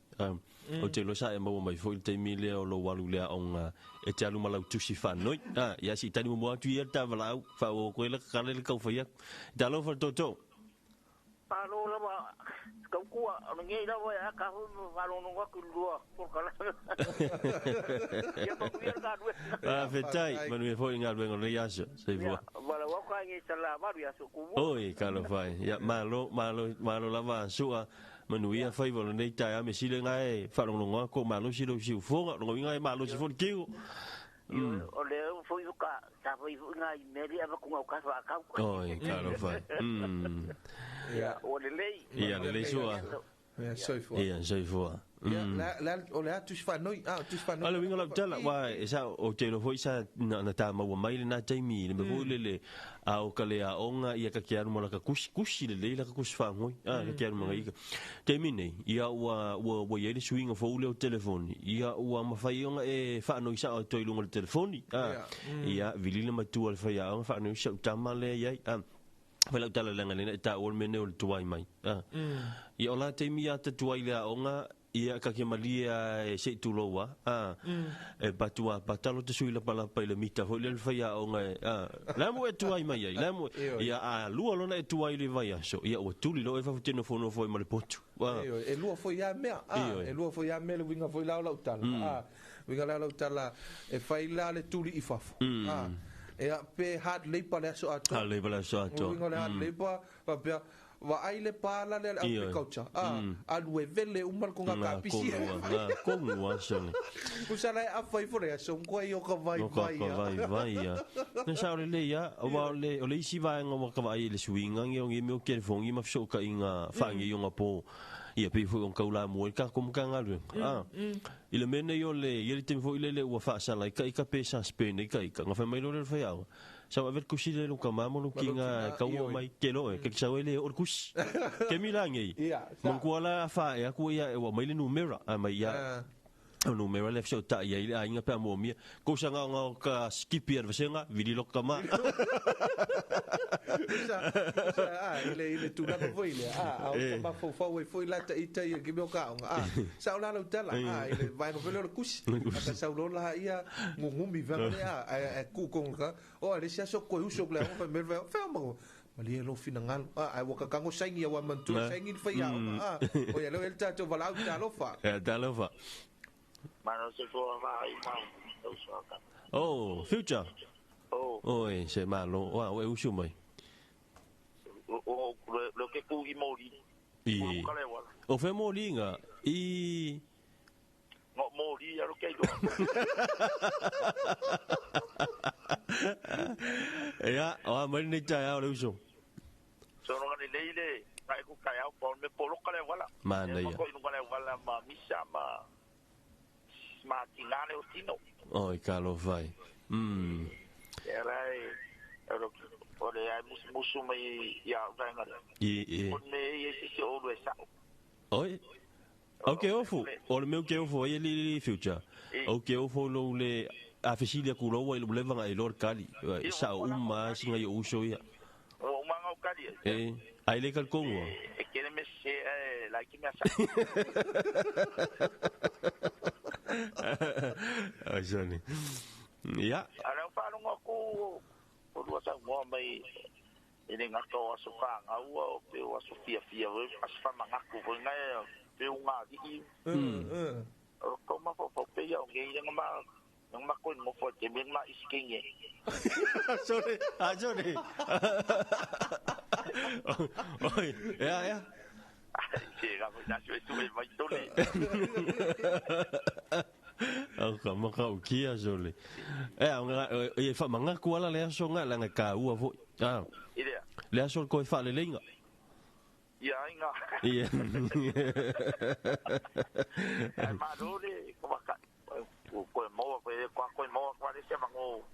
O te iloa sa e maua mai foi le taimi lea o lou alu i le aoga e te alu ma lau tusi faanoi. Ia se i tali muamua atu ia le ta valaau, faaauau atu ai le kakale le taufai atu. Talofa le tootoo. Malo lava tautua, o lenei lava e aka foi ma faalogologo atu i le lua polokalame. Ia manuia le galuega. Faafetai, manuia foi le galuega o lenei aso. Soifua. Ia, valaau atu ai i Salamalu ia Sotumua. Oi, talofa e. Ia, malo, malo, malo lava Sua. Manuia faiva o lenei taeao me sili lena e faalogologo atu o malosi lou siufoga, o lona uiga e malosi foi le tino. O lea foi ka sa foi foi ngai mea li avatu ngau ka whaakau. Oi, talofa e. Ia, o lelei. Ia, lelei Sua. Ia, soifua. Ia, soifua. Ia, la, o le a tusi whanoi, a, tusi whanoi. Ale winga lau tala, wa, e sa, o te iloa foi sa, na, na tā maua mai lena taimi, le mea foi lele, a o ka le aoga, ia ka ke alu ma laka kusi, kusi lelei laka kusi faangoi, a, ka ke alu ma ika. Taimi nei, ia ua, ua, ua iai le suiga fou lea o telefoni, ia ua mafai ona e faanoi sao atu ai i luga o le telefoni, a, ia, vili le matua o le faiaoga, faanoi si au tama lea iai, a. Fai lau tala leaga lena e taua le mea nei o le tuai mai. Ia o la taimi ia ta tuai le aoga, ia ka ke malie a e se i tulou a, a, e patu a pata lo te sui lapalapa i le mita foi lea le fai aoga e, a, la mo e tuai mai ai, la mo, ia a lua lona e tuai le vaiaso, ia ua tuli loa e fafo te nofonofo ai ma le potu. A. E lua foi a mea, a, e lua foi a mea le uiga foi la o lau tala, a, uiga la o lau tala, e fai la le tuli i fafo, a, ia, pe hard labour le aso atoa. Hard labour le aso atoa. Uiga o le hard labour, faapea, vaai le pala lea le agriculture, a, alu e vele uma le konga kapisi. Ngā kongu a sone. Usa la e afa ifo le aso, mkoa i o ka vai vai a. O ka vai vai a. Na sao le lei a, wa o le, o le isi vaega ua ka vaai i le suiga nge o nge mea o telefongi ma fesootaiga faageiona po ia pei foi ona taulamua i le tatou Matagaluega. A, i le mea nei o le, ia le taimi foi lele ua faasala ai taita pe suspend ai taita, ona fai mai loa lea o le faiaoga, sau ave le tusi lea i lou tama ma lou tina e taua mai, ke loa e, ke te sau ai le oo le tusi. Kemi la nei, manatua la a faaea atu ia ua aumai le numera, a mai ia, o numera lea fesotai ai le aiga pe a moomia. Kou sa gaogao ka skipi a le vasega, vili loko tama. Usa, usa, a, i le, i le tulaga foi lea, a, a o ta mafaufau ai foi la ta ita ia ki mea o ka aoga, a, sa o la lau tala, a, i le vaega foi lea o le kusi, a ka sau loa la ia, ngungumi vaega lea, a, ae ku konga ka, o a le isi aso koe uso ku le aoga, fai mai le vaega, fea o mango, malie lou finagalo, a, ae ua kakago saini aua manatua saini le faiaoga, a, o ia lea ua i ai le tatou valaau, talofa. Ia, talofa. Malo se fua vaai mau tau soaka. Oh, future. Oh. Oi, se malo. Wa, o e usu mai. O, lo ke ku i moli. I. O fe moli nga i. Ngo moli alo ke lo. Ia, o a mai nei taeao le uso. So no ngani lei le kai ku kai au pa me polo kale wala. Manaia. Ko inu kale wala ma misa ma ma tingale o tino. Oi, talofa e. Era e ero o le ai musu musu mai ia vaenga le. I i. O me i se se o le sa. Oi. O ke ofu, o le mea ke ofu ai le le future. O ke ofu lo le a fesili aku loa i le leva i lor kali. Sa uma singa i uso ia. O uma ngau kali. E, ai le kalkongo. E kere me se la ki me asa. Ai sani. Ia. Ara o whalonga ku o lua saunoa mai e le gata o aso fagaua o pe o aso fiafia foi aso famanatu foi gae pe ugalii o kou mafaufau peia o gei lega ma lega makoi nofo e teme ma isikege. Sorry, ah, sorry. Oi, ea, ea. Se ga foi na sue tu e vai tole. Au ka maka o kia sole. Ea, e wha mangaku ala le aso ngā langa ka ua foi. Ah. I lea. Le aso ko e whaaleleinga. Ia aiga. Ia. Ai malo le ko waka ko ko moa ko ko ko moa ko le se mango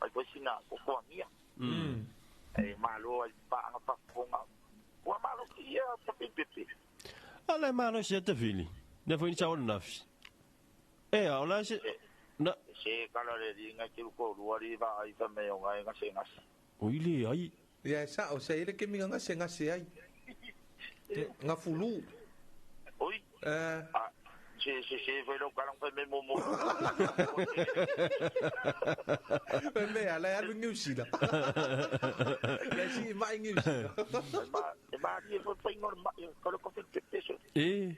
ai ko sina ko ko mia. E malo ai pa anga pa fonga. Ua malo ki ia pa pipi. Ala malo se te fili. Ne foi ni sa ona nafi. E a ola se na Se kala le ringa ki ko lua ri va ai fa me o ngai ngase ngase. Oi le ai. Ia sa o se ile ke minga ngase ngase ai. Nga fulu. Oi. Eh. Ah, se se se foi lo kalang fa me mo mo. Me me ala alu New Zealand. Le si mai New Zealand. Ma ma ni foi foi ngor ma ko ko fe peso. E.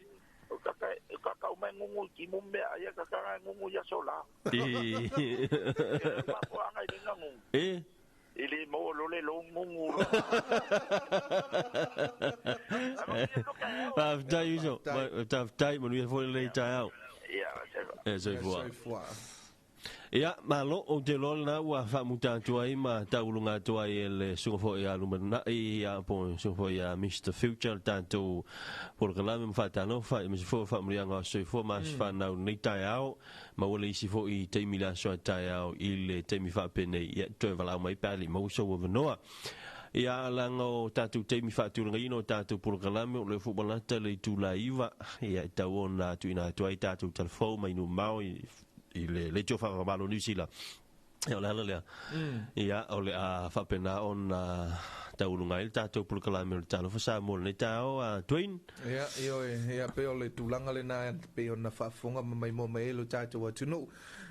O kaka o kaka o mai ngungu ki mo me ai kaka ngungu ya sola. E. Ma po anga i ngungu. E. Ili mo lo le lo ngungu. Faafetai uso. Faafetai manuia foi le taeao. Ia, E soifua. Soifua. Ia, malo o te loa lena ua faamuta atu ai ma tauluga atu ai e le suga foi a lumanai ia po suga foi a Mr. Future le tatou polokalame ma faatalofa i ma se foi faamuliaga o soifua ma aso fanau lenei taeao ma ua le isi foi taimi le aso a taeao i le taimi faapenei ia toe valaau mai pe a alii maua sou avanoa. Ia alaga o tatou taimi faatulagaina o tatou polokalame o le fo malata le itula iva ia e tau ona tuuina atu ai tatou talafou mai numao i i le le tio whakamalo New Zealand. Ia o le ala lea. Ia o le a faapena ona tauluga ai le tatou polokalame o le Talofa Samoa lenei taeao a Dwayne. Ia, ioe, ia pe o le tulaga lena pe ona faafofoga ma maimoa mai ai lo tatou atunuu.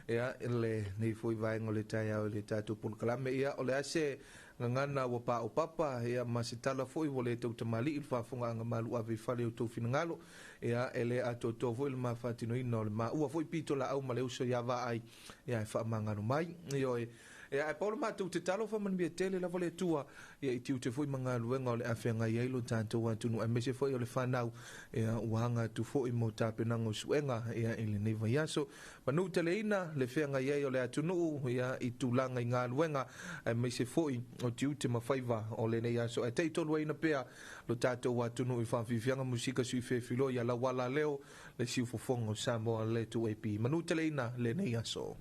Ia, le nei foi vaega o le taeao i le tatou polokalame. Ia, o le a se gagana ua paopapa, ia ma se tala foi ua le tautamalii le faafofogaaga malu ave i fale o tou finagalo. Ia, e le atoatoa foi le mafatinoina o le maua foi pito laau ma le uso ia vaai, ia e faamagalo mai. Ioe, ia, ae pau le matou tatalo faamanuia tele lava le Atua, ia i tiute foi ma galuega o le afeagai ai lo tatou atunuu, aemaise foi o le fanau, ia ua aga atu foi mo tapenaga o suega, ia i lenei vaiaso. Manu teleina le feagai ai o le atunuu, ia i tulaga i galuega, aemaise foi o tiute ma faiva o lenei aso. Ae taitolu aina pea lo tatou atunuu i faafiafiaga musika sui fefiloa ia lauala leo le siufofoga o Samoa le 2AP. Manu teleina lenei aso.